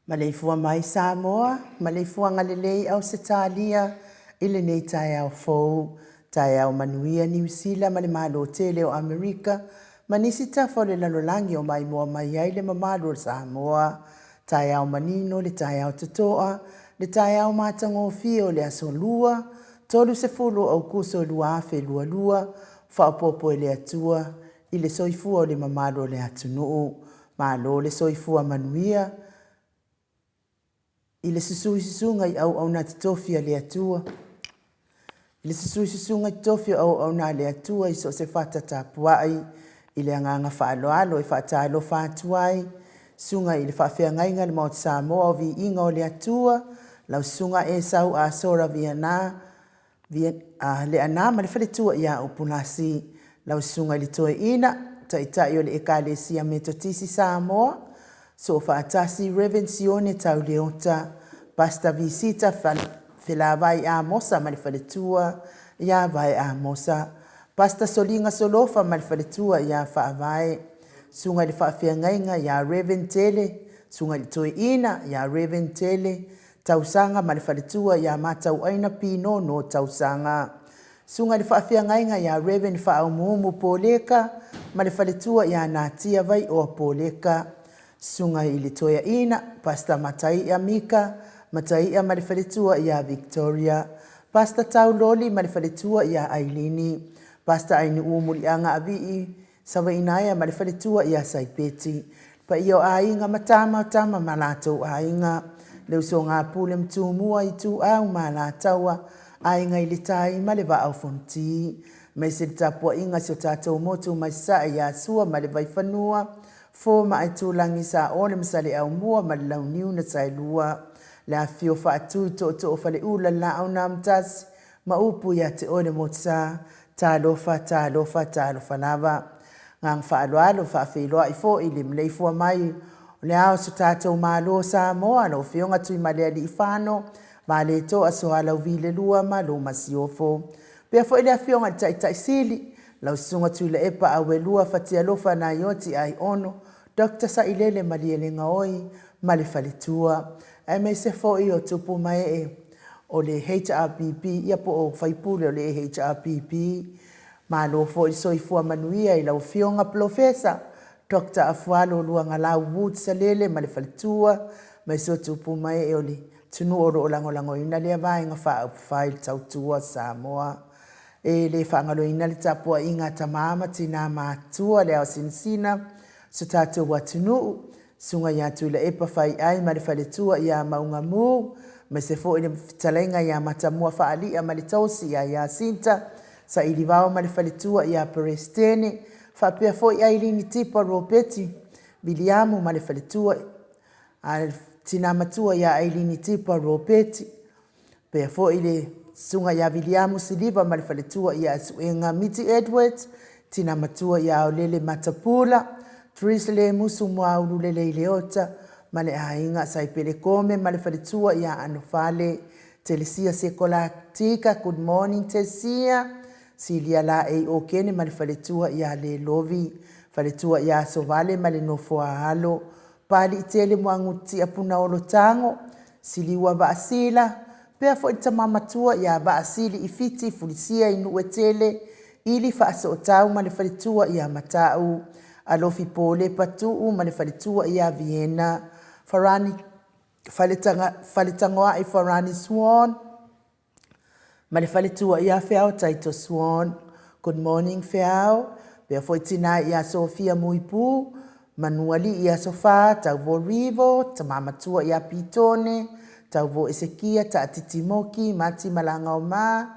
Maleifua mai Samoa, maleifuaga lelei Ausetalia i lenei taeao fou, taeao manuia Niu Sila ma le Malo tele o Amerika ma nisi tafa o le lalolagi o maimoa mai ai le mamalu o Samoa. Taeao manino le taeao totoa, le taeao matagofie o le aso Lua, 30 o Aukuso 2022, faaopoopo e le Atua i le soifua o le mamalu o le atunuu. Malo le soifua manuia i le susu i susuga i auauna totofi a le Atua, i le susu i susuga totofi o auauna a le Atua i so o se fata tapuai, i le agaga faaaloalo e faatalofa atu ai, susuga i le faafeagaiga i le Maota Samoa o Viiga o le Atua, lau susuga Esau Asora Viana, Leaana ma le faletua ia Upulasi, lau susuga i le Toeaina, Taitai o le Ekalesia Metotisi Samoa, Soofaatasi Rev Sione Tau Leota, Pastor Visita Felavai Amosa ma le faletua ia Vae Amosa, Pastor Soliga Solofa ma le faletua ia Faavae, Susuga i le Faafeagaiga ia Rev Tele, Susuga i le Toeaina ia Rev Tele Tausaga ma le faletua ia Matauaina Pinono Tausaga. Susuga i le Faafeagaiga ia Rev Faaumuumu Poleka ma le faletua ia Natia Vaioa Poleka. Susuga i le Toeaina, Pastor Mataia Mika Mataia ma le faletua ia Victoria. Pastor Tau Loli ma le faletua ia Ailini. Pastor Ainuu Muliaga Avii Savainaea ma le faletua ia Saipeti. Le paia o aiga ma tama o tama ma latou aiga. Le usoga a Pule ma Tumua, Ituau ma Alataua, Aiga i le Tai ma le Vaa o Fonoti. Aemaise le tapuaiga a si o tatou motu mai Sasae ia Sua ma le Vaifanua, Fofo ma Aitulagi, Saole ma Saleaaumua ma le Launiu na Saelua. Le afifio o Faatui, Tootoo o Faleula, le Laau na Amotasi, ma upu ia te oe le Motusa, talofa, talofa, talofa lava. Agaga faaaloalo faafeiloai foi i le maleifua mai o le ao o so tatou Malo o Samoa, lau Afioga Tuimalealiifano Vaaletoa Sualauvi le Lua ma lou Masiofo. Faapea foi le Afioga i le Taitai Sili, lau Susuga Tuilaepa Auelua Fatialofa Naioti Aiono, Doctor Sailele Malielegaoi ma le faletua, aemaise foi o tupu ma ee o le HRPP, ia po o faipule o le HRPP. Malo foi le soifua manuia i lau Afioga Polofesa Doctor Afualo Luagalau Wood Salele ma le faletua, aemaise o tupu ma ee o le atunuu o lo o lagolagoina lea Vaega Faaupufai i le Tautua Samoa. E le faagaloina le tapuaiga a tama ma tina matutua, le ao sinasina o so tatou atunuu, Susuga ia Tuilaepa Faiai ma le faletua ia Maugamu, aemaise foi le fetalaiga ia Matamua Faalia ma le tausi ia Iasinta, Sailivao ma le faletua ia Peresetene, faapea foi Ailini Tipa Ropeti Viliamu ma le faletua a le tina matua ia Ailini Tipa Ropeti. Faapea foi le susuga ia Viliamu Siliva ma le faletua ia Suega Miti Edwards, tina matua ia Aolele Matapula, Therese Lemusu Muaulu Lelei Leota ma le aiga Saipele Kome ma le faletua ia Anofale Telesia Sekola Tika. Good morning Tesia. Silia Laei Okene ma le faletua ia Lelovi, faletua ia Asovale ma le nofo a alo. Paaliitele Muagututia Punaolo Tago, Siliua Vaasila, pea foi le tama matua ia Vaasili i Fiti Fulisia i Nuuetele, Ili Faasootau ma le faletua ia Matau, Alofi Polepa Tuu ma le faletua ia Viena, Farani Faletagoai Farani Swan, ma le faletua ia Feao Taito Swan. Good morning Feao. Pea foi tina ia Sofia Muipu, Manualii ia Sofa, Tauvo Rivo, tama matua ia Pitone, Tauvo Esekia, Taatiti Moki, Mati Malagaoma,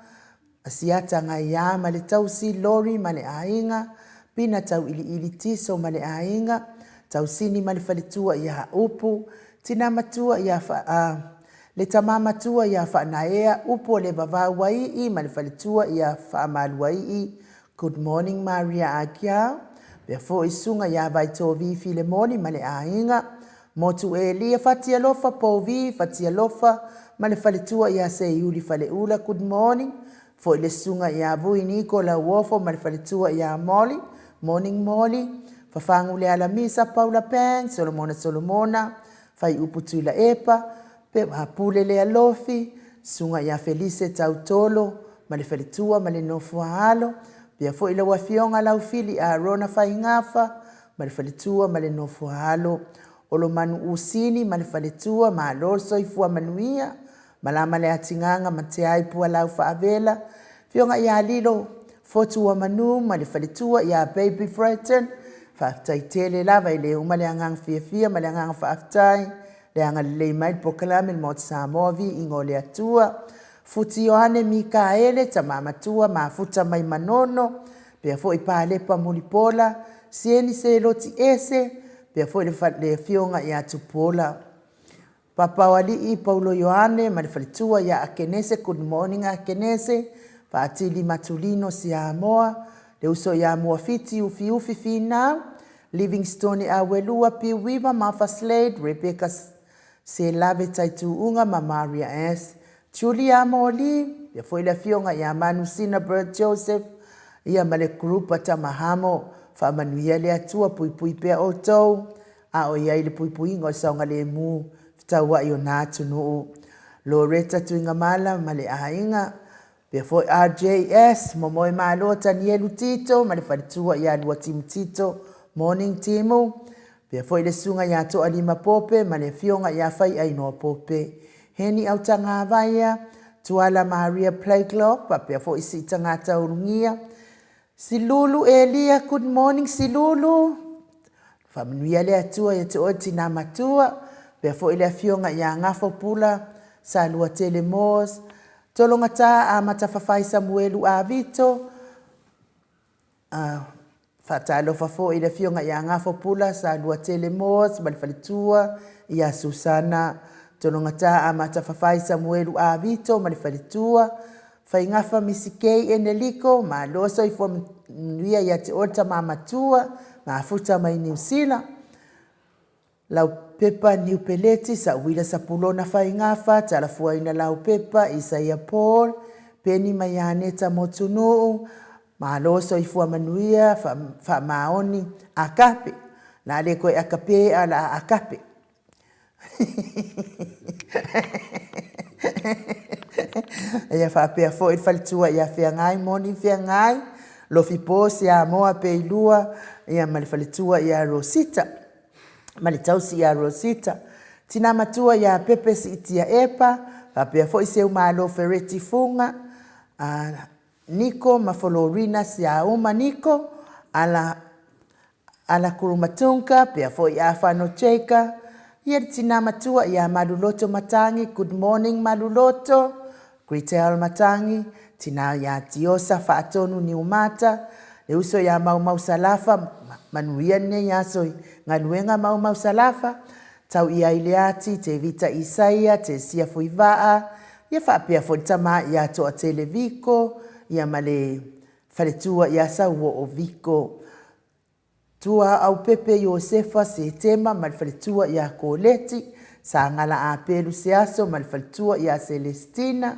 Asiata Ngaia ma le tausi, Lori ma le aiga, Pina Tauiliili Tiso ma le aiga, Tausini ma le faletua ia Upu, tina matua ia Le tama matua ia Faanaea, upu o le vavau ai ma le faletua ia Faamaluai. Good morning Maria Akia. Pea foi susuga ia Vaitovi Filemoni ma le aiga. Motu Elia Fatialofa Povi Fatialofa ma le faletua ia Seiuli Faleula. Good morning. Foi le susuga ia Vui Niko Lauofo ma le faletua ia Molly. Morning Molly. Fafagu Lealamisa Paula Pang, Solomona Solomona. Faiupu Tuilaepa, Pepa Pule Lealofi, Susuga ia Felise Tautolo ma le faletua ma le nofo a alo, faapea foi lau Afioga Laufili Arona Faigafa ma le faletua ma le nofo a alo, Olomanu Usini ma le faletua, malo le soifua manuia, malama le atigaga ma tiai pualau faavela, Afioga ia Lilo Fotuamanu ma le faletua ia Baby Fredton, faafetai tele lava e le uma le agaga fiafia ma le agaga faafetai le agalelei mai le polokalame le Maota Samoa viiga o le Atua. Futi Ioane Mikaele, tama matua mafuta mai Manono, pea foi Palepa Mulipola, Sieni Seloti Ese, pea foi le, le afioga ia Tupuola. Papaoalii Paulo Ioane ma le faletua ia Akenese, good morning Akenese, Faatili Matulino Siamoa, le uso ia Muafiti Ufiufi Finau, Livingstone Auelua Piuiva Martha Slade, Rebecca Selave Taituuga ma Maria S. Julia Moli, ia foi le afioga ia Manusina Bird Joseph, ia ma le group a Tamahamo. Faamanuia le Atua, puipui pea outou, a o i ai le puipuiga o le saogalemu fetauai o na atunuu. Loretta Tuigamala ma le aiga, pea foi RJS, Momoe Malo Tanielu Tito ma le faletua ia Lua Timu Tito, Morning Timu, pea foi le susuga ia Toalima Pope ma le afioga ia Faiainoa Pope, Heni Autagavaia, Tuala Maria Blakelock, faapea foi Siitagata Ulugia, Silulu Elia, good morning Silulu. Faamanuia le Atua ia te oe tina matua, pea foi le afioga ia Gafo Pula, Saluatele Moores, Tologata Amata Fafai Samuelu Avito, faatalofa foi i le afioga ia Gafo Pula, Saluatele Moores ma le faletua ia Susana, Tologata Amata Fafai Samuelu Avito ma le faletua, Faigafa Misi Kay Eneliko, malo soifua manuia ia te oe le tama matua, mafuta mai Niu Sila. Laupepa Niu Peleti, Sauila Sapulona Faigafa, Talafuaina Laupepa, Isaia Paul, Peni Maianeta Motunuu, malo soifua manuia, faamaoni, akape. La le koe akape a la akape. Ia faapea foi le faletua ia Feagai, Moni Feagai, Lofipo Siamoa Peilua, ia ma le faletua ia Rosita, ma le tausi ia Rosita. Tina matua ia Pepe Siitia Epa, faapea foi Seumalo Fereti Fuga, Niko ma Folorina Siauma Niko, ala Ala Kurumatunga, pea foi Afano Jaka, ia le tina matua ia Maluloto Matangi, good morning Maluloto, Gretel Matangi, tina ia Tiosa Faatonu Niumata, le uso ia Maumau Salafa, manuia lenei aso i galuega Maumau Salafa, tau ia i le ati, Tevita Isaia, Tesia Fuivaa, ia faapea foi le tama ia Toatele Viko, ia ma le faletua ia Sauoo Viko. Tuaaupepe Iosefa Setema ma le faletua ia Koleti, Sagala Apelu Seaso ma le faletua ia Selestina,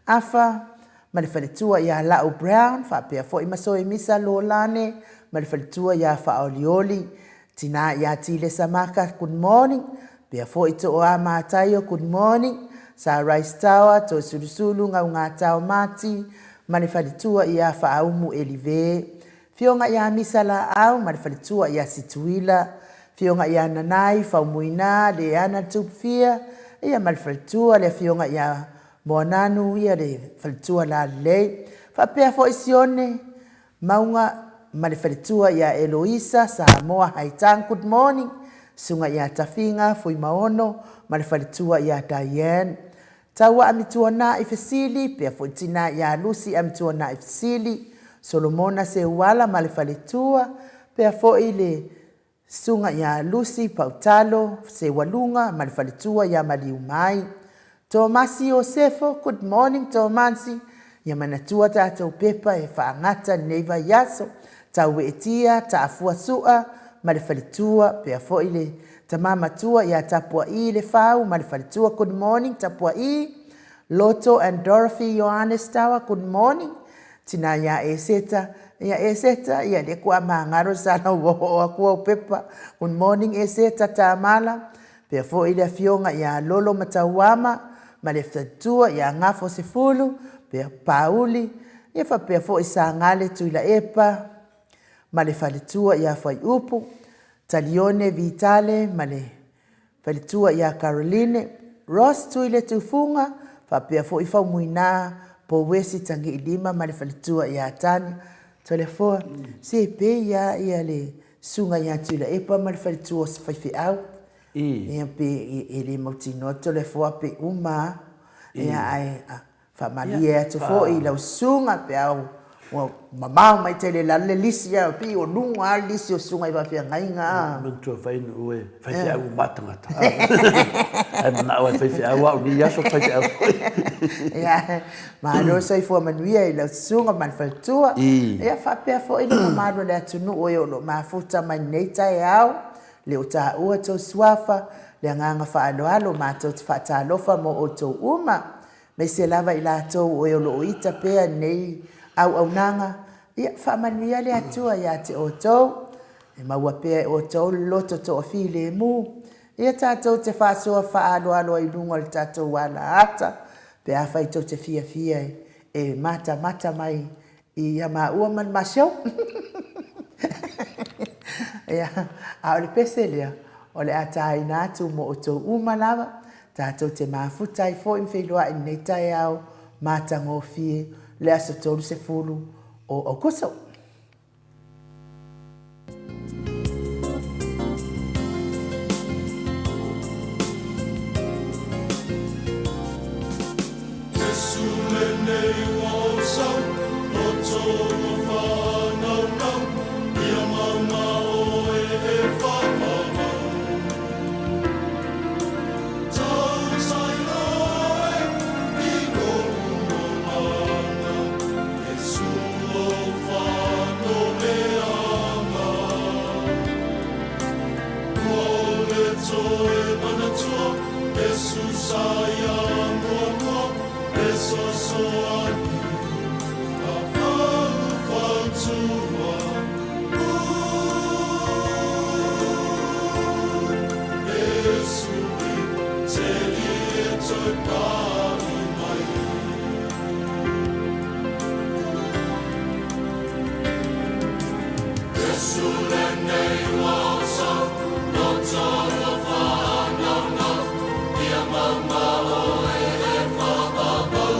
Afa ma le faletua ia Lau Brown, faapea foi ma Soemisa Lolane ma le faletua ia Faaolioli, Tina ia Tilesa Maka, good morning, pea foi Tooa Mataio, good morning, Sa Rice Tower, Toisulusulu, Gaugatao Mati ma le faletua ia Faaumu Elive, Fioga ia Misa Laau ma le faletua ia Situila, Fioga ia Nanai, Faumuina, Leana Tupufia, ia ma le faletua le afioga ia Moananu, ia le faletua Lalelei. Faapea foi Sione Mauga ma le faletua ia Eloisa, Samoa Haitang, good morning, Susuga ia Tafiga Fuimaono ma le faletua ia Diane. Taua Amituanai Fesili, pea foi tina ia Lucy Amituanai Fesili, Solomona Seuala ma le faletua, pea foi le susuga ia Lucy Pautalo Seualuga ma le faletua ia Maliumai. Tomasi Iosefo, good morning Tomasi, ia manatua tatou pepa e faagata lenei vaiaso, Taueetia Taafua Sua ma le faletua, pea foi le tama matua ia Tapua'i Lefau ma le faletua, good morning Tapua'i, Loto and Dorothy Ioannes Tower, good morning, tina ia Eseta, ia Eseta, ia le kua mangaro sa lau oo aku au pepa, good morning Eseta Tamala, Faapea foi le afioga ia Lolo Matauama ma le faletua ia Gafo Sefulu, faapea Pauli, ia faapea foi Sagale Tuilaepa ma le faletua ia Fuaiupu, Talione Vitale ma le faletua ia Caroline, Rose Tuiletufuga, faapea foi Faumuina Pouesi Tagiilima ma le faletua ia Tani. Toleafoa, se pei lava ia le susuga ia Tuilaepa ma le faletua o se faifeau. Ia pe e le mautinoa Toleafoa pe uma lava. Ia ae faamalie atu foi i lau susuga pe a ua mamao mai tele i lalo le lisi, ae pei o luga lava le lisi o susuga i faafeagaiga. Manatua fai ua e faifeau uma lava tagata. Ae manao lava e faifeau au i lenei aso faifeau foi. Ia, malo le soifua manuia i lau susuga ma le faletua. Ia faapea foi le mamalu o le atunuu e o lo o mafuta mai lenei taeao, le o taua tou suafa, le agaga faaaloalo matou te faatalofa mo outou uma, aemaise lava i latou o e o lo o ita pea i lenei auaunaga. Ia faamanuia le Atua ia te outou, e maua pea e outou le loto toafilemu, ia tatou te faasoa faaaloalo ai i luga o le tatou alaata, pe afai tou te fiafia e matamata mai ia maua ma le ma show. Ia, a o le pese lea, o le a taina atu mo outou uma lava, tatou te mafuta ai foi ma feiloai i lenei taeao matagofie le aso 30 o Aokuso. Iesu lenei ua ou sau, loto ua faanaunau, ia mauga oe e faamamau. Tautai oe i lou olaga, Iesu ou faanoleaga. Ua ou le toe manatua, Iesu sa ia muamua, Fesoasoani a faufautua. Iesu i teli e toe pai mai. Iesu lenei ua ou sau, loto ua faanaunau, ia mauga oe e faapapau.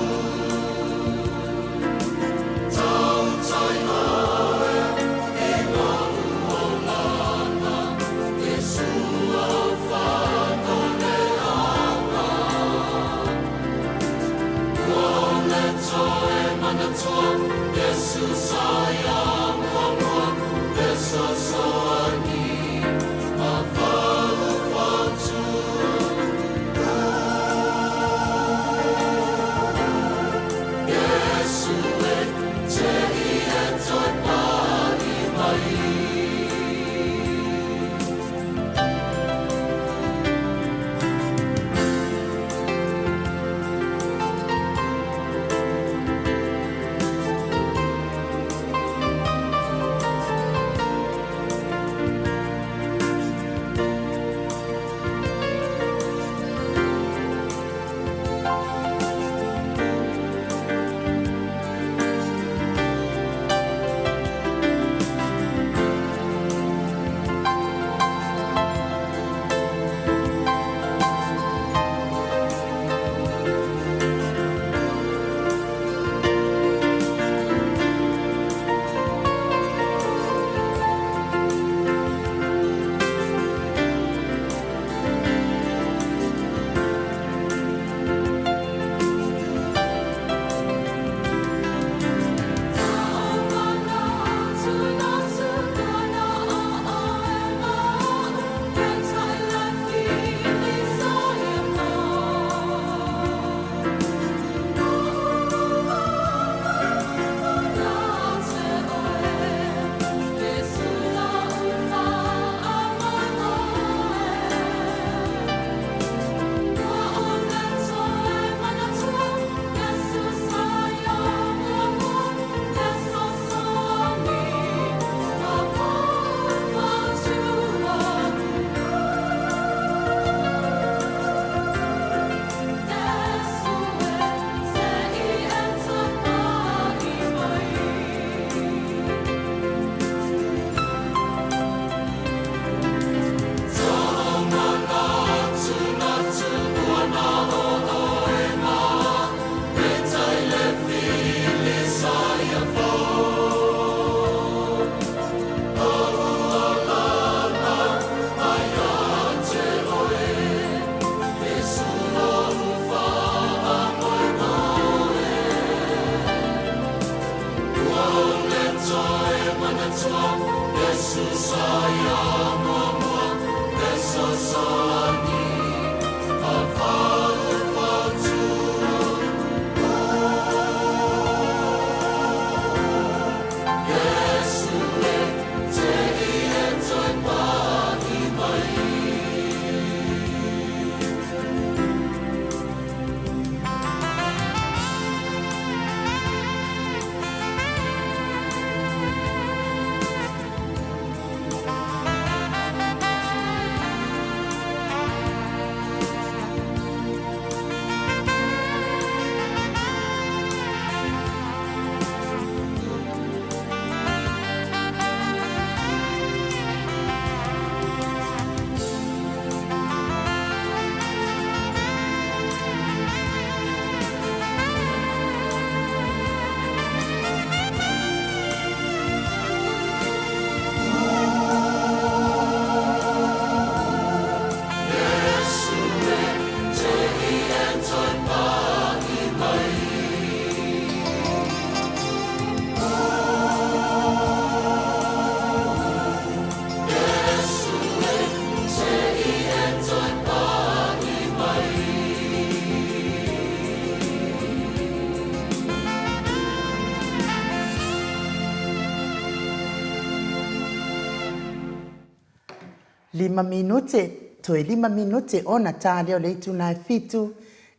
Lima minute, toe lima minute ona tā lea o le itula e fitu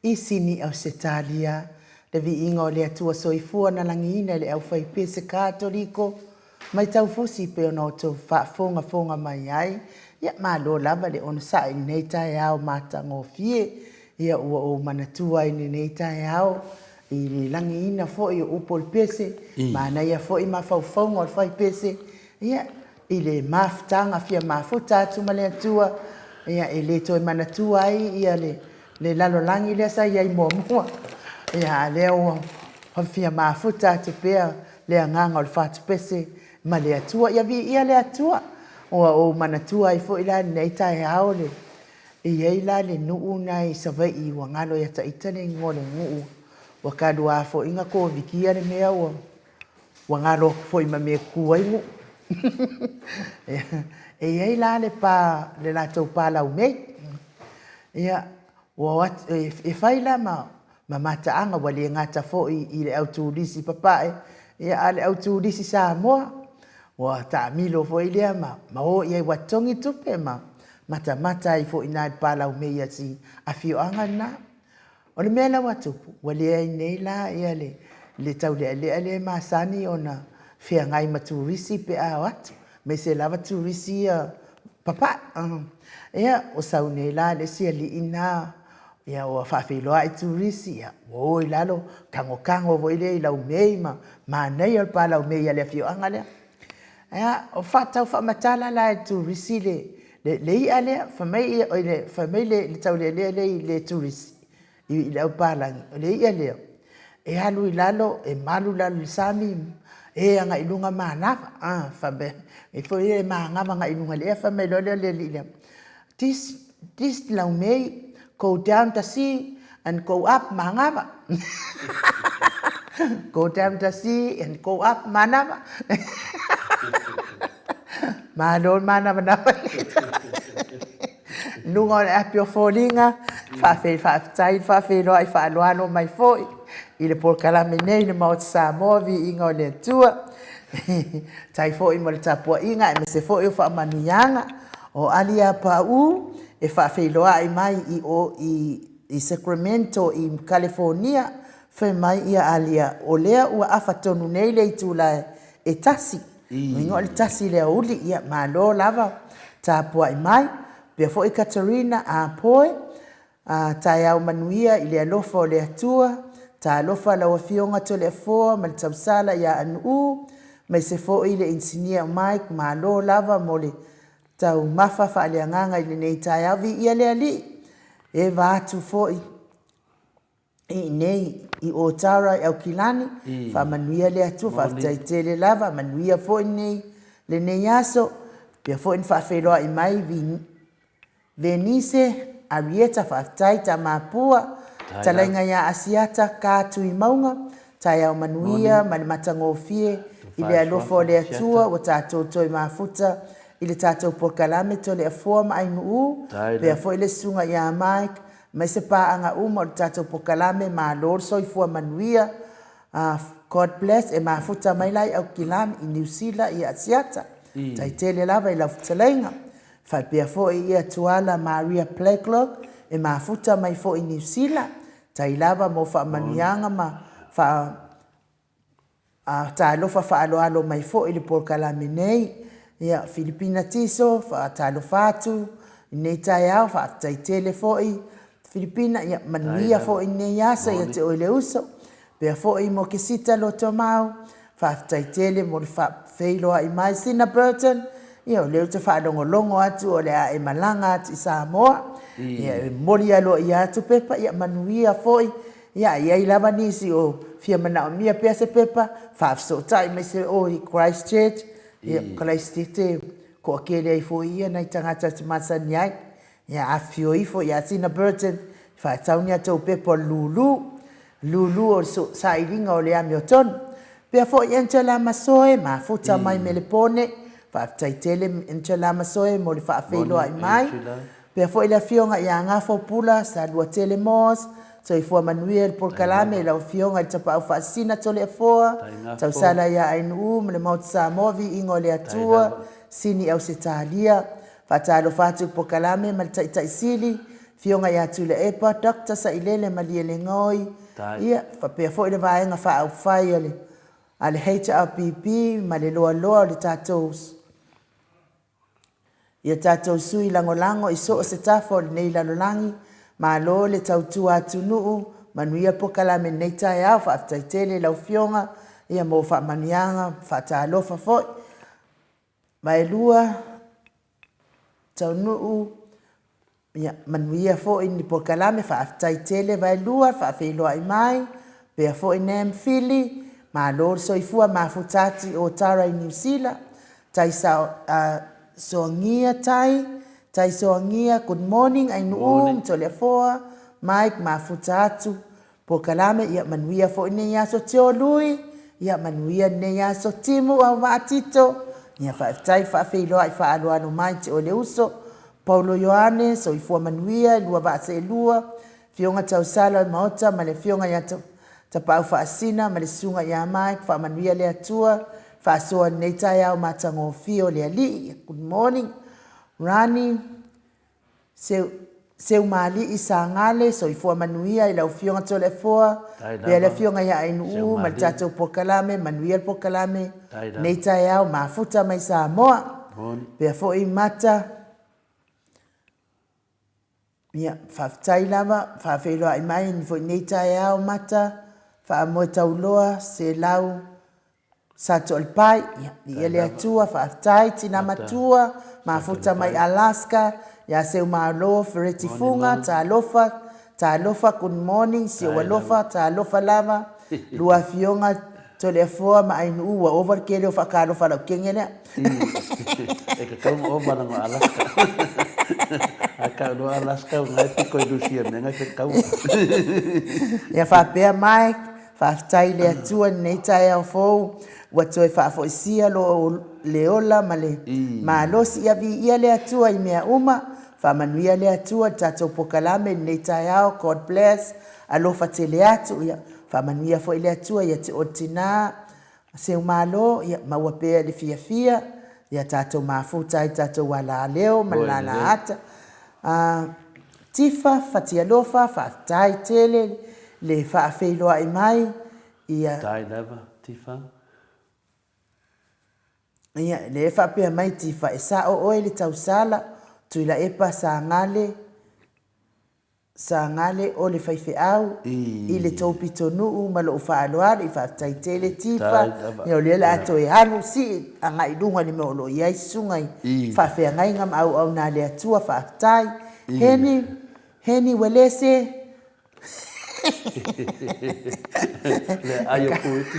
i Sini, Ausetalia. Le viiga o le Atua Soifua na lagiina i le aufaipese Katoliko mai taufusi pei ona outou faafogafoga mai ai. Ia, malo lava le onosai i lenei taeao matagofie. Ia, ua ou manatua ai i lenei taeao i le lagiina foi o upu o le pese, manaia foi mafaufauga o le faipese, ia, i le mafutaga fia mafuta atu ma le Atua, ia, e le toe manatua ai ia le lalolagi lea sa i ai muamua, ia, a lea ua fia mafuta atu pea le agaga o le fatupese ma le Atua. Ia viia le Atua, ua ou manatua ai foi la i lenei taeao le E i ai la le nuu na i Savaii ua galo ia ta ita le igoa o le nuu, ua talu a foi na Koviti le mea ua ua galo atu foi ma mea e tu ai nuu. E i ai la le pa le latou pa laumei. Ia, ua o atu, e fai la ma mataaga ua le gata foi i le au turisi i Papae, ia a o le au turisi Samoa. Ua taamilo foi lea ma o i ai ua totogi tupe ma matamata ai foi i ina i le pa laumei a si afioaga lena. O le mea la ua tupu, ua leai nei la le taulealea lea e masani ona feagai ma turisi pe a o atu, aemaise lava turisi ia papae. Ia, ua sau nei la le isi alii lena, ia ua faafeiloai turisi, ia ua o i lalo tagotago foi lea i laumei ma manaia le pa laumei a le afioaga lea. Ia, o faatau faamatala la e turisi le le i'a lea, fai mai fai mai le taulealea lea i le turisi i le aupalagi, o le i'a lea e alu i lalo, e malu i lalo i le sami, e agai i luga manava. Fai mai foi lea e manava agai i luga i le ea, fai mai loa lea o le alii lea, this this laumei go down the sea and go up manava. Go down the sea and go up manava. Malo le manavanava i luga o le api o foliga, faafetai le faafeiloai faaaloalo mai foi i le polokalame nei i le Maota Samoa, viiga o le Atua. Faafetai foi mo le tapuaiga aemaise foi o faamanuiaga o Ali Pau e faafeiloai mai i o i Sacramento i Kalifonia. Fai mai ia Alia, o lea ua afa tonu nei le itula e tasi. Uiga o le tasi i le aoauli, ia malo lava tapuai mai. Faapea foi Katerina Apoe, A taeao manuia i le alofa o le Atua, talofa lau Afioga Toleafoa ma le tausala ia Anuuu, maise foi le Inisinia o Mike, malo lava mo le taumafa faaleagaga i lenei taeao. Viia le Alii, eva atu foi i inei i Otara i Aukilani, faamanuia le Atua, faafetai tele lava, manuia foi lenei aso, faapea foi ona faafeiloai mai Venise, Arieta, faafetai Tamapua, Talaiga ia Asiata, Ka Tuimauga, taeao manuia ma le matagofie i le alofa o le Atua ua tatou toe mafuta i le tatou polokalame Toleafoa ma Ainuu, pea foi le susuga ia Mike aemaise paaga uma o le tatou polokalame, malo le soifua manuia. God bless, e mafuta mai la i Aukilani, i Niu Sila, i Asiata. Tai tele lava i lau fetalaiga. Faapea foi ia Tuala Maria Blacklock e mafuta mai foi i Niu Sila, tai lava mo faamanuiaga ma faa talofa faaaloalo mai foi i le polokalame nei. Ia Filipina Tiso, faatalofa atu i lenei taeao, faafetai tele foi Filipina, ia manuia foi lenei aso ia te oe le uso. Pea foi mo Kesita Lotomau, faafetai tele mo le faafeiloai mai. Sina Burton, ia o lea ou te faalogologo atu o le a e malaga atu i Samoa, ia e momoli aloaia atu pepa, ia manuia foi. Ia a i ai lava nisi o fia manaomia pea se pepa, faafesootai mai se o i Christchurch, ia Kalaisitete toatele ai foi ia nai tagata e masani ai. Ia afifio ifo ia Sina Burton, faatau ni a tou pepa o le lulu, lulu o le sailiga o le amiotonu. Pea foi Angela Masoe, mafuta mai Melepone, faafetai tele Angela Masoe mo le faafeiloai mai. Pea foi le afioga ia Gafo Pula, Saluatele Moss, soifua manuia i le polokalame i lau afioga i le Tapaau Faasisina Toleafoa, Tausala ia Ainuu ma le Maota Samoa, viiga o le Atua, Sini Ausetalia. Faatalofa atu i le polokalame ma le Taitai Sili, Afioga ia Tuilaepa Doctor Sailele Malielegaoi, ia, faapea foi le Vaega Faaupufai a le a le HRPP ma le loaloa o le tatou ia tatou sui lagolago i so o se tafa o lenei lalolagi. Malo le tautua atunuu, manuia polokalame i lenei taeao. Faafetai tele i lau Afioga ia mo faamanuiaga, faatalofa foi. Vaelua Taunuu, ia manuia foi ni polokalame, faafetai tele Vaelua, faafeiloai mai, faapea foi Nam Fili, malo le soifua mafuta atu i Otara i Niu Sila, Tai Sao, Soagia Tai, Tai Soagia, good morning Ainuu ma Toleafoa, Mike mafuta atu Polokalame, ia manuia foi lenei aso Tio Lui, ia manuia lenei aso Timu Auvaa Tito, ia faafetai faafeiloai faaaloalo mai te oe le uso Paulo Ioane, soifua manuia i lua vaa seelua, Afioga Tausala o le Maota ma le Afioga ia Tapaau Faasina ma le Susuga ia Mike, faamanuia le Atua, faasoa i lenei taeao matagofie o le Alii. Good morning Rani. Seumaali'i Sagale, soifua manuia i lau Afioga Toleafoa, pea le Afioga ia Ainuu ma le tatou polokalame, manuia le polokalame nei taeao, mafuta mai Samoa. Pea foi Mata, ia, faafetai lava, faafeiloai mai foi nei taeao Mata, faamoe tauloa, Selau, Sa Toalepai, ia, viia le Atua, faafetai tina matua, mafuta mai Alaska, ia Seumalo, Fereti Fuga, talofa, talofa, good morning, si ou alofa, talofa lava, lua afioga Toleafoa ma Ainuu, ua ova le tele o faatalofa a lau kenge lea. E tatau ona ova leaga o Alaska. A tau loa Alaska o na e pito i Rusia mea na e fetau. Ia faapea Mike, Faafetai i le Atua i lenei taeao fou ua toe faafoisia lo le ola ma le malosi. Ia viia le Atua i mea uma. Faamanuia le Atua i le tatou polokalame i lenei taeao. God bless. Alofa tele atu. Ia faamanuia foi le Atua ia te oe le tina Seumalo, ia maua pea le fiafia, ia tatou mafuta ai tatou alaaleo ma le lalaata. Tifa, Fatialofa, faafetai tele le faafeiloai mai, ia. Faafetai lava Tifa. Ia, lea e faapea mai Tifa, e sao oe le tausala, Tuilaepa Sagale, Sagale o le faifeau i le tou pitonuu ma lou faaaloalo i faafetai tele Tifa ia o lea la a toe alu sii agai luga i le mea o lo o iai susuga i faafeagaiga ma auauna a le Atua faafetai Heni Heni Welese Le ai o Puiti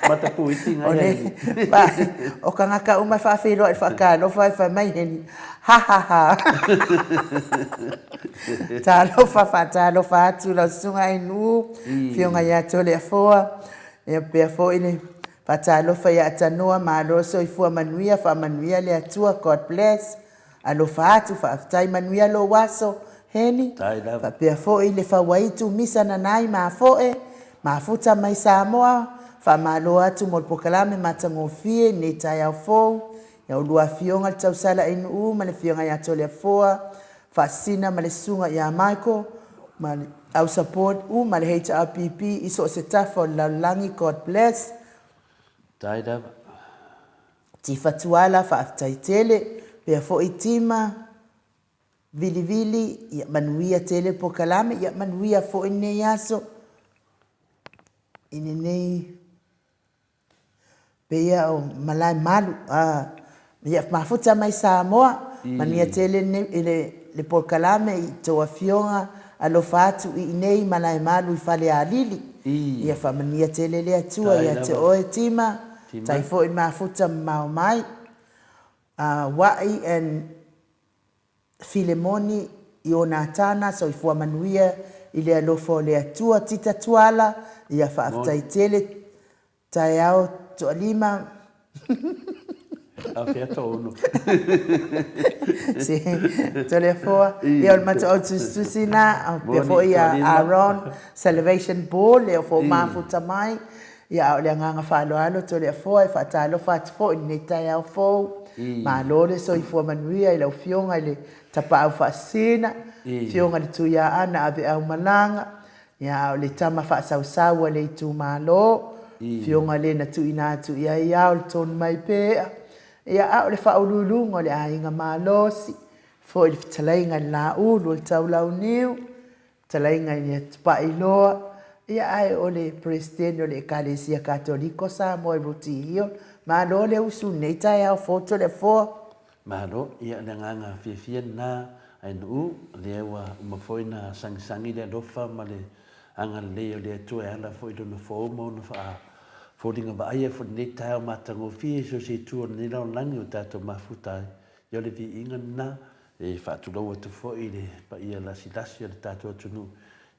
mata Puiti ngai ai O tagata uma e faafeiloai i le faatalofa e fai mai Heni Ha ha ha. Talofa faatalofa atu lau susuga Ainuu, Afioga ia Toleafoa, ia pea foi le faatalofa ia Atanoa, malo soifua manuia, faamanuia le Atua, God bless. Alofa atu, faafetai manuia lou aso, Heni, faapea foi le Fauaitu Misa Nanai Mafoe, Mafuta mai Samoa, faamalo atu mo le polokalame matagofie i lenei taeao fou, Ia oulua Afioga le Tausala Ainuu ma le Afioga ia Toleafoa Faasisina ma le Susuga ia Michael ma le au support uma le HRPP i so o se tafa o le lalolagi God bless. Tai lava. Tifa Tuala faafetai tele pea foi Tima Vilivili ia manuia tele polokalame ia manuia foi lenei aso i lenei Pei o malae malu ia mafuta mai Samoa manuia tele le polokalame i tou afioga alofa atu i inei malae malu i Falealili ia faamanuia tele le Atua ia te oe Tima tai foi mafuta mamao mai Wai and Filemoni Ionatana soifua manuia i le alofa o le Atua Tita Tuala ia faafetai tele Taeao toalima. Afea toonu. Se, Toleafoa, ia o le matou au tusitusi na, pea foi ia Aaron, Salvation Ball, lea o fo mafuta mai, ia a o le agaga faaaloalo Toleafoa e faatalofa atu foi i lenei taeao fou. Malo le soifua manuia i lau Afioga i le Tapaau Faasisina, Afioga i le Tuiaana Aveaumalaga, ia a o le tama faasausau a le itumalo, Afioga le na tuuina atu i ai ao le tonu mai pea, ia a o le faauluuluga o le aiga malosi, foi le fetalaiga i le Laulu o le Taulauniu, fetalaiga ia Tupailoa, ia ae o le Peresetene o le Ekalesia Katoliko Samoa i Rooty Hill. Malo le usu i lenei taeao fou Toleafoa. Malo, ia o le agaga fiafia lena Ainuu, o lea ua uma foi ona sagisagi le alofa ma le agalelei o le Atua e ala foi i Lona fou ma ona faafoliga vaaia foi i lenei taeao matagofie i so o se itu o lenei lalolagi o tatou mafuta ai. Ia o le viiga lena e faatulou atu foi i le paia lasilasi o le tatou atunuu,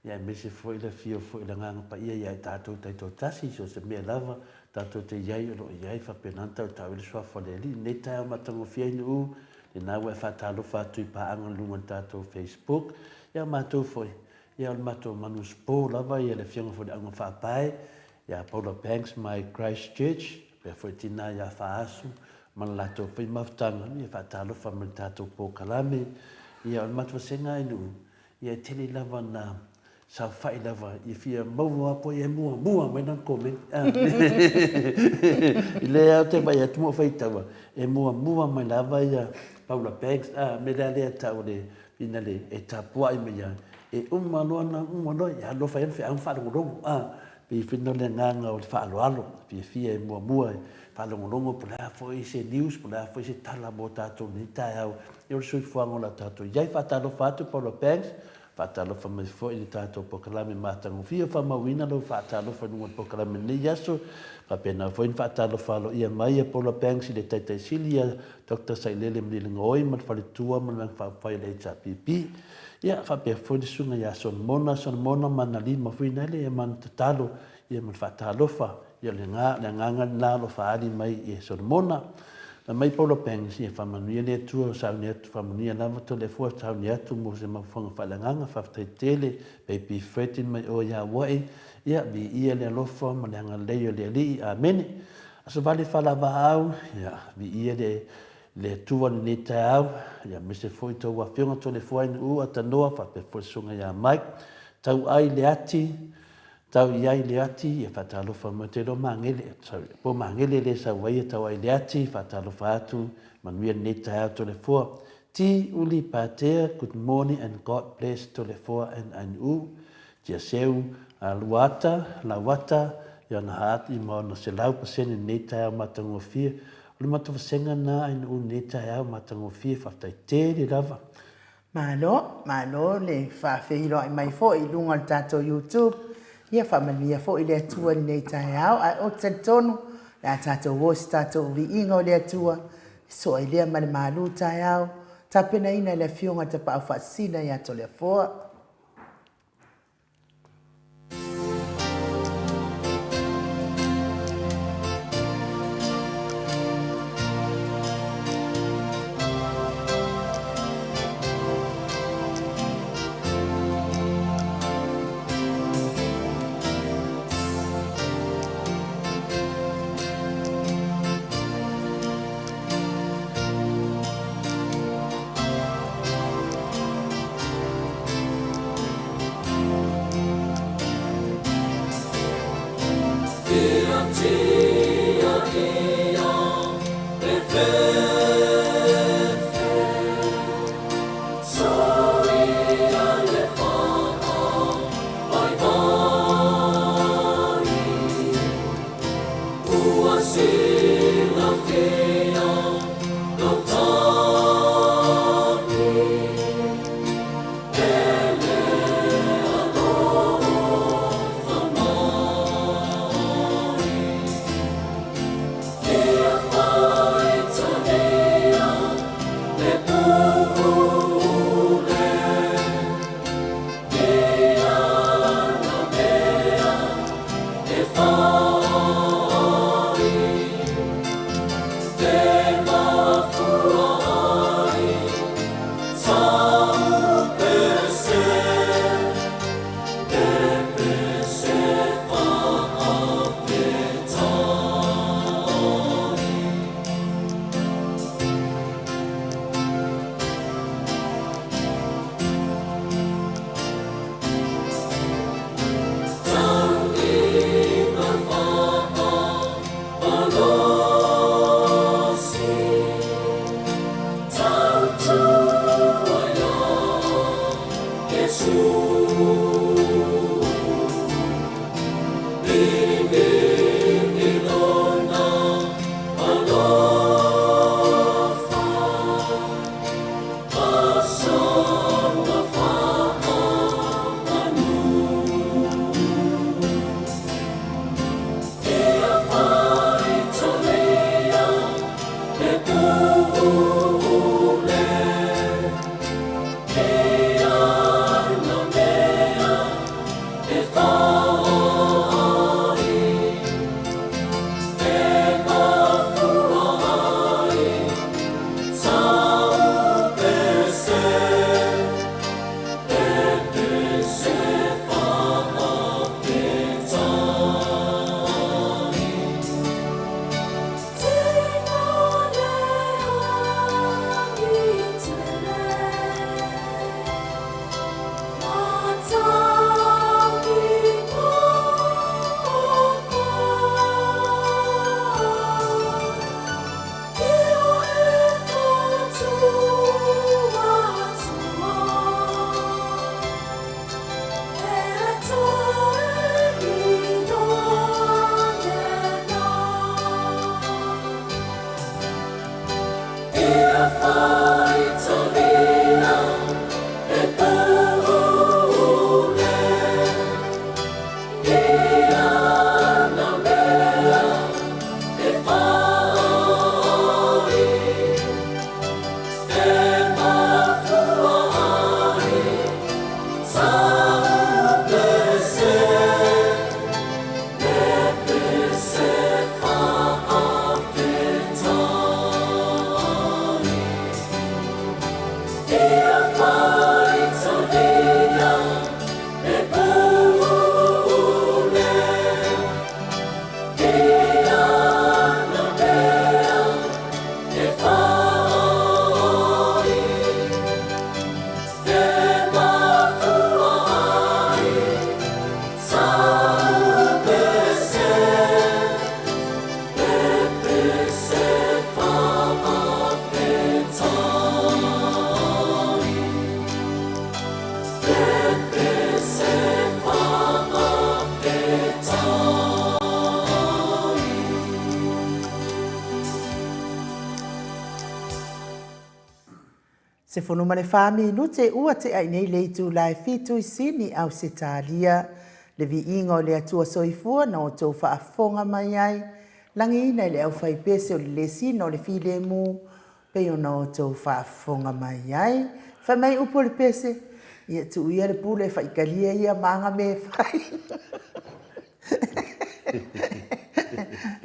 ia aemaise foi le afio foi o le Agaga Paia ia i tatou taitoatasi i so o se mea lava tatou te i ai o lo o i ai faapena ona tautau ai le Suafa o le Alii. I lenei taeao matagofie ai Nu'u, lena ua e faatalofa atu i paaga i luga o le tatou Facebook, ia matou foi, ia o le matou manuspo lava ia le Afioga foi i le Auga Faapae ia Paula Banks mai Christchurch, faapea foi tina ia Faasu ma le latou foi mafutaga, ia faatalofa mai i le tatou polokalame. Ia o le matou vasega i Nu'u, ia e tele lava na saofai lava ia fia maua po ia muamua mai lana comment. I lea ou te vaai atu ma ou faitaua, e muamua mai lava ia Paula Banks, a mea lea lea tau o le ina le e tapuai mai ia, e uma loa na uma loa ia alofa ai le feau ma faalogologo. A pei foi lena o le agaga o le faaaloalo, fiafia e muamua e faalogologo po o le a foi se news, po o le a foi se tala mo tatou i lenei taeao, ia o le soifuaga o le a tatou i ai. Faatalofa atu Paula Banks, faatalofa mai foi i le tatou polokalame matagofie. Faamauina lou faatalofa i luga o le polokalame i lenei aso. Faapena foi ona faatalofa aloaia mai a Paula Banks i le Taitaisili ia Doctor Sailele Malielegaoi ma le Faletua ma le Vaega Faaupufai a le HRPP. Ia, faapea foi le Susuga ia Solomona, Solomona Manalima foi lea ma ana tatalo ia ma le faatalofa. Ia o le agaga lena o lo o faaali mai e Solomona. Fai mai Paula Banks, ia faamanuia le Atua o sauni atu, faamanuia lava Toleafoa sauni atu mo se mafuaaga faaleagaga, faafetai tele, Baby Fredin mai oe ia Hawaii, ia viia le alofa ma le agalelei o le Alii, amene. Aso Vale Faalavaau, ia viia le le Atua i lenei taeao, ia aemaise foi tou afioga Toleafoa Ainuu Atanoa faapea foi le susuga ia Mike, Tauai Leati, Tau i ai Leati, ia faatalofa mai, ou te iloa Magele, sorry, po o Magele lea e sau ai, tau ai Leati, faatalofa atu, manuia lenei taeao Toleafoa. Ti Uli Patea, good morning and God bless Toleafoa and Ainuu. Tiaseu, Luata, Lauata, i ana haati ma ona 100% lenei taeao matagofie. O le matou vasega lena Ainuu lenei taeao matagofie, faafetai tele lava. Malo, malo le faafeiloai mai foi i luga o le tatou YouTube. Ia faamanuia foi le Atua i lenei taeao, ae ou te talitonu o le a tatou o i se tatou viiga o le Atua, e soa ai lea ma le malu taeao, tapenaina e le Afioga i le Tapaau Faasisina ia Toleafoa. 14 minute ua tea i nei le itula e fitu i Sini, Ausetalia. Le viiga o le Atua Soifua na outou faafofoga mai ai, lagiina i le aufaipese o le lesina o le filemu, pei ona outou faafofoga mai ai. Fai mai upu o le pese, ia tuu ia le pule e faitalia ia ma aga mea e fai.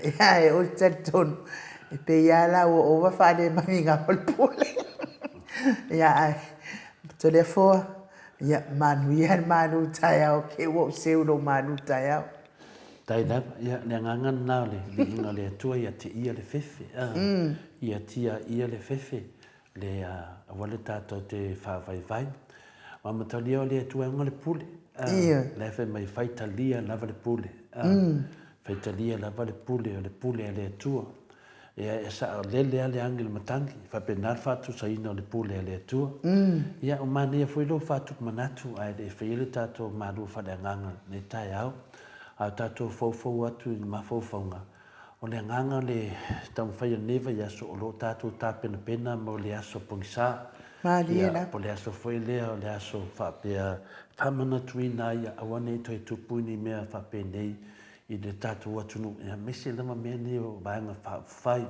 Ia, e ou te talitonu, e pei lava la ua ova faalemamiga o le pule. Ia, ae, Toleafoa, ia, manuia le malu taeao, ke ua ou seu lou malu taeao. Tai lava, ia, le agaga lena o le viiga o le Atua ia te ia le fefe, a, ia tia ia le fefe, le, a, aua le tatou te faavaivai. Ma matalia o le Atua e ona le pule, a, la e fai mai, faitalia lava le pule, a, faitalia lava le pule, o le pule a le Atua. Ia, e saolele lava le agi o le matagi, e faapena le faatusaina o le pule a le Atua. Ia, ua manaia foi lou faatupu manatu ae le i faia le tatou malu faaleagaga i lenei taeao, a o tatou foufou atu i mafaufauga, o le agaga o le taumafai o lenei vaiaso o lo o tatou tapenapena mo le aso pogisa. Malie Ia, po o le aso foi lea o le aso faapea faamanatuina ai aua ne i toe tupu ni mea faapenei i le tatou atunuu, aemaise lava mea nei o Vaega Faaupufai,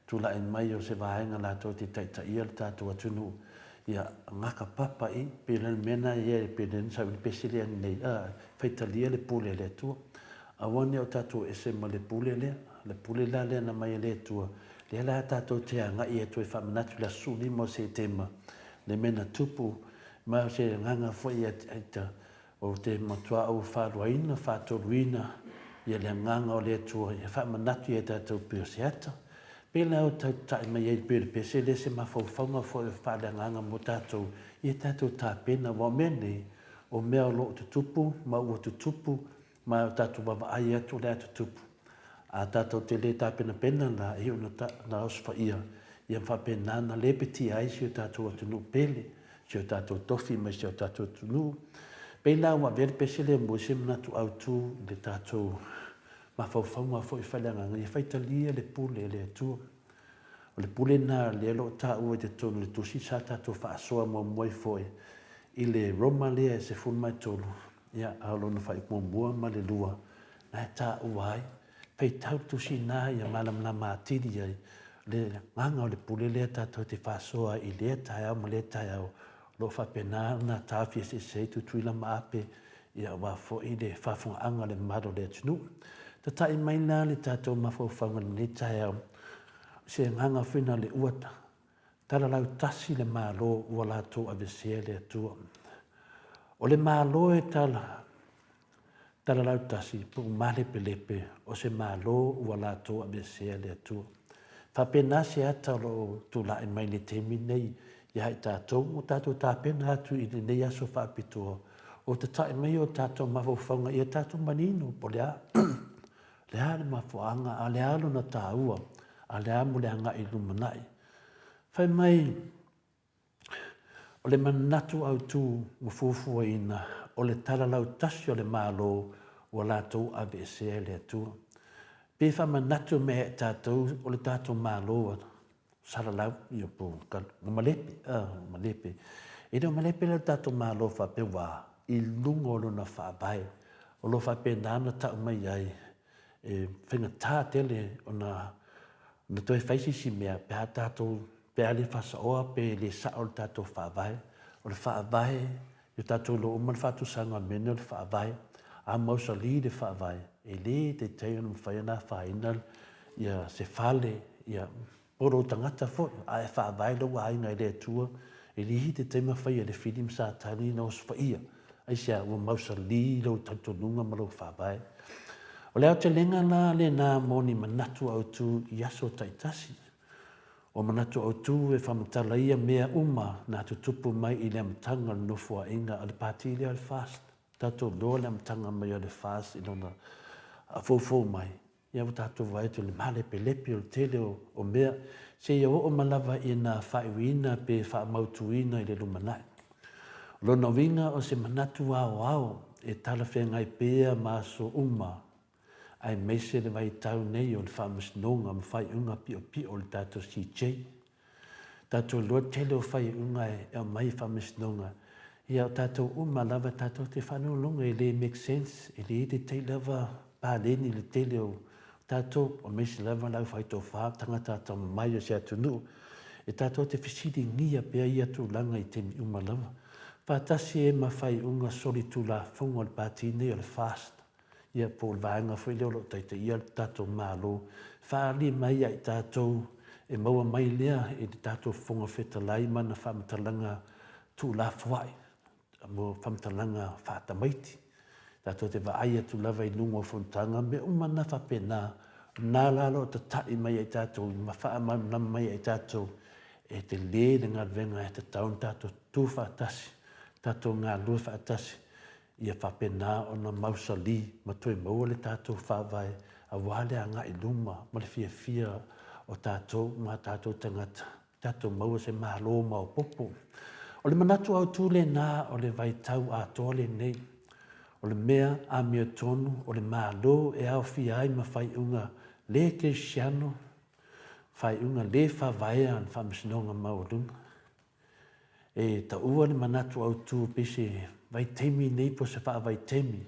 tulai mai o se vaega latou te taitaia le tatou atunuu, ia gaka papa i, pei o le mea lena ia e pei o lea na sau ai le pese lea nei, a, faitalia le pule a le Atua. Aua ne o tatou ese ma le pule lea, le pule la lea na aumai e le Atua, lea la tatou te agai atu ai faamanatu i le aso 15 o Setema, le mea na tupu, ma o se agaga foi ia te Ou te matua ou faaluaina, faatoluina ia le agaga o le Atua ia faamanatu ia tatou pei o se ata. Pei la o tautai mai ai pei o le pese lea se mafaufauga foi o faaleagaga mo tatou ia tatou tapena aua o mea nei o mea o lo o tutupu ma ua tutupu ma o tatou vaavaai atu o le a tutupu. A tatou te le tapenapena la e iu ona osofaia ia ma faapena ona lepetia ai si o tatou atunuu pele. si o tatou tofi ma si o tatou atunuu. Pei la ua avea le pese lea mo se manatu autu i le tatou mafaufauga foi faaleagaga ia faitalia le pule a le Atua. O le pule lena lea o lo o taua i totonu o le tusi sa tatou faasoa muamua ai foi i le Roma lea e 13, ia, a o lona faaiupu muamua ma le lua, na e taua ai, faitau le tusi lena ia malamalama atili ai le agaga o le pule lea tatou te faasoa ai i lea taeao ma lea taeao, o lo o faapena ona taofi eseese ai Tutuila ma Ape, ia aua foi le faafofogaaga a le mamalu o le atunuu. Tatai mai la le tatou mafaufauga i lenei taeao, o se agaga foi na o le ua talalau tasi le Malo ua latou aveesea le Atua. O le Malo e tala, talalau tasi po o malepelepe o se Malo ua latou aveesea le Atua. Faapena se ata o lo o tulai mai i le taimi lenei ia i tatou, ua tatou tapena atu i lenei aso faapitoa, o tatai mai o tatou mafaufauga ia tatou manino po o le a, le a le mafuaaga, a o le a lona taua, a o le a mo le agai i le lumanai. Fai mai, o le manatu autu ua fuafuaina, o le tala lautasi o le Malo ua latou aveesea e le Atua. Pe faamanatu mea ia i tatou o le tatou Malo ua salalau, ia po o malepe, a, malepe. E le o malepe la le tatou Malo faapea ua i luga o lona faavae, o lo o faapena ona tau mai ai e faigata tele ona ona toe fai se isi mea pe a tatou pe a le faasaoa pe le sao le tatou faavae. O le faavae, ia tatou iloa uma le faatusaga o le mea lenei o le faavae. A mausali le faavae, e le taitai ona mafai ona afaina ia se fale, ia po o lou tagata foi, a e faavae lou aiga i le Atua, e le i taitai ma faia e le fili ma Satani ona osofaia. Aisea? Ua mausali lou talitonuga ma lou faavae. O le aotelega la lena mo ni manatu autu i aso taitasi. O manatu autu e faamatala ia mea uma na tutupu mai i le amataga o le nofoaiga a le Pati lea o le FAST. Tatou iloa le amataga mai o le FAST i lona foufou mai, Ia ua tatou vaai atu i le malepelepe o le tele o mea, seia oo mai lava ina faaiuina pe faamautuina i le lumanai. O lona uiga o se manatu aoao e talafeagai pea ma aso uma, aemaise le vaitau nei o le faamasinoga ma faaiuga piopio o le tatou CJ. Tatou iloa le tele o faaiuga e aumai i faamasinoga, ia o tatou uma lava tatou te faalogologo e le make sense, e le lelei lava paleni le tele o tatou, aemaise lava le aufaitofa, tagata atamamai o se atunuu, e tatou te fesiligia pea ia tulaga i taimi uma lava. Faatasi ai ma faaiuga solitulafono a le Pati nei o le FAST, ia po o le vaega foi lea o lo o taitaia le tatou Malo, faaali mai ia i tatou e maua mai lea i le tatou Fofoga Fetalai ma ana faamatalaga tuulafoai mo faamatalaga faatamaiti. Tatou te vaai atu lava i luga o fonotaga, mea uma na faapena, o lena la o lo o tatai mai ia i tatou ma faamalamalama mai ia i tatou e tele le galuega e tatau ona tatou tutu faatasi, tatou galulue faatasi ia faapena ona mausali ma toe maua le tatou faavae aua le agai i luma ma le fiafia o tatou ma tatou tagata, tatou maua se Malo maopoopo. O le manatu autu lena o le vaitau atoa lenei. O le mea amiotonu o le Malo e aofia ai ma faaiuga le kerisiano, faaiuga le faavaea a le Faamasinoga Maualuga. E taua le manatu autu pei se vaitaimi nei po o se faavaitaimi.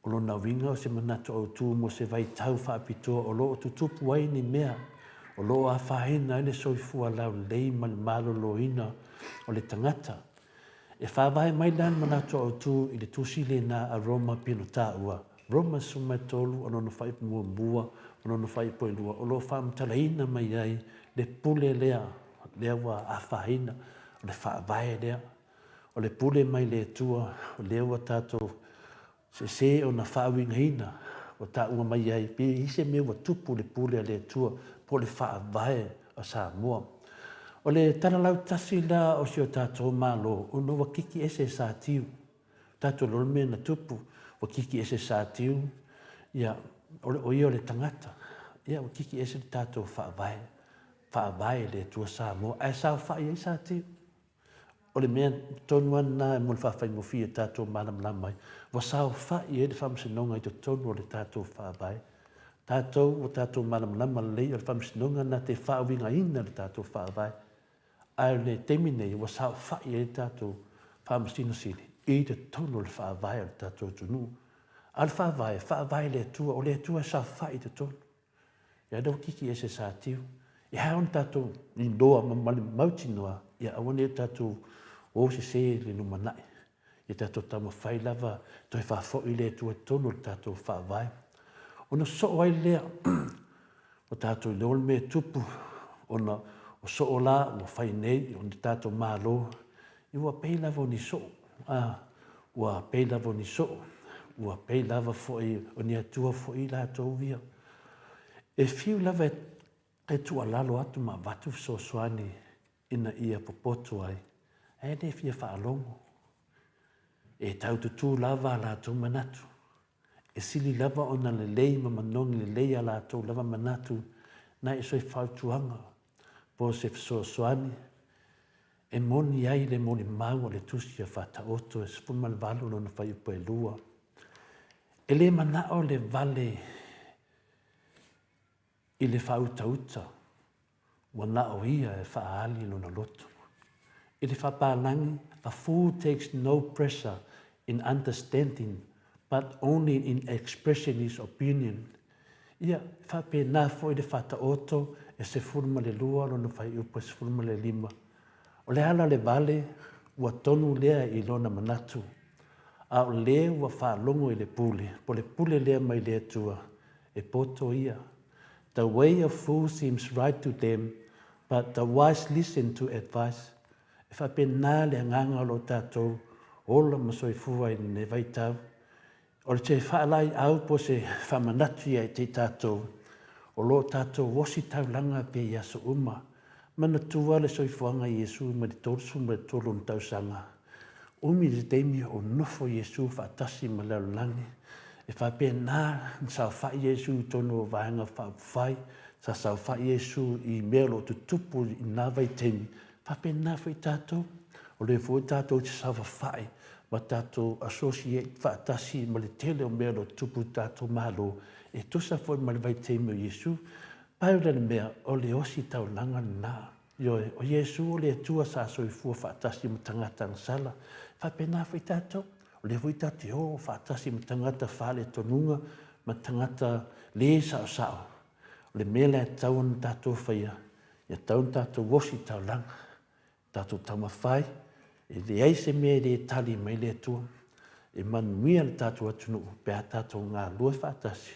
O lona uiga o se manatu autu mo se vaitau faapitoa o lo o tutupu ai ni mea o lo o afaina ai le soifua laulelei ma le maloloina o le tagata. E faavae mai la le manatu autu i le tusi lena a Roma pei ona taua, Roma 13 o lona faaiupu muamua ma lona faaiupu elua o lo o faamatalaina mai ai le pule lea, lea ua afaina, o le faavae lea, o le pule mai le Atua, o lea ua tatou sese ona faauigaina, ua taua mai ai, pe i ai se mea ua tupu i le pule a le Atua, po o le faavae a Samoa. O le tala lautasi la o si o tatou Malo, ona ua kiki ese e Satiu, tatou iloa le mea na tupu, ua kiki ese e Satiu, ia, o ia o le tagata, ia, ua kiki ese le tatou faavae, faavae i le Atua Samoa, ae saofai ai Satiu. O le mea tonu lava lena mo le faafaigofie e tatou malamalama ai, ua saofai ai le Faamasinoga i totonu o le tatou Faavae. Tatou ua tatou malamalama lelei o le Faamasinoga na te faauigaina le tatou Faavae. Ae o le taimi nei ua saofai ai le tatou Faamasino Sili i totonu o le Faavae o le tatou atunuu. A o le Faavae, e faavae e le Atua, o le Atua e saofai i totonu. Ia lea ua kiki ese Satiu. E ao ona tatou iloa ma le mautinoa, ia aua ne i tatou o sese i le lumanai. Ia tatou taumafai lava toe faafoi le Atua i totonu o le tatou Faavae. Ona soo ai lea, ua tatou iloa le mea e tupu, ona o soo la ua fai nei o le tatou Malo, ia ua pei lava o ni soo, a, ua pei lava o ni soo, ua pei lava foi o ni atua foi latou ia. E fiu lava e tuualalo atu ma avatu fesoasoani ina ia popoto ai, ae le fia faalogo. E tau tutū lava a latou manatu. E sili lava ona lelei ma manogi lelei a latou lava manatu nai o se fautuaga po o se fesoasoani e moni ai le molimau a le Tusi a Faataoto e 18 lona fuaiupu e 2. E le manao le vale i le faautauta ua na o ia e faaali lona loto. I le faapalagi, a fool takes no pressure in understanding but only in expressing his opinion. Ia, e faapena foi le Faataoto e 12 lona fuaiupu e 15. O le ala o le vale, ua tonu lea i lona manatu, a o le ua faalogo i le pule, po o le pule lea mai le Atua, e poto ia. The way of fools seems right to them, but the wise listen to advice. E faapena le agaga o lo tatou ola ma soifua i lenei vaitau. O le te faalaeiau po o se faamanatu ia i tatou, o lo o tatou ositaulaga pea i aso uma. Manatua le soifuaga i Iesu mai le 33 ona tausaga. Umi le taimi o nofo Iesu faatasi ma le lalolagi. E faapena na saofai Iesu i totonu o vaega faaupufai, sa saofai Iesu i mea o lo o tutupu i na vaitaimi. Faapena foi tatou, o lea foi tatou te saofafai ma tatou associate faatasi ma le tele o mea o lo o tutupu i le tatou Malo, e tusa foi ma le vaitaimi o Iesu. Pau lea o le mea, o le ositaulaga lena. Ioe, o Iesu o le Atua sa soifua faatasi ma tagata agasala. E faapena foi tatou, o lea foi tatou te o faatasi ma tagata faaletonuga ma tagata le saosao. O le mea lea e tatau ona tatou faia, ia tatau ona tatou ositaulaga. Tatou taumafai, e leai se mea e le tali mai le Atua. E manuia le tatou atunuu pe a tatou galue faatasi,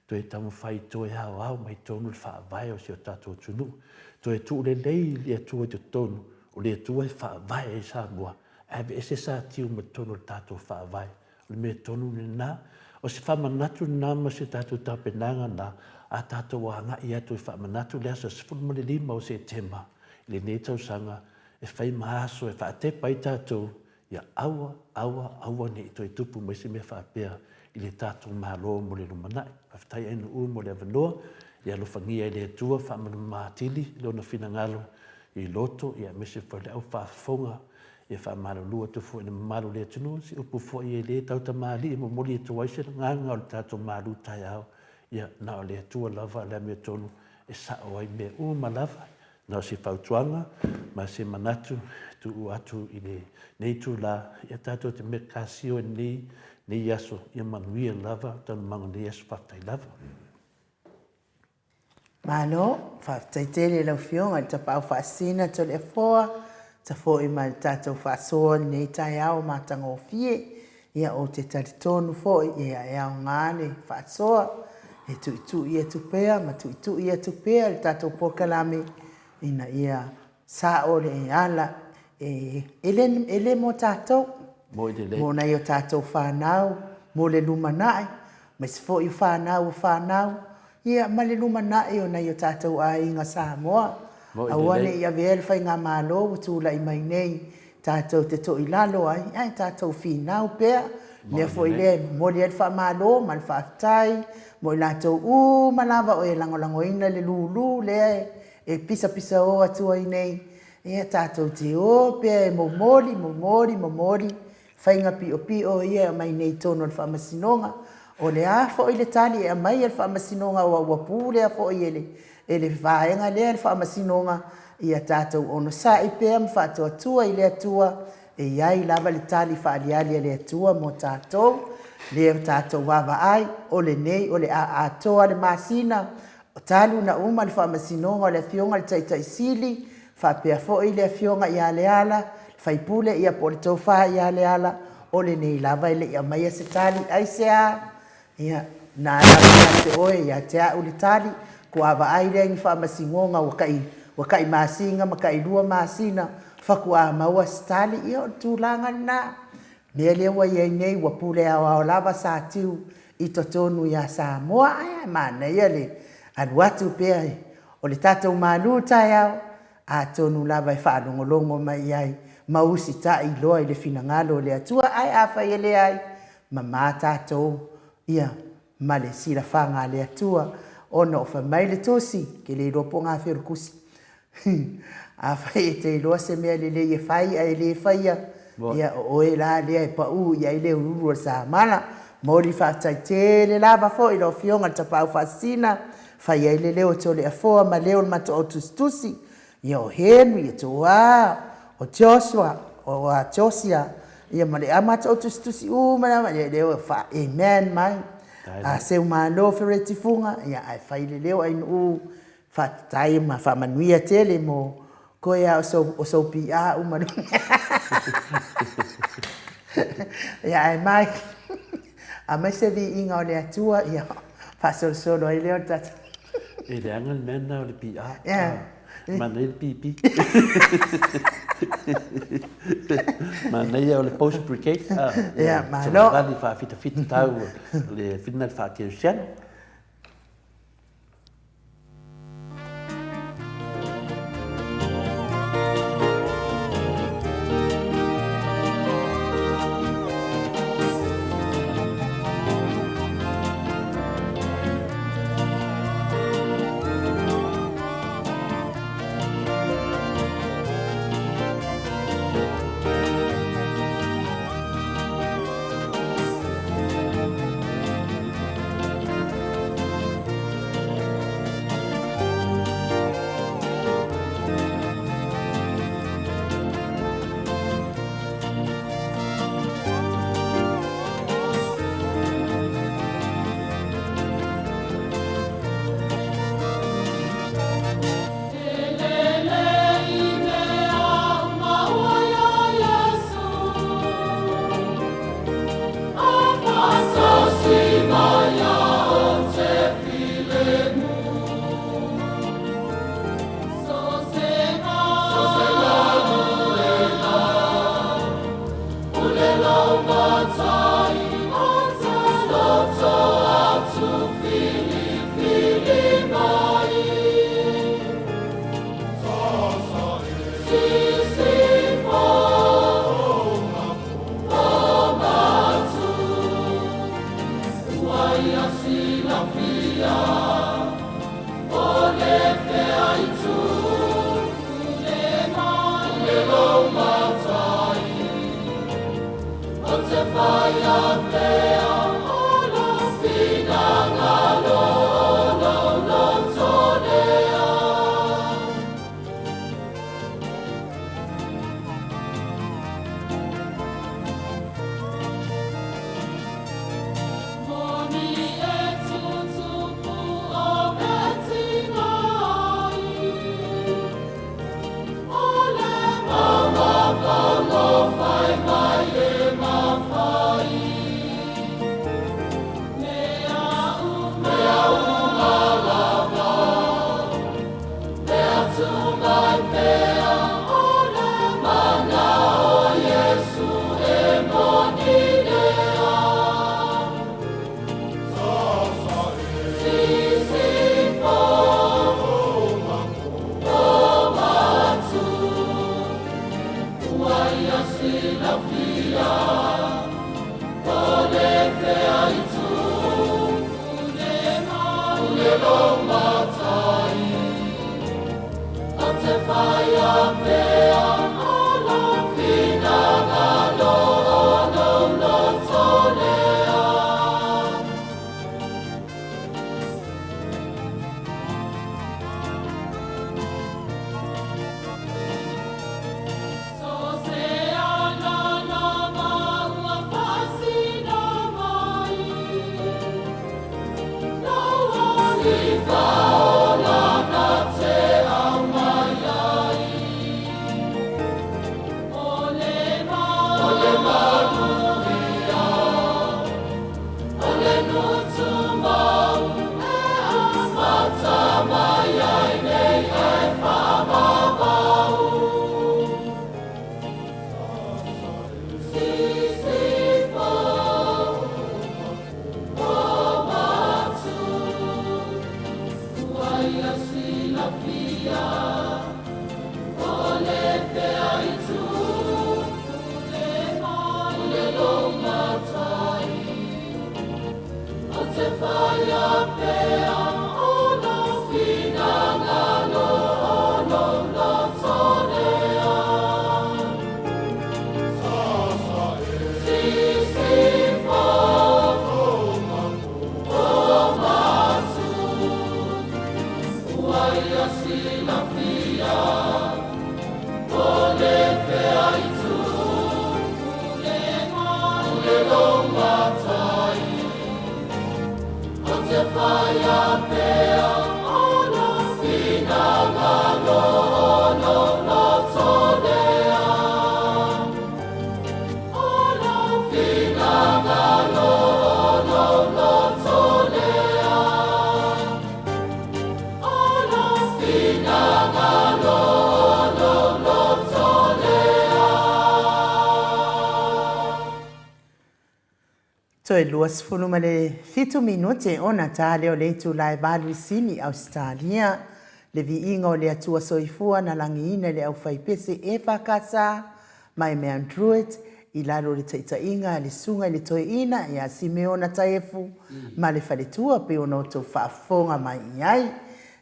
toe taumafai toe aoao mai totonu le faavae o si o tatou atunuu. Toe tuu lelei le Atua i totonu, o le Atua e faavae ai Samoa, ae aveese Satiu mai totonu o le tatou faavae. O le mea tonu lena, o se faamanatu lena ma se tatou tapenaga lena, a tatou agai atu e faamanatu le aso 15 o Setema i lenei tausaga e fai ma aso e faatepa ai tatou, ia aua, aua, aua ne i toe tupu mai se mea faapea i le tatou Malo mo le lumanai. Faafetai Ainuu mo le avanoa, ia alofagia e le Atua faamalama atili Lona finagalo i loto aemaise foi le au faafofoga. Ia faamalulu atu foi i le mamalu o le atunuu, se upu foi e le tautamalii e momoli atu ai se lagaga o le tatou malu taeao, ia na o le Atua lava le amiotonu e sao ai mea uma lava. Na o se fautuaga ma se manatu e tuu atu i lenei itula, ia tatou te mekasio i lenei aso, ia manuia lava taualumaga o lenei aso. Faafetai lava. Malo, faafetai tele i lau Afioga i le Tapaau Faasisina Toleafoa, tafo'i ma le tatou faasoa i lenei taeao matagofie. Ia, ou te talitonu foi, ia, e aoga le faasoa e tuitui atu pea ma tuitui atu pea le tatou polokalame ina ia Sao le ala e e le mo tatou, mo nai o tatou fanau, mo le lumanai, aemaise foi o fanau a fanau, ia ma le lumanai o nai o tatou aiga Samoa. Aua ne i avea le faigamalo ua tulai mai nei tatou te toilalo ai, ae tatou finau pea. O le mea foi lea e momoli ai le faamalo ma le faafetai mo i latou uma lava o e lagolagoina le lulu lea e e pisapisao atu ai nei. Ia tatou te o pea e momoli, momoli, momoli faiga piopio ia e aumai nei i totonu o le Faamasinoga. O le a foi le tali e aumai e le Faamasinoga aua ua pulea foi e le e le vaega lea le Faamasinoga, ia tatou onosai pea ma faatuatua i le Atua e i ai lava le tali faaaliali a le Atua mo tatou. Lea ua tatou vaavaai, o lenei o le a atoa le masina talu ona uma le Faamasinoga o le Afioga i le Taitai Sili faapea foi le Afioga ia Leala le sui usufono ia po o le Tofa ia Leala, o lenei lava e le i aumaia se tali. Aisea? Ia, o lena lava e ia te oe ia te au le tali, faatoa vaai lea i ni faamasinoga ua tai masina ma tailua masina faatoa maua se tali. Ia o le tulaga lena. O le mea lea ua i ai nei ua pule aoao lava Satiu i totonu ia Samoa, ae manaia le alu atu pea o le tatou malu taeao, atonu lava e faalogologo mai i ai ma usitai loa i le finagalo o le Atua. Ae afai e leai, mama tatou ia ma le silafaga a le Atua, ona o fai mai le Tusi, ou te le iloa po o gafea o le Tusi, afai e te iloa se mea lelei e fai ae le faia, ia o oe la lea e pau i ai le ulu o le samala. Momoli le faafetai tele lava foi i lau Afioga i le Tapaau Faasisina, e fai ai le leo o Toleafoa ma leo o le matou au tusitusi, ia o Henry, o Tuua, o Joshua, o Josia, ia ma le matou au tusitusi uma lava, ia lea ua faa-amen mai. A seu malo Fereti Fuga, ia ae fai le leo Ainuu, faafetai ma faamanuia tele mo koe lava o sou PA uma Ia ae mai, aumai se viiga o le Atua, ia faasolosolo ai lea o le tatou. E leaga le mea lena o le PA. Manaia le PP. Manaia o le post brigade. Ia, malo. Savali faafitafita tau le whina le whaakerisiana. Toe 27 minute ona ta lea o le itula e 8 i Sini, Ausetalia. Le viiga o le Atua Soifua na lagiina i le aufaipese EFKS ma Mount Druitt i lalo o le taitaiga a le Susuga i le Toeaina ia Simeona Taefu ma le faletua pei ona outou faafofoga mai i ai.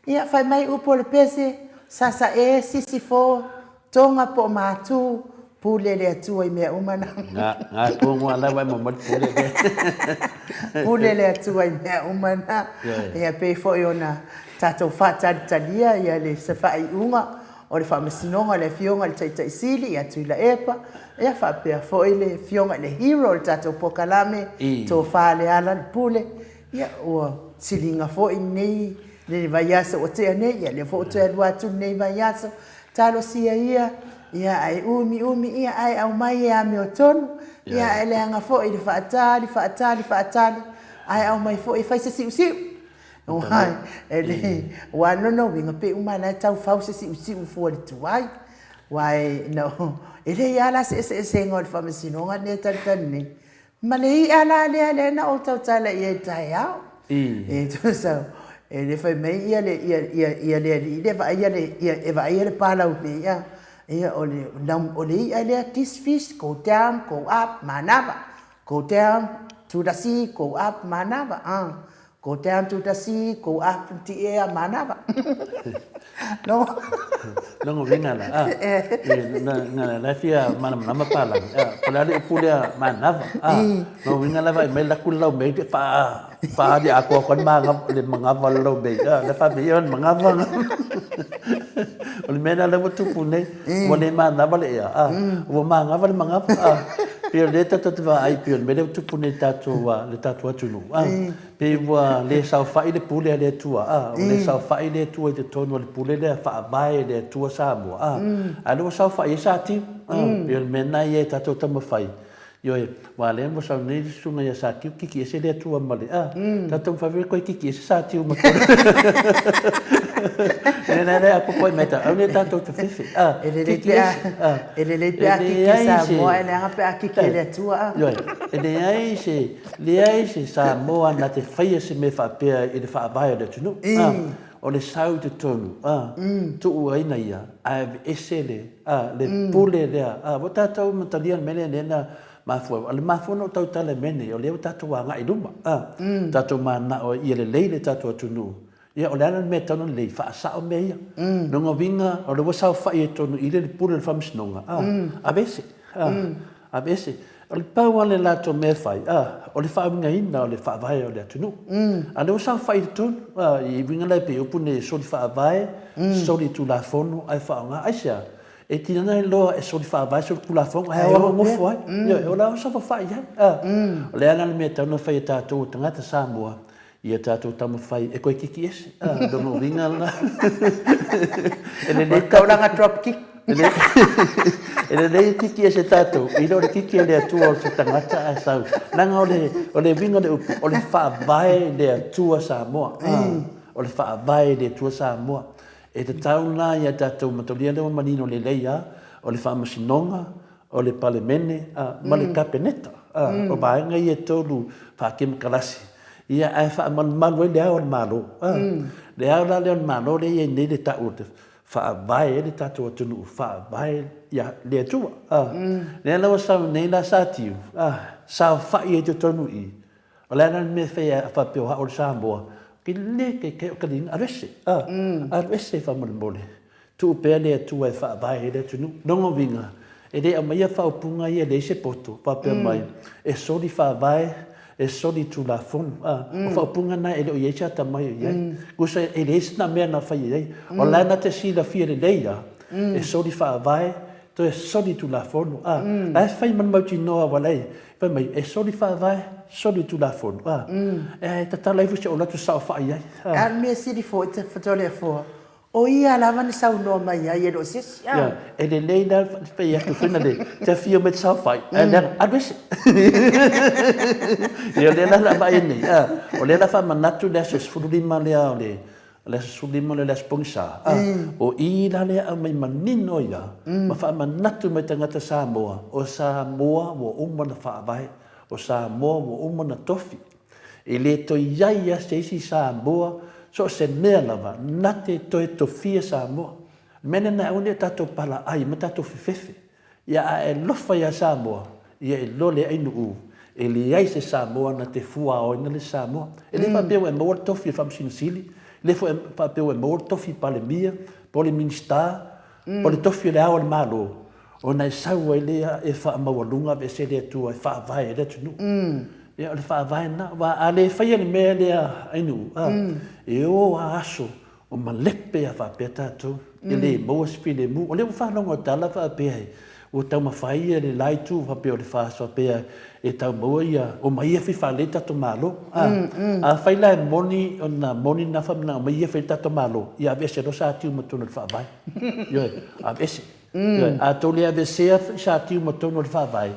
Ia, fai mai upu o le pese, sasa e, sisifo, Toga po o Matu, pule le Atua i mea uma na. Nga, nga tonu a lava e mamali pule le. Pule le Atua i mea uma na. Ia pei foi ona tatou faatalitalia ia le se faaiuga o le Faamasinoga o le Afioga i le Taitai Sili ia Tuilaepa, ia faapea foi le Afioga i le Hero o le tatou polokalame, Tofa Lealailepule. Ia, ua siliga foi lenei le vaiaso ua tea nei, ia lea foi ua toe alua atu lenei vaiaso. Talosia ia, ia ae umi umi, ia ae aumai e amiotonu, ia ae leaga foi le faatali, faatali, faatali, ae aumai foi e fai se siusiu. Aua e le, aua o lona uiga, pei uma lava o la e tau fau se siusiu fua i le tuai. Aua e leai lava la se eseesega o le Faamasinoga lenei e talitali nei, Ma le i'a la lea lea na ou tautala i ai i le taeao. E tusa, e le fai mai ia le, ia, ia, ia le alii lea e vaaia le, ia, e vaaia le palau i le i'a, ia o le, o le i'a lea, this fish go down, go up, manava. Go down to the sea, go up, manava. Go down to the sea, go up in the air, manava. No. Longo vinga la. Ah. E na na la fia malamalama palangi. Ah, po le a le upu lea manava. Ah. No vinga lava e mai la ku lau mei te fa fa di ako ko manga le mangava le lau mei. Ah, le fa mei on mangava. O le mea la ua tupu nei, ua le manava le ea. Ah, ua mangava le mangava. Ah. Pei o lea tatou te vaai pei o le mea lea ua tupu nei i tatou le tatou atunuu. Ah. Pei ua le saofai le pule a le Atua, a, ua le saofai le Atua i totonu o le pule lea faavae e le Atua Samoa, a, a o lea ua saofai ai Satiu, a, pei o le mea lena ia e tatou taumafai, ioe, aua lea ua sau nei le susuga ia Satiu, kiki ese le Atua ma le, a, tatou taumafai foi e toe kiki ese Satiu ma Le mea lea, apopo ai mai ta, aua ne i tatou tafefe, a, E lelei pe a, e lelei pe a kiki Samoa, ae leaga pe a kiki e le Atua, a. Ioe, e leai se, Leai se Samoa na te faia se mea faapea i le faavae o le atunuu. A, o le sau i totonu, a, tuu aina ia, ae aveese le, a, le pule lea. A, ua tatou matalia le mea lea lea na mafua ai. O le mafua ona ou tautala i mea nei, o lea ua tatou agai i luma, a, tatou mananao ia lelei le tatou atunuu. Ia, o le a la le mea e tatau ona lelei? Faasao mea ia. Lona uiga, o lea ua saofai ai totonu i i le pule o le Faamasinoga, a, aveese, a, aveese. O le pau lava le latou mea e fai, a, o le faauigaina o le faavae o le atunuu. A o lea ua saofai i totonu, a, i uiga la e pei o upu nei e soli faavae, soli tulafono ae faaaoga. Aisea? E tinana ai loa e soli faavae, soli tulafono, ae o nofo ai. Ioe, o la e saofafai ai, a. O le a la le mea e tatau ona fai e tatou o tagata Samoa? Ia tatou taumafai e toe kiki ese. A, lona uiga lena. E lelei taulaga drop kick. E lelei e kiki ese tatou, i lo le kiki a le Atua o se tagata ae sau. Leaga o le, o le uiga o le upu, o le faavae i le Atua Samoa. A, o le faavae i le Atua Samoa. E tatau la ia tatou mataulia lea ua manino lelei lava, o le Faamasinoga, o le Palemene ma le Kapeneta. O vaega ia e tolu faakemokarasi, ia ae faamalumalu ai le Ao o le Malo. Le Ao la lea o le Malo lea e i ai nei le tau o le Faavae ai le tatou atunuu, faavae ia le Atua. Lea la ua sau nei la Satiu, saofai ai i totonu i i, O le a la le mea e fai ai a faapea o au o le Samoa? Ou te le taitai o taliina, alu ese, a, alu ese faamolemole. Tuu pea le Atua e faavae ai le atunuu. Lona uiga, e le aumaia faaupuga ia e leai se poto, faapea mai, e soli faavae, e soli tulafono. A, o faaupuga na e le o i ai se atamai o i ai. Tusa e leai sina mea na fai i ai. O la e na te silafia lelei lava, e soli faavae, toe soli tulafono. A, la e fai ma le mautinoa ua leai, Fai mai, e soli faavae, soli tulafono, a. E tatala ifo si ou alu atu saofai ai. A o le mea sili foi, Toleafoa, o ia lava na saunoa mai ai, e le o se isi, a. E lelei la le fai atu foi na le, te afio mai e te saofai, ae leaga, alu ese. Ia o lea la o le a vaai nei, a, o lea o le a faamanatu le aso 15 lea o le O le aso 15 lea o le aso pogisa, a, o i la lea e aumai manino ai lava, ma faamanatu mai tagata Samoa, o Samoa ua uma ona faavae, o Samoa ua uma ona tofi. E le toe i ai lava se isi Samoa, so o se mea lava, na te toe tofia Samoa. O le mea lena e aua ne i o tatou palaai ma tatou fefefe. Ia a e alofa ia Samoa, ia e lole ai nuu, e leai se Samoa na te fuaoina le Samoa. E le faapea ua e maua le tofi o le Faamasino Sili, e le foi faapea ua e maua le tofi Palemia, po o le Minisita, po o le tofi o le Ao o le Malo, ona e sau ai lea e faamaualuga aveese le Atua e faavae ai le atunuu. Ia o le faavae lena. Aua a le faia le mea lea ai nuu, e o lava aso O malepe a faapea tatou, e le maua se filemu. O lea ua faalogo i tala faapea ua taumafai ia le la itu faapea o le FAST faapea e tau maua ia, omai ia fai faalelei le tatou Malo. Afai la e moni ona moni na faamanao omai ia fai le tatou Malo, ia aveese loa Satiu ma totonu o le Faavae. Ioe, aveese. Ioe, a tou le aveesea Satiu ma totonu o le Faavae,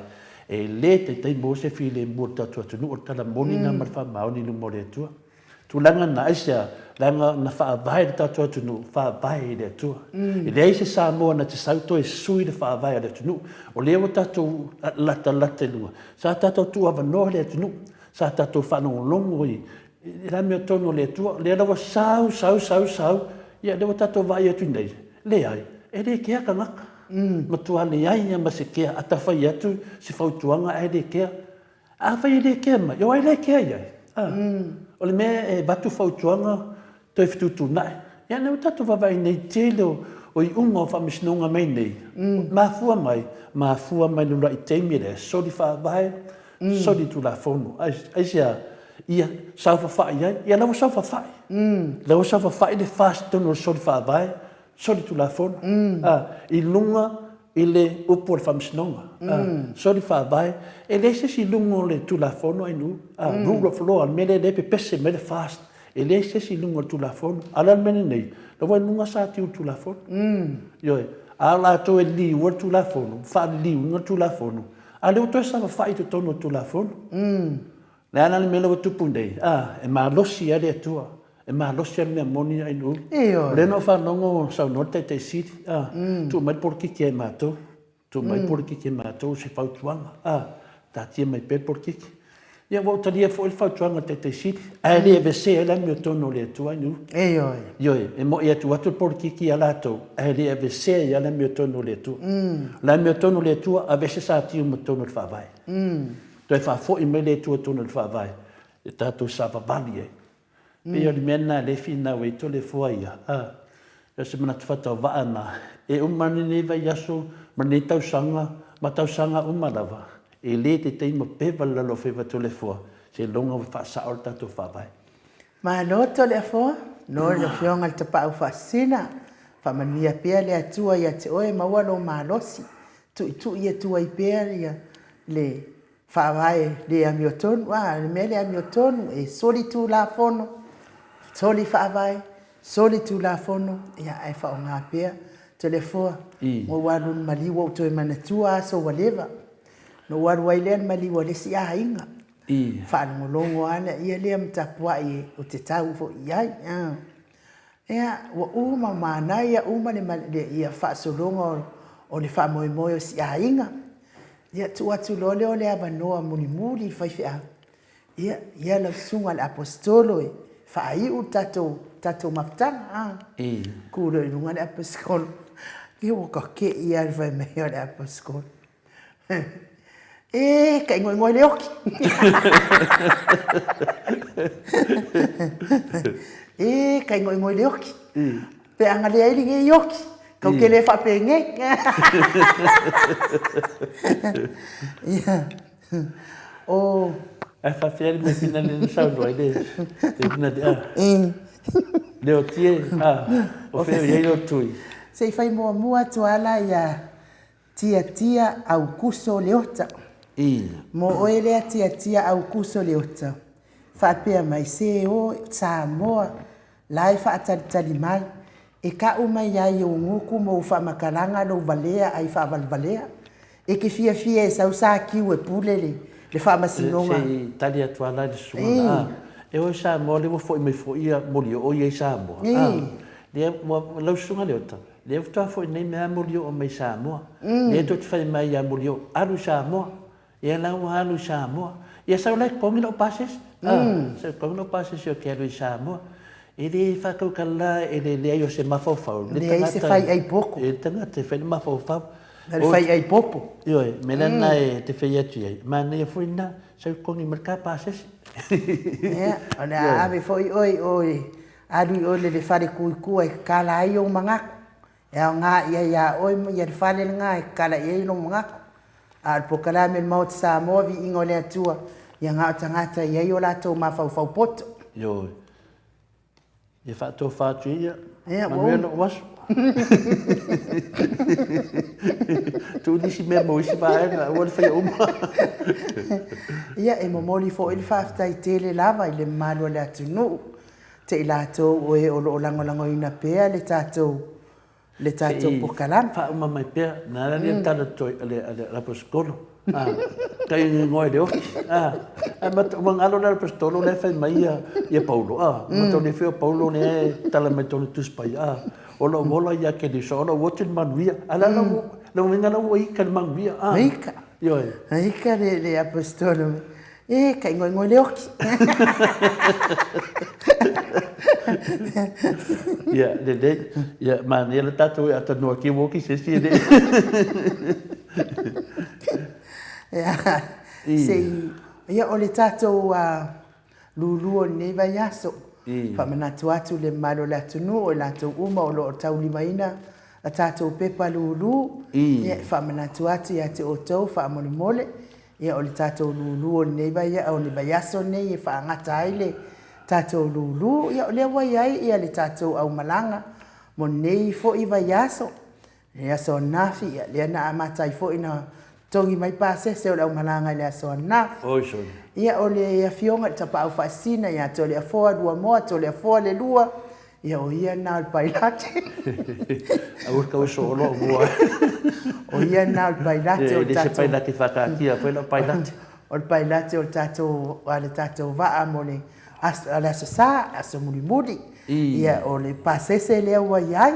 e le taitai maua se filemu o le tatou atunuu. O le tala moni lena ma le faamaoni i luma o le Atua. Tulaga na, aisea? Leaga na faavae le tatou atunuu, faavae i le Atua. E leai se Samoa na te sau toe sui le faavae a le atunuu. O lea ua tatou latalata i luga. Sa tatou tuuavanoa le atunuu, sa tatou faalogologo i le amiotonu a le Atua. O lea la ua sau, sau, sau, sau, ia lea ua tatou vaai atu nei, leai, e le kea tagata. Matua leai lava ma se kea, a ta fai atu se fautuaga ae le kea. Afai e le kea mai, o ai la e kea i ai? A, o le mea e avatu fautuaga toe fetuutuunai. Ia lea ua tatou vaavaai nei i le tele o iuga o faamasinoga mai nei, mafua mai, mafua mai le uluai taimi lea, soli faavae, soli tulafono. Aisea? Ia saofafai ai. Ia la ua saofafai. La ua saofafai le FAST i totonu o le soli faavae, soli tulafono, a, i luga i le upu o le faamasinoga, soli faavae, e leai se isi i luga o le Tulafono ainu, rule of law, le mea lea e pepese mai le FAST, e leai se isi i luga o le Tulafono. A o le a le mea lenei? O la ua i luga sa tiu le Tulafono. Ioe. A o latou e liliua le Tulafono, faaliliuina le Tulafono, a o lea ua toe saofafai i totonu o le Tulafono. Le a la le mea lea ua tupu nei? A, e malosi lava le Atua. E malosi lava le mea moni ainu. Ioe. O lea na ou faalogo o saunoa le Taitai Sili, a, tuu mai le polokiki ia i matou. Tuu mai le polokiki ia i matou se fautuaga. A, taatia mai pea le polokiki. Ia, ua ou talia foi le fautuaga a le Taitai Sili, ae le aveesea ai le amiotonu o le Atua ainu. Ioe. Ioe, e moi e tuu atu le polokiki ia latou, ae le aveesea ai le amiotonu o le Atua. O le amiotonu o le Atua, aveese satiu ma totonu o le Faavae. Toe faafoi mai le Atua tonu o le Faavae e tatou savavali ai. Pei o le mea lena lea e finau ai Toleafoa ia, a, o se manatu faatauvaa lena, e uma ane lenei vaiaso ma lenei tausaga ma tausaga uma lava, e le taitai ma peva le lalo o faiva Toleafoa seiloga ua faasao le tatou Faavae. Malo Toleafoa, no le Afioga i le Tapaau Faasisina, faamanuia pea le Atua ia te oe, maua lou malosi, tuitui atu ai pea le. Faavae le amiotonu, a, le mea le amiotonu e soli tulafono, soli faavae, soli tulafono, ia ae faaaoga pea Toleafoa. Ua ou alu i le maliu ua ou toe manatua aso ua leva. Na ou alu ai lea i le maliu a le isi aiga. Faalogologo lava lea lea ma tapuai ou te tau foi i ai. Ia, ua uma, manaia uma le faasologa o le faamoemoe o si aiga. Ia, tuu atu loa lea o le avanoa mulimuli i le faifeau, ia, ia lau susuga i le Aposetolo e faaiu le tatou, tatou mafutaga. A. Tu loa i luga le Aposetolo, ia ua ta te i lava i le fai mai o le Aposetolo. E, ka igoigoa i le oki. E, ka igoigoa i le oki. Pe a galea ai lenei oki, kau ke le faapenei. Ia, o... Ae faafefea le mea fina lea na saunoa ai le fina lea? Leotie, a, o fea o i ai lou tui? Se i fai muamua atu lava la ia Tiatia Aukuso Leota. Mo oe lea Tiatia Aukuso Leota, faapea mai se o Samoa la e faatalitali mai, e ka'u mai ai ou guku mo ou faamakalaga lou valea ai faavalevalea. E ke fiafia e sau sa kiu e pule le le faamasinoga. Se i tali atu lava la i le susuga a, e o i Samoa lea ua foi mai foi ia Molioo ia i Samoa a, lea ua lau susuga Leota, Lea faatoa foi nei mea Molioo mai Samoa. Lea tou te fai mai ia Molioo, alu i Samoa. Ia la ua alu i Samoa. Ia sau la e totogi lau pasese. Sau e totogi lau pasese ou te alu i Samoa. E le faatautala e le leai o se mafaufau. Leai se faiai poto. E le tagata e fai le mafaufau. Le faiai popo. Ioe, mea la lena e te fai atu i ai. Manaia foi lena, sau e totogi mai le ta pasese. Ia, o le a ave foi oe i o i Alu i ole le fale kuikua e kakala ai ou manatu. E aoga i ai ia oe ma ia le fale lena e kakala i ai lou manatu. A o le polokalame o le Maota Samoa, Viiga o le Atua, ia na o tagata e i ai o latou mafaufau poto. Ioe. Ia faatofa atu ia. Ia, ua Manuia lou aso. Tuu nisi mea mo isi vaega, aua le faia uma. Ia, e momoli foi le faafetai tele lava i le mamalu o le atunuu te i latou o e o lo o lagolagoina pea le tatou le tatou polokalame. Faauma mai pea, na ala lea tala toi a le a le aposetolo. Ah, kai ngoe le oki. Ah, ai ma ua ngalo le aposetolo le fai mai ia ia Paulo. Ah, ma tau le feo Paulo le tala mai tonu tusi pai. Ah, o lo ola ia ke le so o lo oti le manuia. Ala la la uiga la ua ika le manuia. Ah. Ika. Ioe. Ika le le aposetolo. E, ka ingoingoe le oki. Ia, lelei. Ia, manaia le tatou e atanoa ki ua oki se isi e le. Ia, se i, ia o le tatou lulu o lenei vaiaso. Faamanatu atu le mamalu o le atunuu o i latou uma o lo o taulimaina a tatou pepa lulu. Ia, e faamanatu atu ia te outou faamolemole. Ia o le tatou lulu o lenei vai, o le vaiaso lenei e faagata ai le tatou lulu. Ia o lea ua i ai ia le tatou aumalaga mo lenei foi vaiaso. Le aso ananafi, ia lea na amata ai foi ona totogi mai pasese o le aumalaga i le aso ananafi. Oi sole. Ia o le afioga i le Tapaau Faasisina ia Toleafoa Luamoa, Toleafoa Lelua, Ia, o ia lena o le pailate. Aua le tau e sooloa mua. O ia lena o le pailate o le tatou... E le se pailate faataatia foi lau pailate. O le pailate o le tatou, a le tatou vaa mo le aso, le aso Sa, aso mulimuli. Ia, o le pasese lea ua i ai,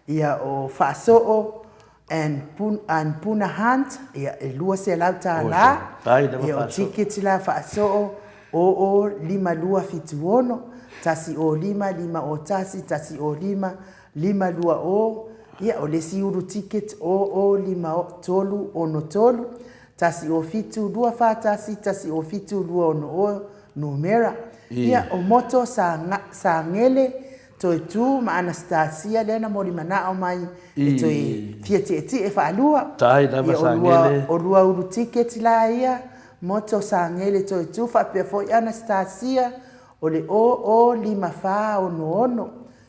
ia, o Faasoo and and Puna Hunt, ia, e $200. Ia, o tickets la Faasoo, 005276, 105 501, 105 20, ia, o le isi ulu ticket, 005363, 107 241, 107 260, numera. Ia, o moto sa, sa gele Toe tu ma Anastasia lea na moli manao mai e toe fia tietie faalua. Tai lava Ia, o lua, Sangele. o lua ulu tiketi la ia, moto Sangele toe tu faapea foi Anastasia, o le 00546,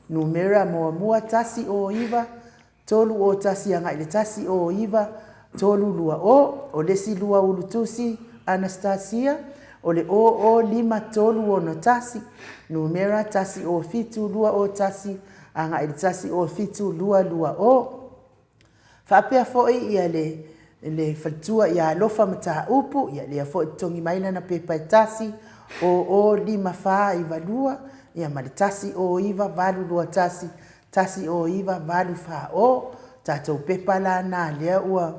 numera muamua 109 301 agai i le 109 320. O le isi lua ulu tusi, Anastasia, o le 005361, numera 107201 agai i le 107220. Faapea foi ia le le faletua ia Alofa Mataupu, ia lea foi totogi mai lana pepa e 1005492, ia ma le 109821, 109840. Tatou pepa la na lea ua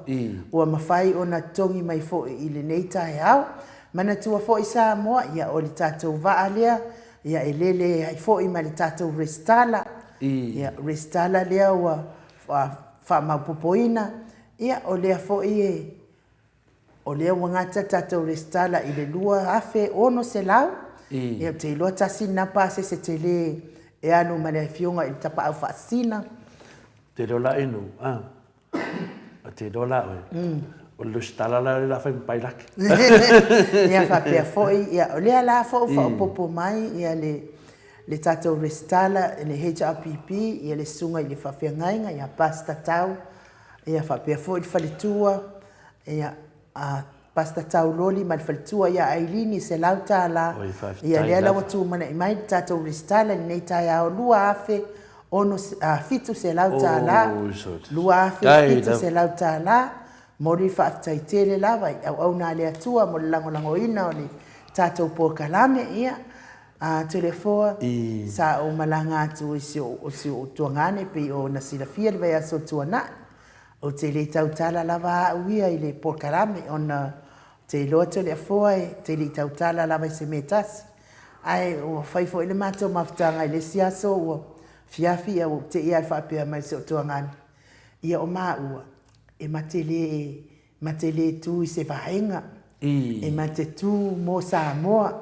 ua mafai ona totogi mai foi i lenei taeao. Manatua foi Samoa, ia o le tatou vaa lea, ia e lele ai foi ma le tatou resitala. Ia resitala lea ua faamaopopoina, ia o lea foi e o lea ua gata le tatou resitala i le $2,600. Ia ou te iloa tasi lena pasese tele e alu ma le afioga i le Tapaau Faasisina. Ou te iloa la Inu, a, ou te iloa la oe, o le resitala la lea o le a fai ma Pailate. Ia faapea foi, ia o lea la foi ua faaopoopo mai ia le le tatou resitala i le HRPP, ia le susuga i le faafeagaiga ia Pastor Tau, ia faapea foi le faletua ia a Pastor Tau Loli ma le faletua ia Ailini i $100. Oi, faafetai Ia lea la lava. ua tumanai mai le tatou resitala i lenei taeao $2,700. Oi, so faafetai lava. $2,700. Momoli le faafetai tele lava i auauna a le Atua mo le lagolagoina o le tatou polokalame. Ia, a Toleafoa, sa ou malaga atu i si ou, si ou tuagane pei ona silafia le vaiaso ua tuanai. Ou te le tautala lava au ia i le polokalame ona ou te iloa Toleafoa e te le i tautala lava i se mea e tasi. Ae ua fai foi le matou mafutaga i le isi aso ua afiafi ae ua ou te i lava i le faapea mai o si ou tuagane, ia o maua, e ma te le, ma te le tu i se vaega, e ma te tu mo Samoa,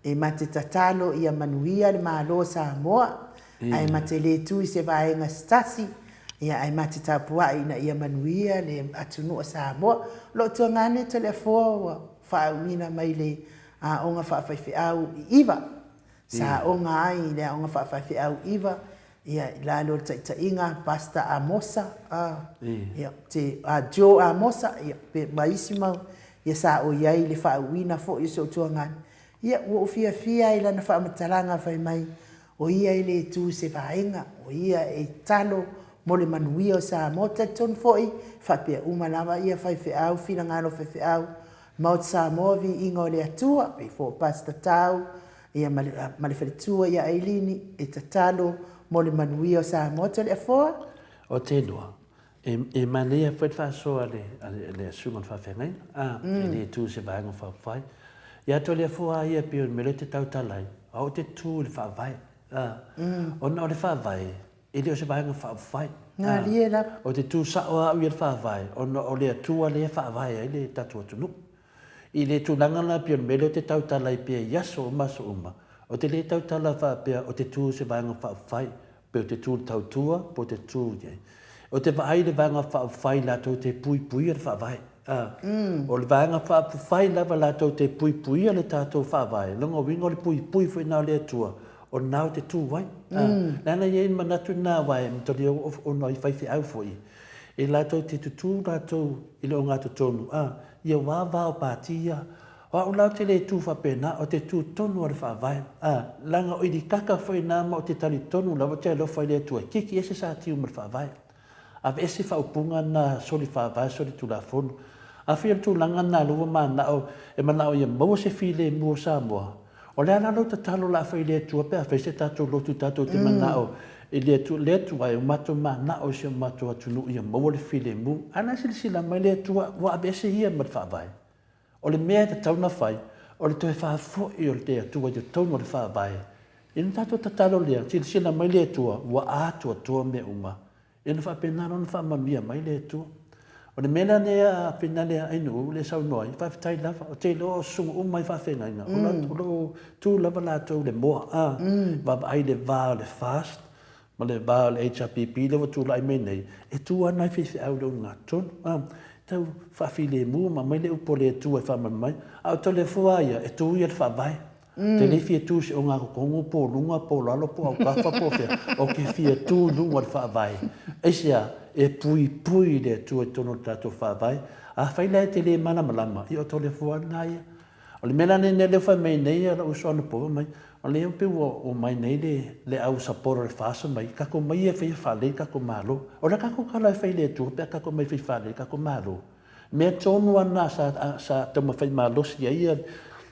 e ma te tatalo ia manuia le Malo o Samoa, ae ma te le tu i se vaega se tasi, ia ae ma te tapuai ina ia manuia le atunuu o Samoa. O lou tuagane Toleafoa ua faauuina mai le aoga faafaifeau i iva, sa aoga ai i le aoga faafaifeau iva, ia i lalo o le taitaiga a Pastor Amosa, a, ia, te, a Joe Amosa, ia, pe, ma isi mau, ia sa ou i ai i le faauuina foi o si ou tuagane. Ia, ua ou fiafia i lana faamatalaga fai mai, o ia e le tu i se vaega, o ia e tatalo mo le manuia o Samoa. Talitonu foi, faapea uma lava ia faifeau, finagalo o faifeau, Maota Samoa, viiga o le Atua, pei foi o Pastor Tau, ia ma le, ma le faletua ia Ailini, e tatalo mo le manuia o Samoa. Toleafoa. O te iloa, e, e manaia foi le faasoa a le, a le, le susuga i le faafeagaiga, a, e le tu i se vaega faaupufai. Ia Toleafoa lava ia pei o le mea lea ou te tautala ai, a ou te tu i le faavae, a, ona o le faavae, e le o se vaega faaupufai. Galie lava. Ou te tu sao lava au i le faavae, ona o le Atua lea e faavae ai le tatou atunuu. I le tulaga la pei o le mea lea ou te tautala ai pea i aso uma aso uma, ou te le tautala faapea ou te tu i se vaega faaupufai, pe ou te tu i le tautua, pe ou te tu i ai. Ou te vaai i le vaega faaupufai latou te puipuia le faavae. A, o le vaega faaupufai lava latou te puipuia le tatou faavae, lona uiga o le puipui foi lena o le Atua, o lena ou te tu ai. A, leaga e i ai le manatu lena aua e matalia ona i faifeau foi, e latou te tutū latou i le ogatotonu, a, ia vava o pati ia. O au la ou te le tu faapena, ou te tu tonu lava i le Faavae. A, leaga o ilikaka foi na ma ou te talitonu lava ou te alofa i le Atua e kiki ese sa tiu ma le Faavae. Aveese faaupuga na soli Faavae, soli Tulafono. Afai o le tulaga lena lea ua manao, e manao ia maua se filemu o Samoa, O le a la lou tatalo o le a fai i le Atua pe a fai se tatou lotu tatou te manao i le Atua, le Atua e o matou manao i si o matou atunuu ia maua le filemu. A la e silasila mai le Atua ua aveese ia ma le Faavae. O le mea e tatau ona fai, o le toe faafoi o le Atua i totonu o le Faavae. Ina tatou tatalo lea, silasila mai le Atua ua atoatoa mea uma. Ia ona faapena loa ona faamanuia mai le Atua. O le mea la lea a Finale a Ainuu lea e saunoa ai, faafetai lava, ou te iloa o susuga uma i faafeagaiga, o lo o tu lava latou i le moa, a, vaavaai i le va o le FAST ma le va o le HRPP lea ua tulai mai nei, e tu lava nai faifeau i le ogatotonu, a, tau faafilemu ma aumai le upu a le Atua e faamanuia mai. A o Toleafoa lava ia, e tu ia i le Faavae. Ou te le fia tu i se ogakokogo po o luga po o lalo po o autafa po o fea, ou te fia tu i luga o le Faavae. Aisea? E puipui i le Atua i totonu o le tatou Faavae. Afai la e te le malamalama, ia o Toleafoa lena ia. O le mea la lenei lea ua fai mai nei lou uso anapo fai mai, o lea pei ua omai nei le le au support o le FAST mai, tatou omai ia e faia faalelei le tatou Malo. O le a tatou tala e fai i le Atua pe a tatou omai e fai faalelei le tatou Malo? Mea tonu lava lena sa sa taumafai malosi ai ia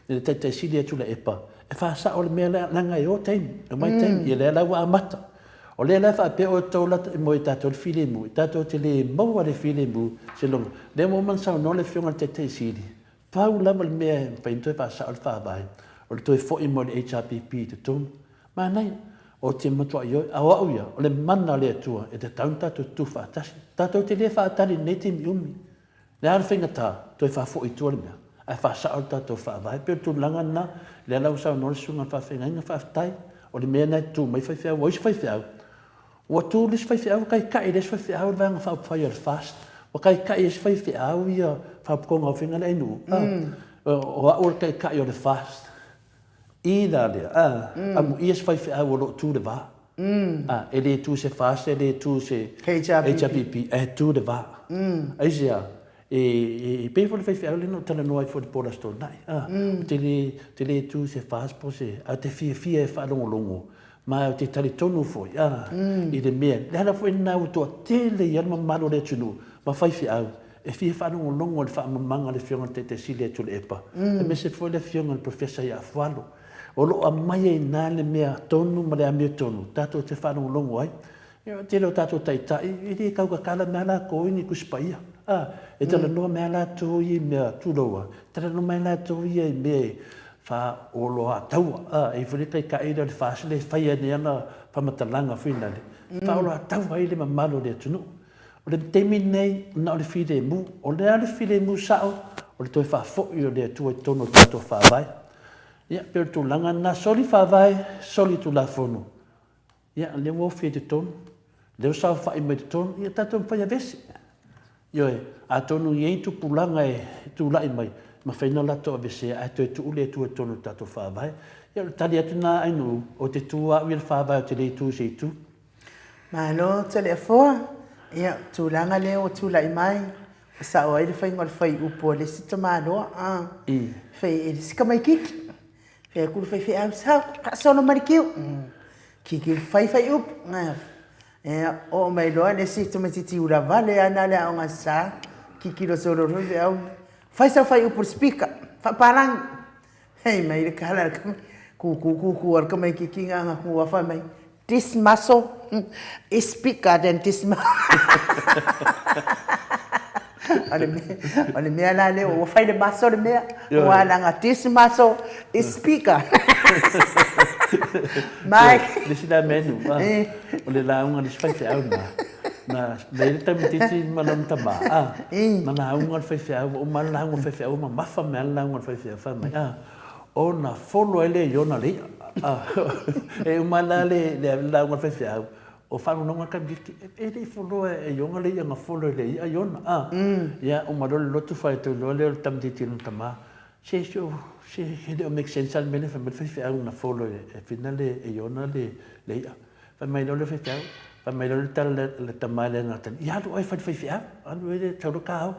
le Taitai Sili ia Tuilaepa e faasao le mea lea leaga e o taimi, e omai taimi, ia lea la ua amata. O lea la e faapea o tou la mo i tatou le filemu, tatou te le maua le filemu seiloga. Lea ua uma ona saunoa le Afioga i le Taitai Sili, pau lava le mea e mafai ona toe faasao le Faavae, o le toe foi mai o le HRPP i totonu. Manaia, ou te matuai ioe, a o au ia, o le mana o le Atua e tatau ona tatou tutu faatasi. Tatou te le faatali i lenei taimi umi. O le a le faigata, toe faafoi i tua le mea, ae faasao le tatou Faavae. E pei o le tulaga lena, lea la ua saunoa le susuga i le faafeagaiga, faafetai, o le mea lena e tutu mai faifeau, o isi faifeau, ua tu le isi faifeau ua taitai le isi faifeau le Vaega Faaupufai a le FAST, ua taitai e isi faifeau ia Faalapotopotoga o Faiga le Ainuu, o au o le taitai o le FAST. I la lea, a, amuia se faifeau o lo o tu le va. A, e le tu se FAST, e le tu se HRPP, ae tu le va. Aisea? E, e pei foi le faifeau lea na ou talanoa ai foi i le po o le Aso Toonai, a, ou te le, ou te le tu se FAST po o se, ae ou te fiafia e faalogologo, ma ou te talitonu foi, a, i le mea, le ala foi lena ua toatele ai le mamalu o le atunuu ma faifeau e fia faalogologo i le faamamaga a le Afioga i le Taitai Sili ia Tuilaepa, aemaise foi le Afioga i le Professor ia Afualo. O lo o aumai ai i ina le mea tonu ma le amiotonu tatou te faalogologo ai. O le tele o tatou taitai, e le tautatala mai lava latou i ni Tusi Paia. A, e talanoa mai lava latou ia i mea, tulou lava, e talanoa mai latou ia i mea e faaoloataua. A, e i ai foi le taitai lea o le FAST lea e fai ai nei ana faamatalaga foi lale, e faaoloataua ai le mamalu o le atunuu. O le taimi lenei, na o le filemu. O le a le filemu sao? O le toe faafoi o le Atua i totonu o le tatou Faavae. Ia, pei o le tulaga lena, soli Faavae, soli Tulafono. Ia, lea ua ofi ai i totonu, lea ua saofai mai i totonu, ia tatou mafai aveese. Ioe, atonu e i ai tupulaga e tulai mai, mafai ona latou avesea ae toe tuu le Atua i totonu o le tatou Faavae. Ia, o le tali atu lena Ainuu, ou te tu lava au ia i le Faavae ou te le tu i se itu. Malo Toleafoa, ia o tulaga lea ua tulai mai, ua sao ai le faiga o le faiupu a le isi tamaloa a, fai e le isi tamaititi, fai atu le faifeau, sau, faasolo mai le kiu, kiki fai faiupu, ia oo mai loa le isi tamaititi ulavale lava lena i le aoga a Sa, kiki loa solo e le faifeau, fai sau faiupu i le speaker, faapalagi. Fai mai le tala a le tama, kuku kuku a le tamaititi na ana tua fai mai, this muscle is bigger than this muscle. O le mea, o le mea la lea ua fai le muscle le mea, ua leaga this muscle is bigger. Mai. Le isi la mea nu, o le lauga a le isi faifeau lena, na na i ai le tamaitiiti ma lona tama, a, na lauga le faifeau, ua uma lava le lauga a le faifeau, ua mamafa mai lava le lauga a le faifeau, fai mai, a, ona folo ai lea i ona le i'a. A, e uma la le lauga a le faifeau, o faalogologo lava le tamaitiiti, e le i foloa e Iona le i'a na folo e le i'a Iona, a. Ia, uma loa le lotu faitau loa lea o le tamaitiiti i lona tama, se, se, se, e le o make sense lava le mea lea fai mai le faifeau na folo e Fina le, e Iona le i'a. Fai mai loa le faifeau, fai mai loa le tala a le tama lea na atalii, ia alu oe e fai le faifeau, alu oe sau loa ta o.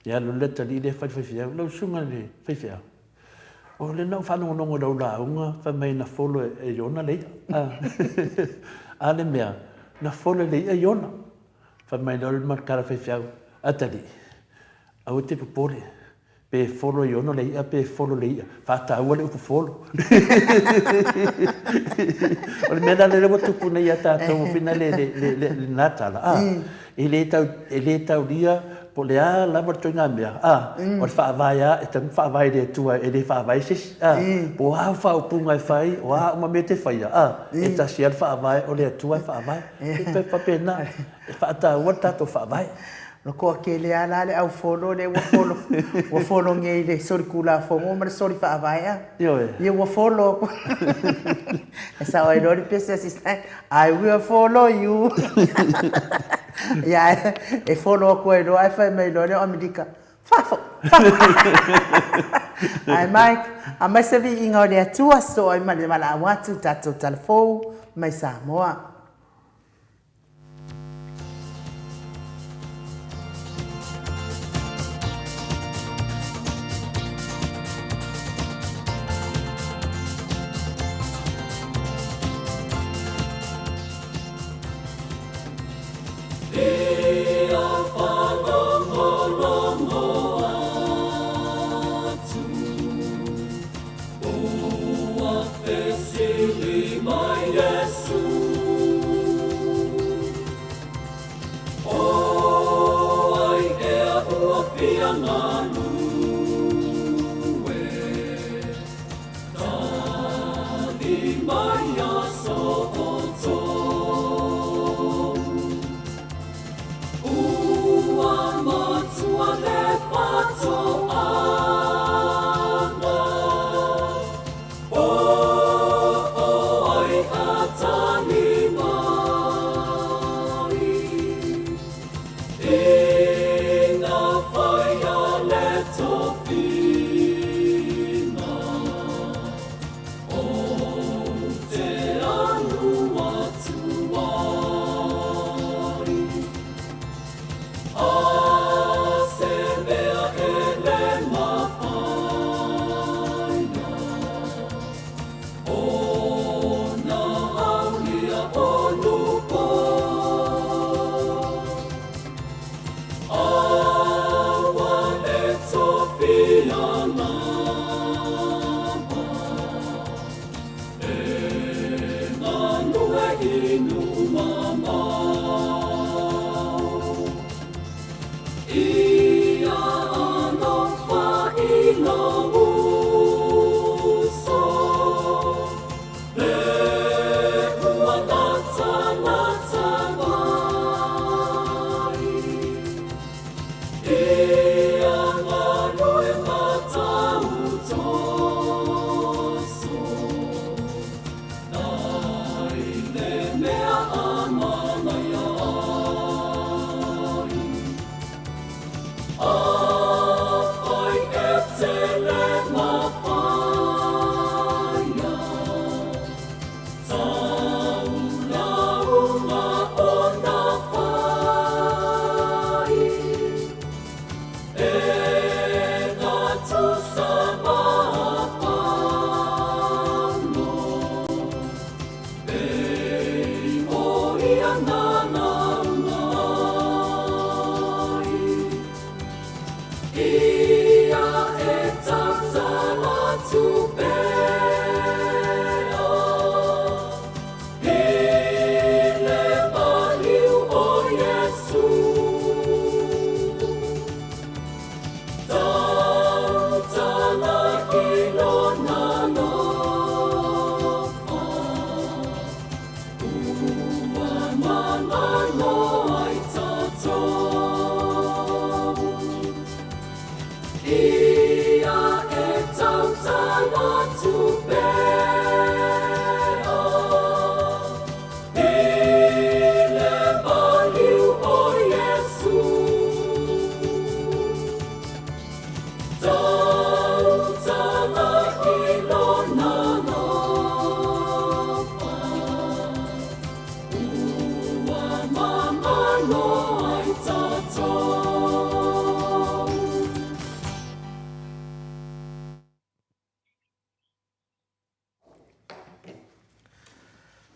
Ia alu loa le atalii lea e fai le faifeau, lau susuga i le faifeau, o lea na ou faalogologo i lau lauga fai mai na folo e Iona le i'a. A le mea, na folo e le i'a Iona. Fai mai loa le tala a le faifeau, atalii, aua e te popole, Pe folo i ono le i'a pe folo le i'a, faataua le upu folo. O le mea la lea ua tupu nei ia tatou whina le le le lena tala, a, e le tau e le taulia po o le a lava le ituaiga mea, a, o le faavae lava e tatau ona faavae i le Atua e le faavae i se isi, a, po o a au faaupuga e fai, o a uma mea e te faia, a, e tasi lava le faavae o le Atua e faavae. E faapena, e faataua le tatou faavae. O le toatele lava la le au folo lea ua folo, ua folo nei i le solitulafono ma le soli faavae a. Ioe. Ia ua folo atu. E sao ai loa le pese a Sister I will follow you. Ia e folo atu ai loa ae fai mai loa le Amerika, Fafo! Fafo! Ae Mike, aumai se viiga o le Atua, sosoo ai ma le valaau atu i tatou tala fou mai Samoa.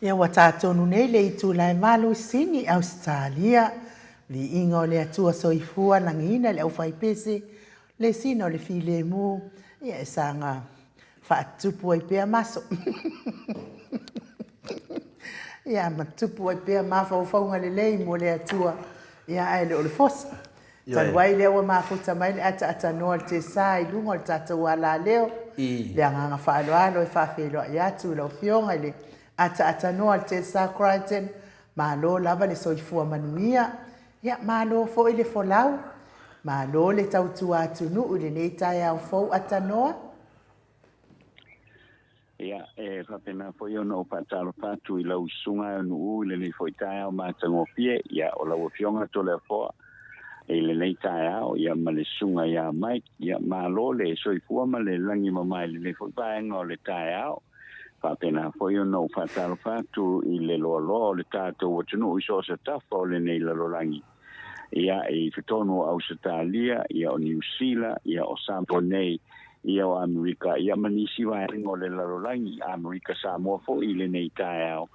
Ia ua ta tonu nei le itula e valu i Sini, Ausetalia. Viiga o le Atua Soifua lagiina le aufaipese, le sina o le filemu, ia e saga faatupu ai pea maso. Ia ma tupu ai pea mafaufauga lelei mo le Atua, ia ae le o le fosi. Talu ai lea ua mafuta mai le ataatanoa o le tesa i luga o le tatou alaleo, le agaga faaaloalo e faafeiloai atu i lau Afioga i le ataatanoa o le tesa Crichton, malo lava le soifua manuia, ia malo foi le folau, malo le tautua atunuu i lenei taeao fou atanoa. Ia, e faapena foi ona ou faatalofa atu i lau susuga e Nu'u i lenei foi taeao matagofie. Ia, o lau Afioga Toleafoa, i lenei taeao, ia ma le susuga ia Mike, ia malo le soifua ma le lagi mamae i lenei foi vaega o le taeao. Faapena foi ona ou faatalofa atu i le loaloa o le tatou atunuu i so o se tafa o lenei lalolagi, ia i totonu o Ausetalia, ia o Niu Sila, ia o Samoa nei, ia o Amerika, ia ma nisi vaega o le lalolagi, Amerika Samoa foi i lenei taeao.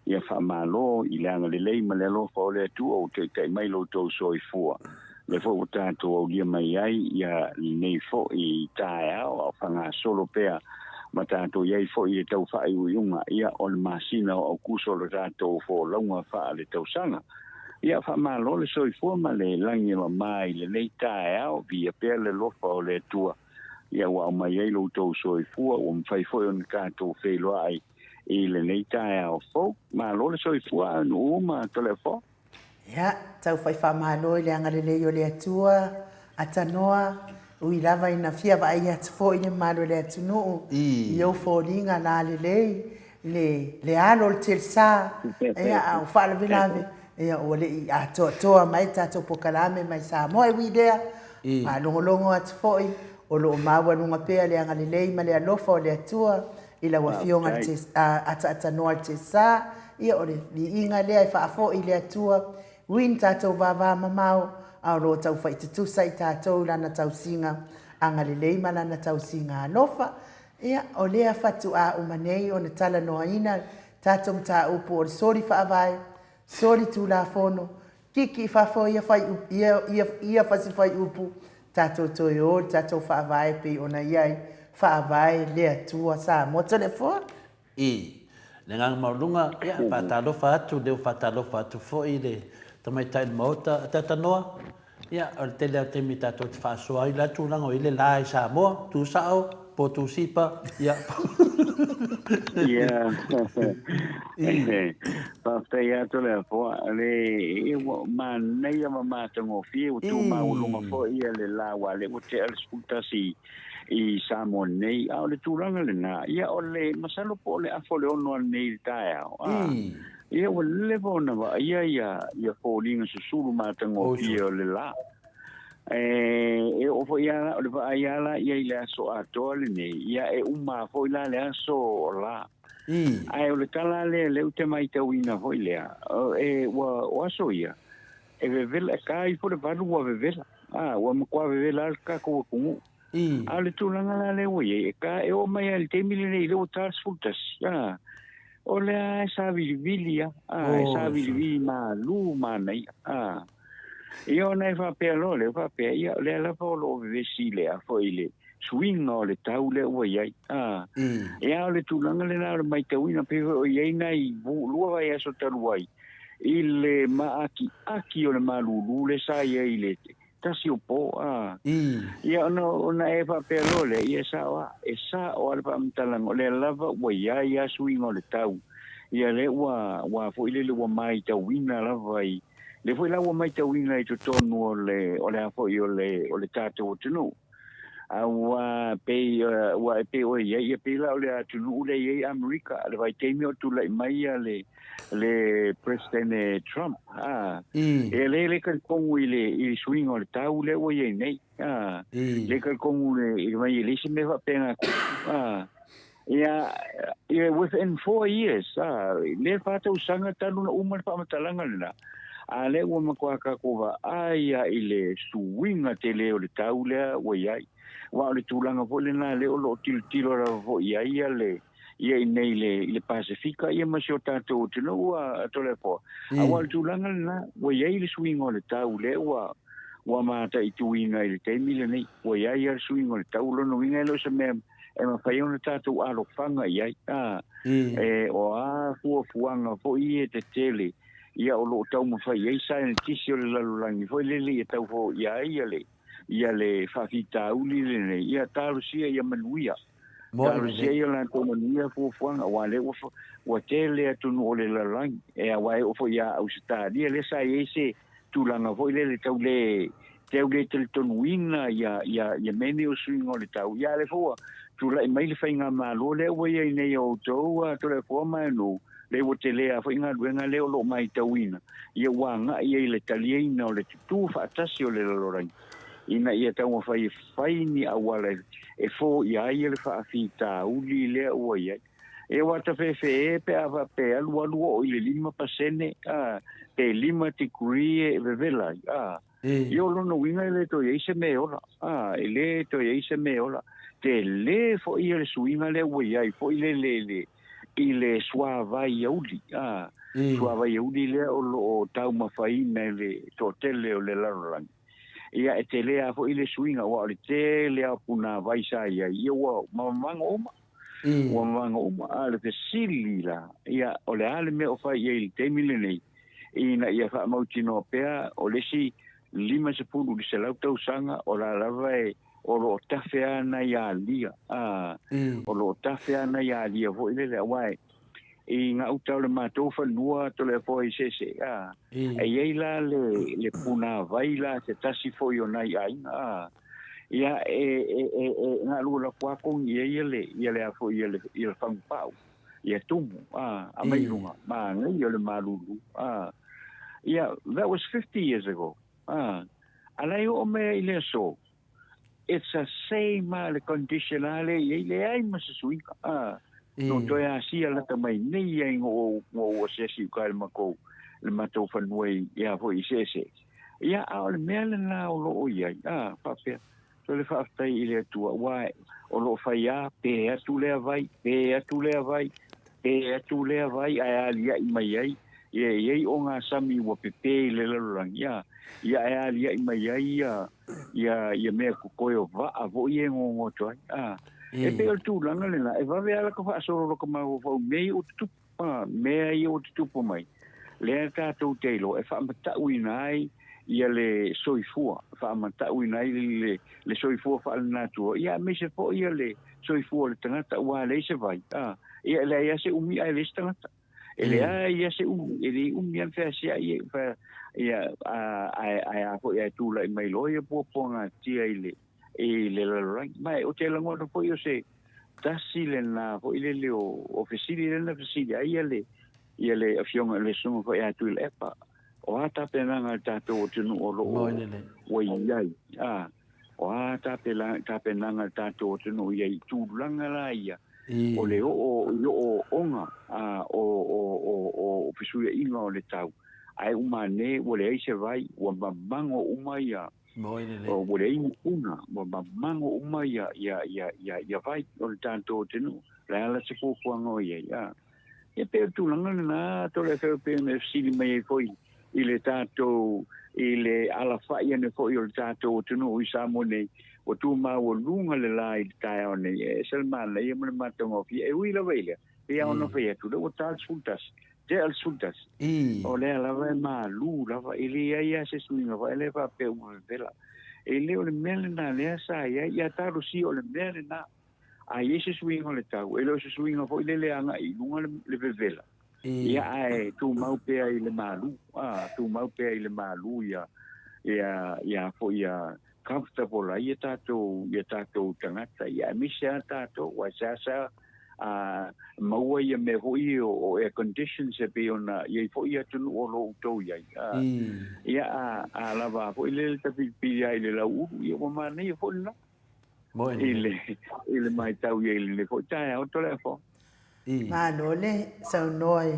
Ia faamalo i le agalelei ma le alofa o le Atua ua taitai mai lo outou soifua. Lea foi ua tatou aulia mai ai ia lenei foi taeao a o fagasolo pea ma tatou i ai foi i le tau faaiuiuga ia o le masina o Aukuso o le tatou folauga faaletausaga. Ia faamalo le soifua ma le lagi e mama i lenei taeao, viia pea le alofa o le Atua ia ua aumai ai lo outou soifua, ua mafai foi ona tatou feiloai i lenei taeao fou. Malo le soifua Nu'u ma Toleafoa. Ia, tau fai faamalo i le agalelei o le Atua, atanoa, ui lava ina fia vaai atu foi le mamalu o le atunuu i ou foliga lalelei, le, le alo o le telesa, ia, a o faalavelave, ia, ua le i atoatoa mai tatou pokalame mai Samoa. E ui i lea, faalogologo atu foi, o lo o maualuga pea le agalelei ma le alofa o le Atua i lau Afioga i le ataatanoa i le Tesa, ia o le viiga lea e faafoi i le Atua, ui ni tatou vavamamao, a o lo o taufai tutusa i tatou i Lana tausiga agalelei ma Lana tausiga alofa. Ia, o lea fatuā uma nei ona talanoaina tatou mataupu o le soli faavae, soli tulafono, Kiki i fafo ia fai ia ia ia fasi faiupu tatou toe o i le tatou faavae pei ona i ai faavae le Atua Samoa Toleafoa. I le agaga maualuga, ia, faatalofa atu, lea ua faatalofa atu foi le tamaitai o le Maota, Atatanoa, ia, o le tele lava o taimi tatou te faasoa ai la tulaga o i ai le la i Samoa, tu sao, po tu sipa, ia. Ia, faafetai lava Toleafoa, le ua manaia ma matagofie, ua tu maualuga foi ia le la aua o lea ua tea le 11 i Samoa nei, a o le tulaga lena, ia o le masalo po o le afa o le 6 ananei i le taeao, a, ia ua leva ona vaaia ia foliga susulu matagofie o le la. E oo foi lava la, o le vaai lava la ia i le aso atoa lenei, ia e uma foi la le aso o la. Ae o le tala lea lea ou te matauina foi lea, e, ua, o aso ia, e vevela, e ka ifo le valu ua vevela. A, ua matua vevela lava le tatou atunuu. A o le tulaga la lea ua i ai, e ka, e oo mai lava i le taimi lenei, lea ua ta le 11, a, o lea e savilivili lava, a, e savilivili malu manaia, a. Ia ona e faapea loa lea, faapea, ia o lea lava o lo o vevesi i le a foi i le suiga o le tau lea ua i ai. A, ia o le tulaga lena o le maitauina, pei foi o i ai nai lua vaiaso talu ai, i le maakiaki o le malulu lea sa i ai i le tasi o po. A, ia ona, ona e faapea loa lea, ia e sao lava, e sao lava le faamatalaga, o lea lava ua i ai lava suiga o le tau. Ia lea ua, ua foi lele ua maitauina lava i, Lea foi la ua maitauina i totonu o le, o le a foi o le, o le tatou atunuu. Aua pei, ua e pei oe i ai, ia pei la o le atunuu lea e i ai Amerika, le vaitaimi o tulai mai ia le, le Peresetene Trump, a, e le le talitonu i le, i le suiga o le tau lea ua i ai nei, a, le talitonu le, i le mai e leai se mea faapena, a, ia, ia within 4 years, a, le fa tausaga talu ona uma le faamatalaga lena, a lea ua matua tatou vaai lava i le suiga tele o le tau lea ua i ai. Aua o le tulaga foi lena lea o lo o tilotilo lava foi i ai ia le, ia i nei i le, i le Pasefika ia ma si o tatou atunuu a Toleafoa. Aua o le tulaga lena, ua i ai le suiga o le tau lea ua, ua mataituina i le taimi lenei. Ua i ai lava le suiga o le tau, o lona uiga e le o se mea e mafai ona tatou alofaga i ai, a, e, o a fuafuaga foi ia tetele, ia o lo o taumafai i ai saienitisi o le lalolagi foi lele ia tau foia ai ia le, ia le faafitauli lenei, ia talosia ia manuia. Talosia ia latou manuia fuafuaga, aua lea ua, ua tele atunuu o le lalolagi, e aua e oo foi ia Ausetalia lea sa i ai se tulaga foi lele tau le tau le talitonuina ia ia ia mea nei o suiga o le tau. Ia a lea foi ua tulai mai le faigamalo lea ua i ai nei a outou a Toleafoa ma Enu, Lea ua tele lava foi galuega lea o lo o matauina, ia ua agai ai i le taliaina o le tutū faatasi o le lalolagi ina ia taumafai e fai ni auala e foia ai le faafitauli lea ua i ai. Ia ua tafefe pe a faapea e alu alu oo i le 5%, a, pe 5 degree e vevela ai, a. Ia o lona uiga e le toe i ai se mea e ola, a, e le toe i ai se mea e ola. Tele foi le suiga lea ua i ai foi le le le i le suavai auli, a, suavai auli lea o lo o taumafaina e le toatele o le lalolagi. Ia e tele lava foi le suiga aua o le tele lava o punavai sa i ai, ia ua mamago uma. Ua mamago uma. A o le fesili la, ia o le a le mea o fai i ai i le taimi lenei ina ia faamautinoa pea o le isi 50 i le 100 tausaga o la lava e o lo o tafe lava nai alia, a, o lo o tafe lava nai alia foi lele, aua e i gauta o le matou fanua Toleafoa i Sese, a, e i ai la le, le punāvai la se tasi foi o nai aiga, a, ia e, e, e, e galue lako lava kogi i ai ia le, ia le a foi, ia le, ia le fagupau, ia tumu, a, aumai i luga, manaia o le malulu, a. Ia, that was 50 years ago, a, a la e oo mai ai i le aso, It's the same a le condition a le i ai, leai ma se suiga. A, no toe asia lata mai nei ai ngo ou, ngo ou asiasi uka i le makou, le matou fanua i, ia foi i Sese. Ia, a o le mea lena o lo o i ai, a, faapea, toe le faafetai i le Atua, aua o lo o fai a, pe atu lea vai, pe atu lea vai, pe atu lea vai ae aliaʻi mai ai, ia e i ai ogasami ua pepē i le lalolagi, a, ia ae aliaʻi mai ai ia, ia, ia mea kokoe o vaa foi ia e gogo atu ai. A, e pei o le tulaga lena, e vave lava ka faasolo lo ka mafaufau i mea ia ua tutupu, a, mea ia ua tutupu mai, lea tatou te iloa e faamatauina ai ia le soifua, faamatauina ai le, le soifua faalenatura, ia aemaise foi ia le soifua o le tagata aua e leai se vai, a, ia e leai lava se umi ae leai se tagata. E leai lava se umi, e le umi lava le feasiai e, fa, ia, a, ae, ae a foi ae tulai mai loa ia puapuagatia i le, i le lalolagi. Ma e, ou te lagona foi o se tasi lena foi lele o, o fesili lea na fesili ai ia le, ia le afioga i le Susuga foi ia Tuilaepa, o a tapenaga a le tatou atunuu o lo o ua i ai, a, o a tapenaga a le tatou atunuu i ai i tulaga la ia o le oo i ooooga o fesuiaiga o le tau, ae uma ane ua leai se vai, ua mamago uma ia, ua leai ni puna, ua mamago uma ia vai o le tatou atunuu. O le a la se fuafuaga o i ai? A, e pei o le tulaga lena, Toleafoa, pei ona e fesili mai ai foi i le tatou, i le alafai ane foi o le tatou atunuu i Samoa nei, ua tu maualuga le la i le taeao nei, e ese le manaia ma le matagofie. E ui lava i lea, pei lava ona fai atu, o lea ua ta le 11, tea le 11, o lea lava e malu lava, e leai lava se suiga foi lea faapea ua vevela. E le o le mea lena lea sa i ai, ia talosia o le mea lena. A i ai se suiga o le tau, e le o se suiga foi lele e agai i luga le vevela, ia ae tumau pea i le malu, a, tumau pea i le malu ia, ia, ia foi ia comfortable ai ia tatou, ia tatou tagata, ia aemaise lava tatou, aua e seasea a maua ia mea foi o, o air conditions e pei ona i ai foi atunuu o lo o outou i ai. A, ia a, a lava foi lele tafilifili ai i le lauulu, ia ua manaia foi lena. I le, i le matau i ai i lenei foi taeao, Toleafoa. Malo le saunoa i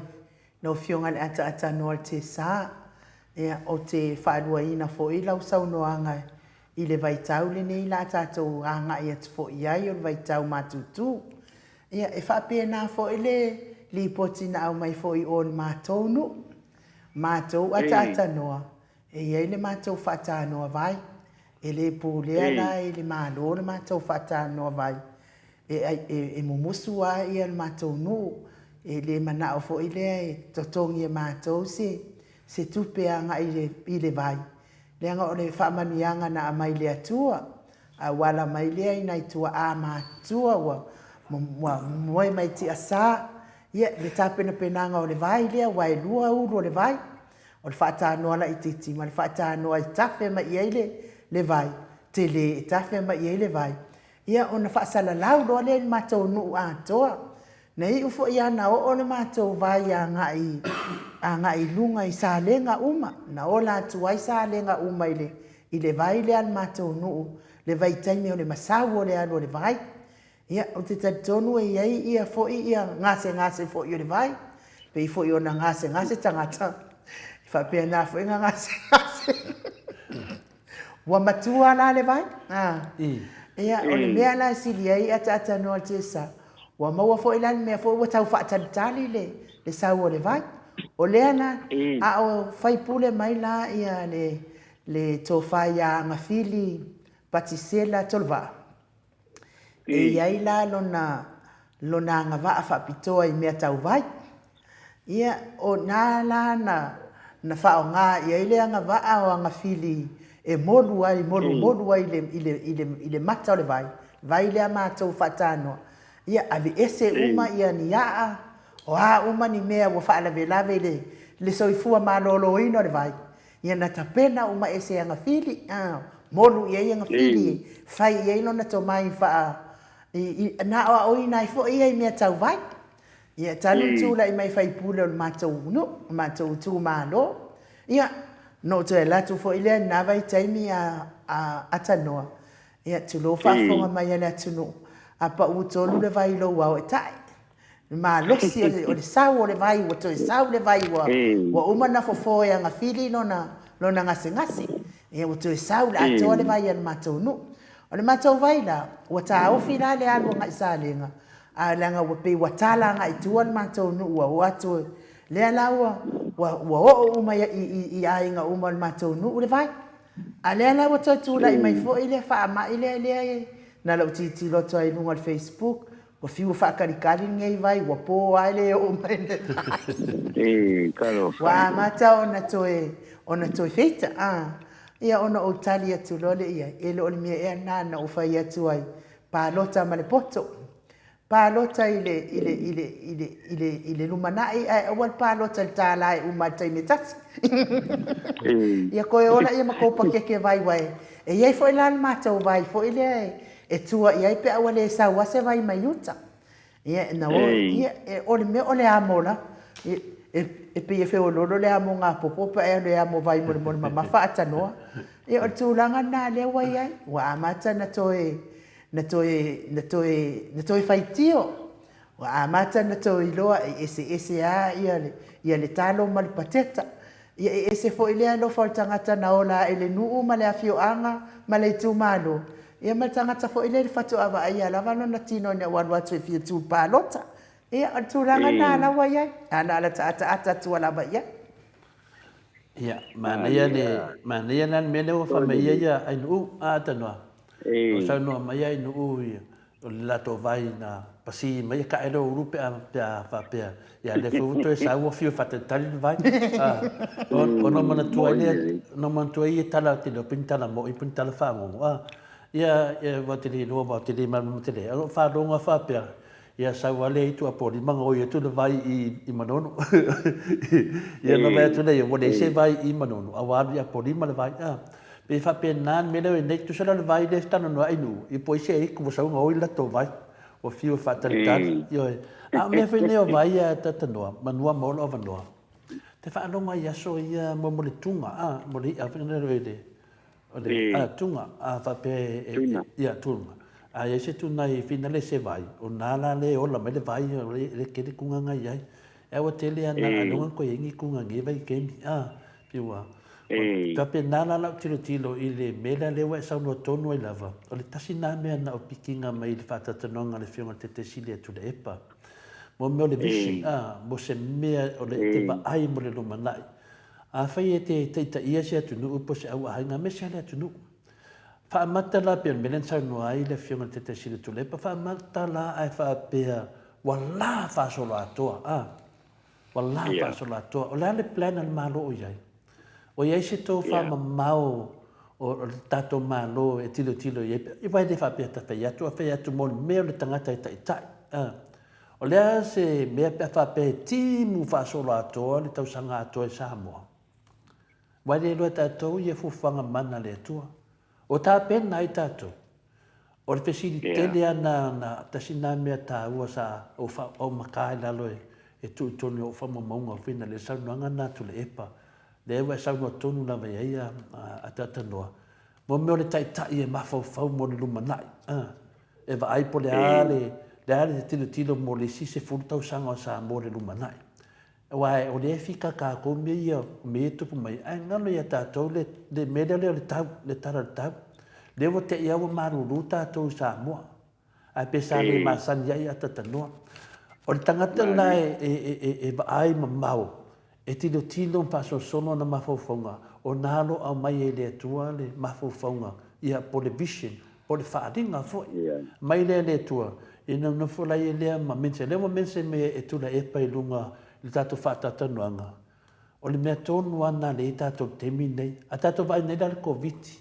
lau Afioga i le Ataatanoa o le Tesa. Ia, ou te faaluaina foi lau saunoaga i le vaitau lenei la tatou agai atu foi i ai o le vaitau matutu. Ia, e faapena foi le lipoti na aumai foi i o i le matou nuu, matou ataatanoa, E i ai le matou faatanoa vai. E le pulea la e le Malo le matou faatanoa vai. E, e, e mumusu lava ia le matou nuu. E le manao foi lea e totogi e matou se, se tupe agai i le, i le vai. Leaga o le faamanuiaga na aumai le Atua, a ua ala mai lea i nai tuaa matutua ua, ua moe mai tiasa, ia, le tapenapenaga o le vai lea, aua e lua ulu o le vai. O le faatanoa laitiiti ma le faatanoa e tafe mai i ai le vai, tele e tafe mai i ai le vai, ia ona faasalalau loa lea i le matou nuu atoa. Na iu foi lava na oo le matou vai agai agai i luga i Salega uma, na ola atu ai Salega uma i le i le vai lea a le matou nuu, le vaitaimi o le masau o le alu o le vai. Ia, ou te talitonu e i ai ia foi ia gasegase foi o le vai, pei foi ona gasegase tagata, e faapena foi ona gasegase. Ua matua la le vai? A. Ia, o le mea la e sili ai ataatanoa le sa, ua maua foi la le mea foi ua tau faatalitali le, le sau o le vai. O lea la, a o faipule mai la ia le, le tofa ia Agafili Patisela Tolevaa, E i ai la lona, lona agavaa faapitoa i mea tau vai. Ia, o na la na, na faaaoga i ai le agavaa o agafili e molu ai, molumolu ai i le, i le, i le, i le mata o le vai, vai lea matou faatanoa. Ia, aveese uma ia ni aa, o a uma ni mea ua faalavelave i le, le soifua maloloina o le vai. Ia na tapena uma ese e Agafili, a, molu i ai Agafili e fai i ai lona tomai faa, i, i, na aoaoina ai foi ia i mea tau vai. Ia, talu ona tulai mai faipule o le matou nuu, o le matou itumalo. Ia, na ou toe alu atu foi lea i lena vaitaimi a, a atanoa, ia, tulou faafofoga mai a le atunuu, a pau tonu le vai i lou ao e tae. Le malosi o le sau o le vai, ua toe sau le vai ua, ua uma ona fofo e Agafili lona, lona gasegase. Ia ua toe sau le atoa le vai a le matou nuu. O le matou vai la, ua taofi la le alu agai Salega, a leaga ua pei ua tala agai tua le matou nuu ua o atu, lea la ua, ua, ua oo uma i, i, i aiga uma o le matou nuu le vai. A lea la ua toe tulai mai foi le faamai lea, lea e, na lou tilotilo atu ai i luga o le Facebook, Ua fiu e faatalikali lenei vai, ua po lava e le oo mai le vai. E, talofa. Ua amata ona toe, ona toe feita, a. Ia ona ou tali atu loa lea i ai, e le o le mea ea lena na ou fai atu ai, palota ma le poto. Palota i le, i le, i le, i le, i le, i le lumanai ae aua le palota i le tālā e uma i le taimi e tasi. Ia toe ola ia ma kou pakeke vai aua e, e i ai foi la le matou vai foi lea e, E tua i ai pe a ua le sau a se vai mai uta. Ia, na o, ia, e, o le mea o le amo la, e, e, e pei e feoloolo le amo gapopo pe a e alu e amo vai mo le, mo le mamafa atanoa. Ia, o le tulaga lena lea ua i ai, ua amata na toe, na toe, na toe, na toe faitio. Ua amata ona toe iloa e eseese lava ia le, ia le talo ma le pateta. Ia e ese foi le alofa o le tagata na ola ae i le nuu ma le afioaga ma le itumalo, ia ma le tagata foi lea i le faatoa vaaia lava lona tino ina ua alu atu e fia tu palota. Ia, o le tulaga lena la ua i ai, a na ala taataata atu lava i ai. Ia, manaia le, manaia la le mea lea ua fai mai ai ia Ainuu, a Tanoa. Ua saunoa mai Ainuu ia, O le latou vai na pasi mai e kaʻe le ulu pe a pe a faapea ia lea foi ua toe sau ua fiu e faatalitali le vai. A ona manatua ai lea ona manatua ai ia tala te iloa pe ni tala moʻi pe ni tala fagogo a ia ia aua te le iloa aua ou te le malamalama tele ai. O lou faalogo lava faapea ia sau lava le itu Apolima gaoi atu le vai i i Manono. Ia ona vaai atu lea ua leai se vai i Manono a ua alu i Apolima le vai a. Pei e faapena le mea lea ua i ai nei, tusa la o le vai lea e talanoa ai nuu, ia po o ai se aiku ua sau gaoi le latou vai, ua fiu e faatalitali, ioe. A o mea foi nei o vai a talanoa, manua maua lou avanoa, te faalogo ai i aso ia mo le tuga, a, mo le i'a foi lea o le, a, tuga, a faapea e, ia, tuna. A i ai se tuna i finale se vai, o na la lea e ola mai le vai, le tele kugaga i ai. E aua tele ana, ailoga koe i ai ni kuga nge vai kemi, a, pei ua, Faapena la lau tilotilo i le mea lea lea ua e saunoa tonu ai lava, o le tasi lena mea na ou pikiina mai i le faatalatalanoaga a le Afioga i le Taitaisili a Tuilaepa, mo mea o le vision, a, mo se mea o le te vaai mo le lumanai. Afai e te taitaia se atunuu po o se auaaiga, aemaise lava le atunuu. Faamata la pei o le mea lea na saunoa ai le Afioga i le Taitaisili a Tuilaepa, faamata la ae faapea ua la faasoloatoa, a. Ua la faasoloatoa. O le a le plan a le Malo o i ai? O i ai se tofa mamao o le tatou Malo e tilotilo i ai, aua e le faapea ta fai atu a fai atu mo le mea o le tagata e taitai. O le a se mea pe a faapea e timu faasoloatoa le tausaga atoa i Samoa? Aua e le iloa e tatou ia fuafuaga mana a le Atua. O tapena ai tatou. O le fesili tele lava na, na, tasi na mea taua sa ou fa, ou maka ai lalo e, e tuu i totonu o ou faamaumauga foi na le saunoaga na a Tuilaepa, lea ua e saunoa tonu lava i ai a, a Tatanoa, mo mea o le taitai e mafaufau mo le lumanai, a, e vaai po o le a le, le a le tilotilo mo le isi 10 tausaga o Samoa i le lumanai. Aua o lea e fika tatou mea ia, o mea ia e tupu mai, ae galo ia tatou le, le mea lea o le tau, le tala o le tau. Lea ua te i lava ua malulu tatou i Samoa. Ae pe sa le masani ai Atatanoa. O le tagata la e, e, e, e, e vaai mamao, e tilotilo ma faasolosolo ona mafaufauga, o na lo aumai e le Atua le mafaufauga, ia po o le vision, po o le faaaliga foi. Mai lea e le Atua, ina nofo la ia lea ma mention, lea ua mention mai e Tuilaepa i luga i le tatou faatalatalanoaga, o le mea tonu lava lena lea e i ai tatou i le taimi lenei. A tatou vaai nei la i le Koviti,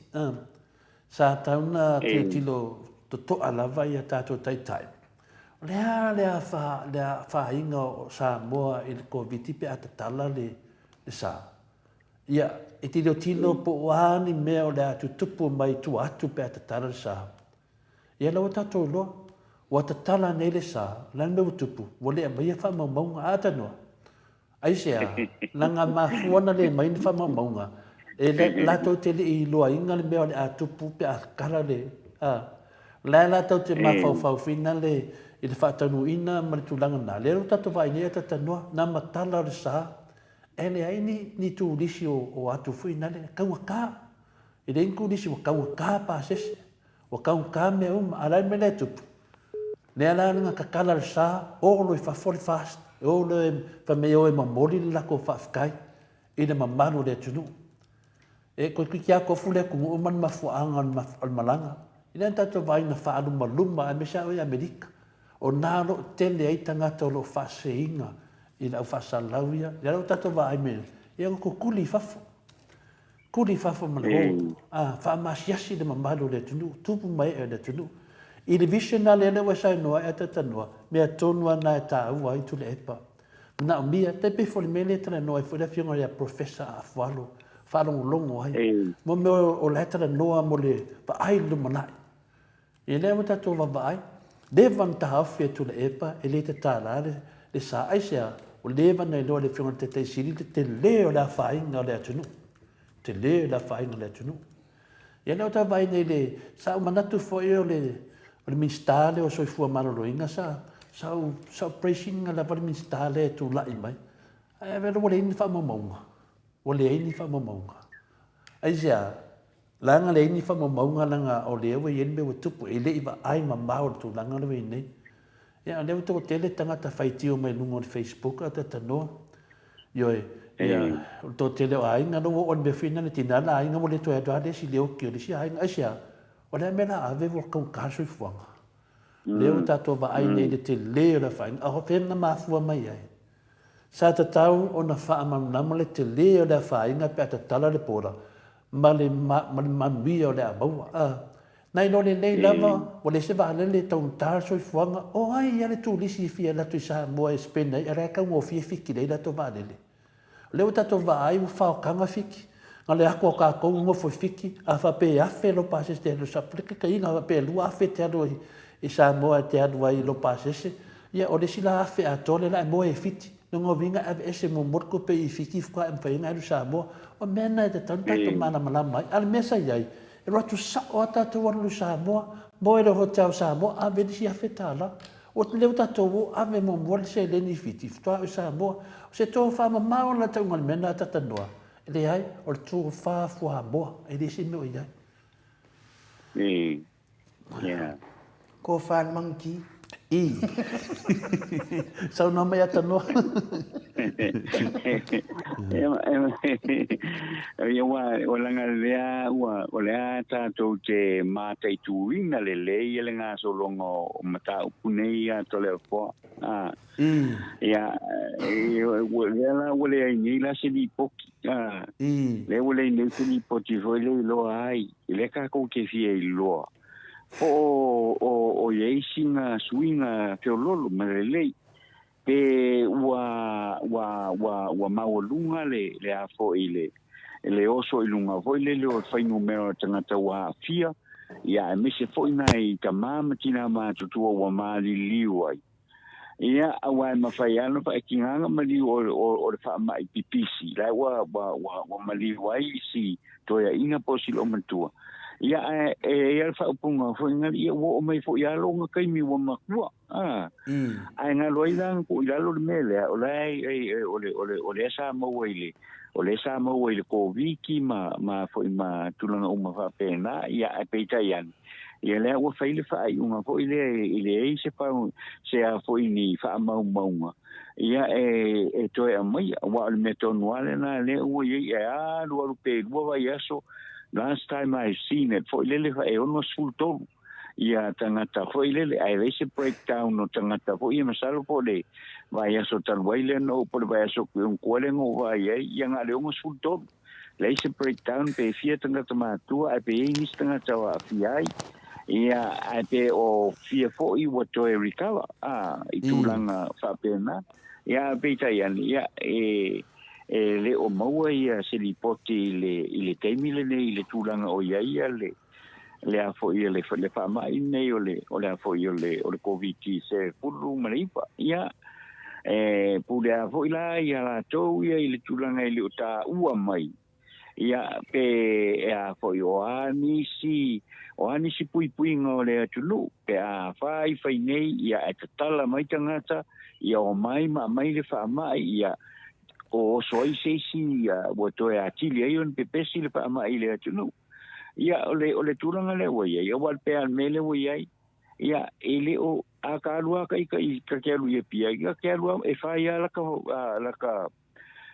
sa tatau ona tilotilo totoa lava ia tatou taitai, o le a le afaina o Samoa i le Koviti pe a tatala le sa? Ia, e tilotilo po o a ni mea o le a tutupu mai i tua atu pe a tatala le sa. Ia la ua tatou iloa, ua tatala nei le sa, o le a le mea ua tupu? Ua le aumaia faamaumauga. A tanoa, aisea, leaga mafua ona le aumai ni faamaumauga, e latou te le i iloaina le mea o le a tupu pe a tatala le, a. O la e latou te mafaufau foi nale i le faataunuuina ma le tulaga lena. Lea ua tatou vaai nei a tatanoa, na matala o le sa, E leai ni, ni turisi o, o atu foi nale, taugata. E leai ni turisi ua taugata pasese, ua taugata mea uma. A o le a le mea lea e tupu? Lea la na tatala le sa, o loa i fafo le FAST, e o loa e, fai mai e o e momoli le latou faafetai i le mamalu o le atunuu. E toeitiiti lava tofu le atunuu ma le mafuaaga o le malaga. E le tatou vaai na faalumaluma aemaise lava oe i Amerika. O na o lo o tele ai tagata o lo o faaseseina i le au faasalalau ia. Lea la ua tatou vaai mai, ia ua tutuli i fafo. Tuli i fafo ma le o. A, faamasiasi le mamalu o le atunuu, tupu ma ee o le atunuu. I le vision lea lea ua e saunoa ai a Tatanoa, mea tonu lava na e taua ai Tuilaepa. Manaomia, tai pei foi o le mea lea e talanoa ai foi le afioga ia Professor Afualo, faalogologo ai. Mo mea o la e talanoa mo le vaai i le lumanai. Ia lea ua tatou vaavaai, leva ona taofi e Tuilaepa e le tatala le, le sa. Aisea? Ua leva ona iloa e le afioga i le Taitai Sili le tele o le afaina o le atunuu. Tele o le afaina o le atunuu. Ia lea ua tatou vaai nei i le, sa ou manatu foi o le, o le Minisita lea o Soifua Maloloina sa, sa ou, sa ou praise ina lava le Minisita lea e tulai mai. Ae avea ua leai ni faamaumauga. Ua leai ni faamaumauga. Aisea? Leaga leai ni faamaumauga leaga o lea ua i ai le mea ua tupu, e le i vaai mamao i le tulaga lea ua i ai nei. Ia, o lea ua toatele tagata faitio mai luga o le Facebook a tatanoa. Ioe, ia, o le toatele o aiga lea ua oo i le mea foi lena, tina le aiga ua le toe alu lava le isi i le oki o le isi aiga. Aisea? O le a mea la ave ua taugata le soifuaga? Lea ua tatou vaai nei i le tele o le afaina, a o fea na mafua mai ai? Sa tatau ona faamalamalama le tele o le afaina pe a tatala le border ma le ma le manuia o le a maua. A na iloa lelei lava ua leai se vaalele e taugata le soifuaga, o ai ia le turisi e fia alu atu i Samoa e spend ai a o la e taugofie Fiti leai latou vaalele. O lea ua tatou vaai ua faotaga Fiti, na le atu a tatou nofo i Fiti, a faapea e $1000 lou pasese e te alu i Samoa, taitaiga a faapea e $2000 e te alu ai i Samoa e te alu ai i lou pasese, ia o le isi la $1000 atoa lea la e moe i Fiti. Lona uiga e aveese muamua le tupe i Fiti faatoa e mafai ai ona e alu i Samoa. O mea na e tatau ona tatou malamalama ai. A o le mea sa i ai, e alu atu sao lava tatou alu i Samoa, moe i le hotel Samoa, ave le isi $1000. Ua leva tatou o ave muamua le seleni i Fiti faatoa oo i Samoa. O se tofamamao la tauga o le mea lena Tatanoa. E leai, o le tofa fuamoa, e leai se mea o i ai. Yeah. Tofa le manuti. I. Saunoa mai Atanoa. Ia ua o langa lea ua o lea tatou te mataituina lelei le gasologa o mataupu nei ia Toleafoa. Ah. Ia ua lea la ua leai nei la se lipoti. Ah. Lea ua leai nei se lipoti foi lea iloa ai. Lea tatou te fia iloa po o o i ai sina suiga feoloolo ma lelei pe ua ua ua ua maualuga le le a foi le le oso i luga foi lele o le fuainumera o tagata ua aafia. Ia, aemaise foi nai tamā ma tinā matutua ua maliliu ai. Ia, aua e mafai lava ona faaitigaga maliu o, o, o le faamai pipisi, la ua, ua, ua, ua maliu ai isi toeaiina po o si loomatua. Ia, ae e i ai le faaupuga foi ngali, ia ua oo mai foi lava loga taimi ua matua. A, ae galo ai la na tuu i lalo le mea lea, o la e, e, e, o le, o le, o lea sa maua i le, o lea sa maua i le Koviti ma, ma foi ma tulaga uma faapena, ia, ae peitai ane, ia lea ua fai le faaiuga foi lea e leai se pau, se a foi ni faamaumauga, ia e, e toe aumaia, aua o le mea tonu lava lena lea ua i ai, e alu alu pe lua vaiaso, last time I've seen it, foi lele e 63 ia tagata foi lele, ae leai se breakdown o tagata foi ia, masalo po o le vaiaso talu ai lea na ou, po o le vaiaso kuai lea na ou vaai ai, ia na o le 63. Leai se breakdown pe fia tagata matua ae pe i ai nisi tagata o aafia ai, ia ae pe o fia foi ua toe recover, a, i tulaga faapena. Ia ae peitai ane, ia e e le o maua ia se lipoti i le i le taimi lenei i le tulaga o i ai ia le le a foi le le faamai lenei o le o le a foi o le o le Koviti-19. Ia, e pule a foi la ia latou ia i le tulaga e le o taua mai, ia, pe e a foi o a nisi o a nisi puipuiga o le atunuu, pe a fai fai nei, ia, e tatala mai tagata, ia o mai ma aumai le faamai, ia, o oso ai se isi, ia, ua toe atili ai ona pepesi le faamai i le atunuu. Ia, o le, o le tulaga lea ua i ai, aua le pea le mea lea ua i ai, ia, e le o, a ka alu a ka i, ka ke alu i Apia, ia ke alu a, e fai a laka, a, laka,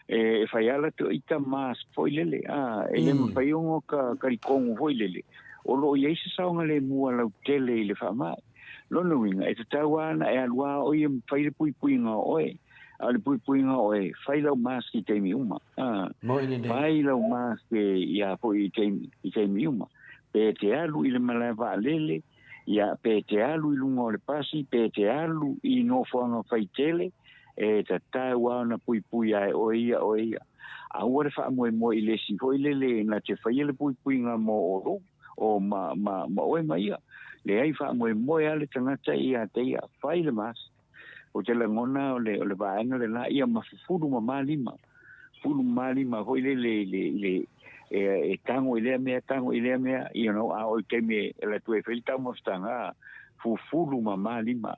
e, e fai a laka ita mask foi lele, a, e le mafai ona ka, ka likongo foi lele, o lo o i ai se saogalemu a lautele i le faamai. Lona uiga, e tatau lava ona e alu a oe ia ma fai le puipuiga o oe, A o le puipuiga o oe, fai lau mask i taimi uma. A, Moi lelei. fai lau mask ia foi i taimi, i taimi uma. Pe te alu i le malae vaalele, ia, pe te alu i luga o le pasi, pe te alu i nofoaga faitele, e tatau lava ona puipui ae oe ia, oe ia. Aua le faamoemoe i le isi foi lele na te faia le puipuiga mo olo, o ma, ma, ma oe ma ia. Leai, faamoemoe lava le tagata ia te ia, fai le mask. Ou te lagona o le, o le vaega lena, ia ma fufulu mamā lima. Fufulu mamā lima foi lele i le, i le, e, e tago i lea mea, tago i lea mea, you know, a o i taimi e alu atu ai e fai le taumafataga, fufulu mamā lima.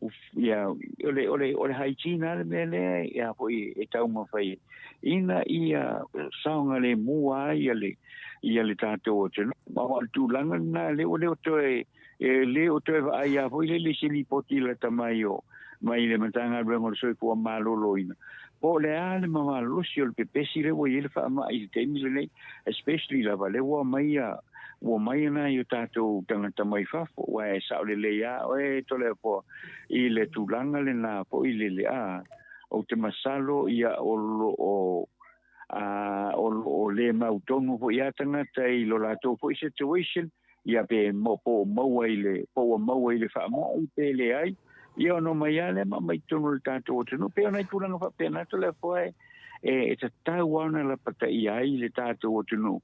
Uf, ia, o le, o le, o le hygiene lava le mea lea, ia foi e taumafai ai. Ina ia saogalemu lava ia le, ia le tatou atunuu. Aua o le tulaga lena, lea ua le o toe, E le o toe vaai lava foi lele i se lipoti lata mai o mai le Matagaluega o le Soifua Maloloina, po o le a le malolosi o le pepesi lea ua i ai le faamai i le taimi lenei, especially lava lea ua omai a ua omai nai o tatou tagata mai fafo, aua e sao lelei lava oe Toleafoa i le tulaga lena foi lele, a, ou te masalo ia o lo o a o lo o le mautonu foi lava tagata i lo latou foi situation, ia pe po o maua i le, po ua maua i le faamai pe leai, ia ona omai lava lea ma aumai i totonu o le tatou atunuu. Pei o nai tulaga faapena Toleafoa e, e tatau lava ona lapataia ai le tatou atunuu,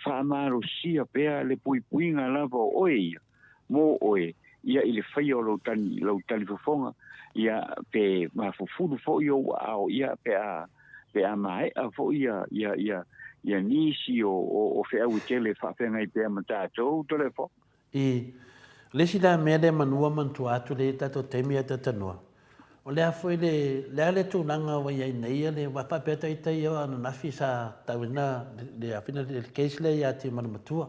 faamalosia pea le puipuiga lava o oe ia, mo oe, ia i le faia o lou tali, lou talifofoga, ia pe mafufulu foi ou aao, ia pe a, pe a maea foi ia, ia, ia, ia nisi o, o, o feau e tele e faafeagai pea ma tatou, Toleafoa. I le isi la mea lea manua manatua atu lea i tatou taimi a tatanoa, o le a foi le, le a le tulaga ua i ai nei ia le, aua faapea ita ia o ananafi sa tauina le a fina le case lea ia Timana Matua.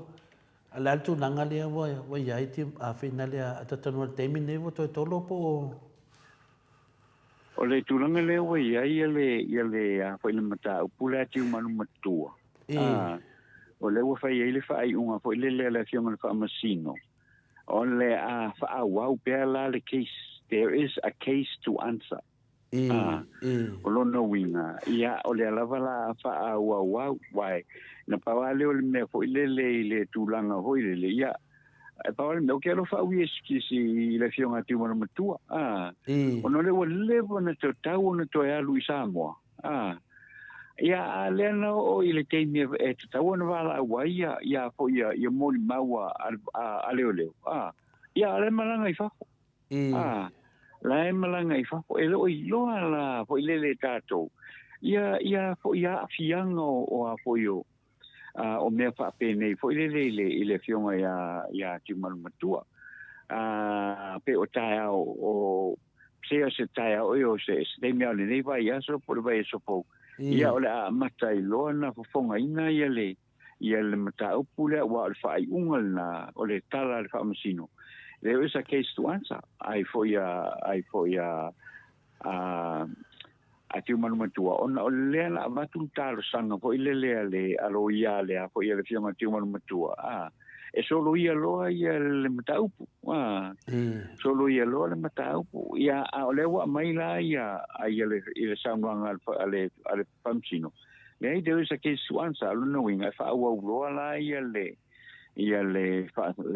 A o le a le tulaga lea ua, ua i ai a fina lea a tatanoa i le taimi nei ua toe tolo po o. O le tulaga lea ua i ai ia le, ia le, a foi le mataupu lea a Tiumalu Matua, a, o lea ua fai ai le faaiuga foi lele a le Afioga i le Faamasino, o le a faaauau pea la le case, there is a case to answer. A, o lona uiga, ia, o lea lava la a faaauauau, aua na pau lava lea o le mea foi lele i le tulaga foi lele, ia, E pau le mea, ou te alofa au i i le Afioga a Tiumalu Matua, a, ona o lea ua leva ona tatau ona toe alu i Samoa, a, Ia, a lea na oo i le taimi e tatau ona valaau ai ia, ia foi ia, ia molimau a, a, a leoleo, a, ia, o la e malaga i fafo. A, la e malaga i fafo, e le o iloa la foi lele e tatou, ia, ia foi aafiaga o, o a foi o, a, o mea faapenei foi lele i le, i le afioga ia, ia Tiumalu Matua. A, pe o taeao o, se o se taeao ea o se, se taimi lava o lenei vaiaso po o le vaiaso fou, ia o le a amata ai loa ona fofogaina ia le, ia le mataupu lea, aua o le faaiuga lena o le tala a le Faamasino. There is a case to answer, ai foi a, ai foi a, a, a Tiumalu Matua, ona o lea na avatu le talosaga foi lele a le, a loia a le a foi a le afioga Tiumalu Matua, a, e soloia loa ia le mataupu, a, soloia loa le mataupu, ia, a o lea ua aumai la ia, a ia le, i le saunoaga a le, a le Faamasino, leai, there is a case to answer, o lona uiga e faaauau loa la ia le, ia le,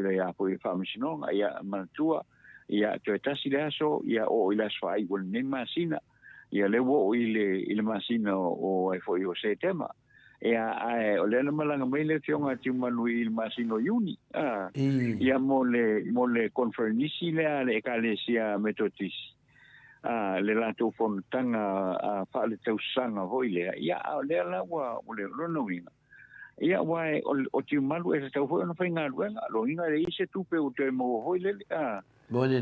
le a foi Faamasinoga, ia, manatua, ia, toe tasi le aso, ia, oo i le aso faaiu o lenei masina, ia lea ua oo i le, i le masina o, o ai foi o Setema. Ia, ae o lea na malaga mai le afioga a Tiumanu i le masina o Iuni, a, ia mo le, mo le conferenisi lea a le Ekalesia Metotisi, a, le latou fonotaga a, faaletausaga foi lea, ia, a o lea la ua, o le lona uiga, ia, aua e, o, o Tiumalu e tatau foi ona faigaluega, loiga e leai se tupe ua toe maua foi lele, a,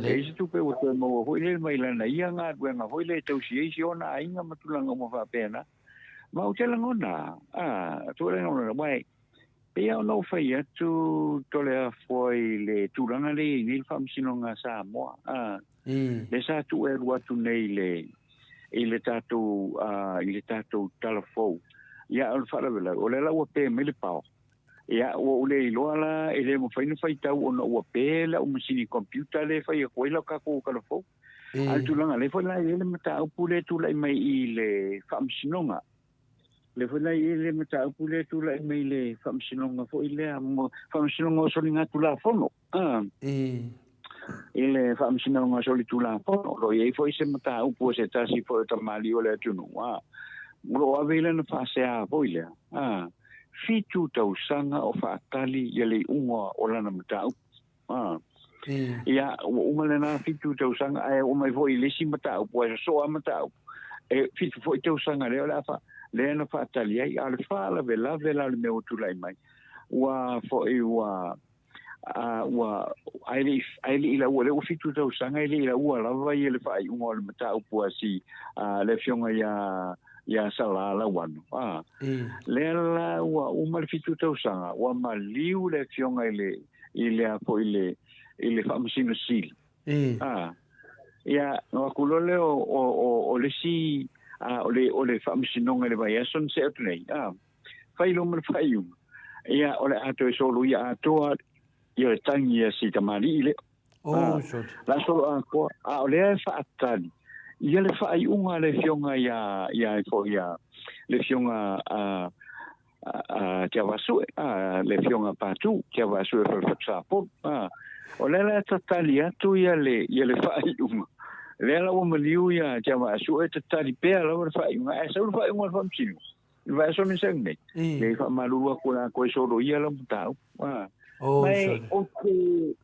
leai se tupe ua toe maua foi lele mai lana ia galuega foi lea e tausi ai si ona aiga ma tulaga uma faapena. Ma ou te lagona, a, tulaga aua e pei ona ou fai atu Toleafoa i le tulaga lea e i ai nei le Faamasinoga a Samoa, a, lea sa tuu e alu atu nei i le, i le tatou, a, i le tatou tala fou. Ia, o le faalavelave, o lea la ua pe mai le pao. Ia, ua ou le iloa la, e le mafai ona faitau ona ua pe lau masini computer lea e fai atu ai lau tatou tala fou. A o le tulaga lea foi la e i ai le mataupu lea e tulai mai i le Faamasinoga. Lea foi la e i ai le mataupu lea e tulai mai i le Faamasinoga foi lea, Faamasinoga o Soligatulafono. I le Faamasinoga o Solitulafono, o lo o i ai foi se mataupu a se tasi foi o tamalii o le atunuu, o lo o ave i lana faasea foi lea, 7 tausaga o faatali ia le iuga o lana mataupu. Ia, ua uma lena 7 tausaga, ae oo mai foi i le isi mataupu, ae sosoo lava mataupu, e 7 foi tausaga lea o le a fa, lea na faatali ai, a o le faalavelave la o le mea ua tulai mai, ua foi ua, a, ua, ae le i, ae le i laua, lea ua 7 tausaga, e le i laua lava ia le faaiuga o le mataupu a si, a, le afioga ia, ia Sala Lauano. A, lea la ua uma le 7 tausaga, ua maliu le afioga i le, i le a foi le, i le Faamasino Sili. A, ia, no aku loa lea o, o, o, o le isi, a, o le, o le Faamasinoga i le vaiaso na sea atu nei, a, fai loa ma le faaiuga, ia, o le a toe soloia atoa ia le tagi a si tamalii lea. Oh, sure. La solo atoa, a o lea e faatali ia le faaiuga a le afioga ia, ia foi ia le afioga a, a Tiavaasue, a le afioga Patu, Tiavaasue Falefatu a, o lea la e tatali atu ia le, ia le faaiuga. Lea la ua maliu ia Tiavaasue tatali pea lava le faaiuga, ae sau le faaiuga a le Faamasino. I le vaiaso nei sau nei. Lea i faamalulu atu la koe solo ia lau mataupu. A. Oh, Mai sorry. o te,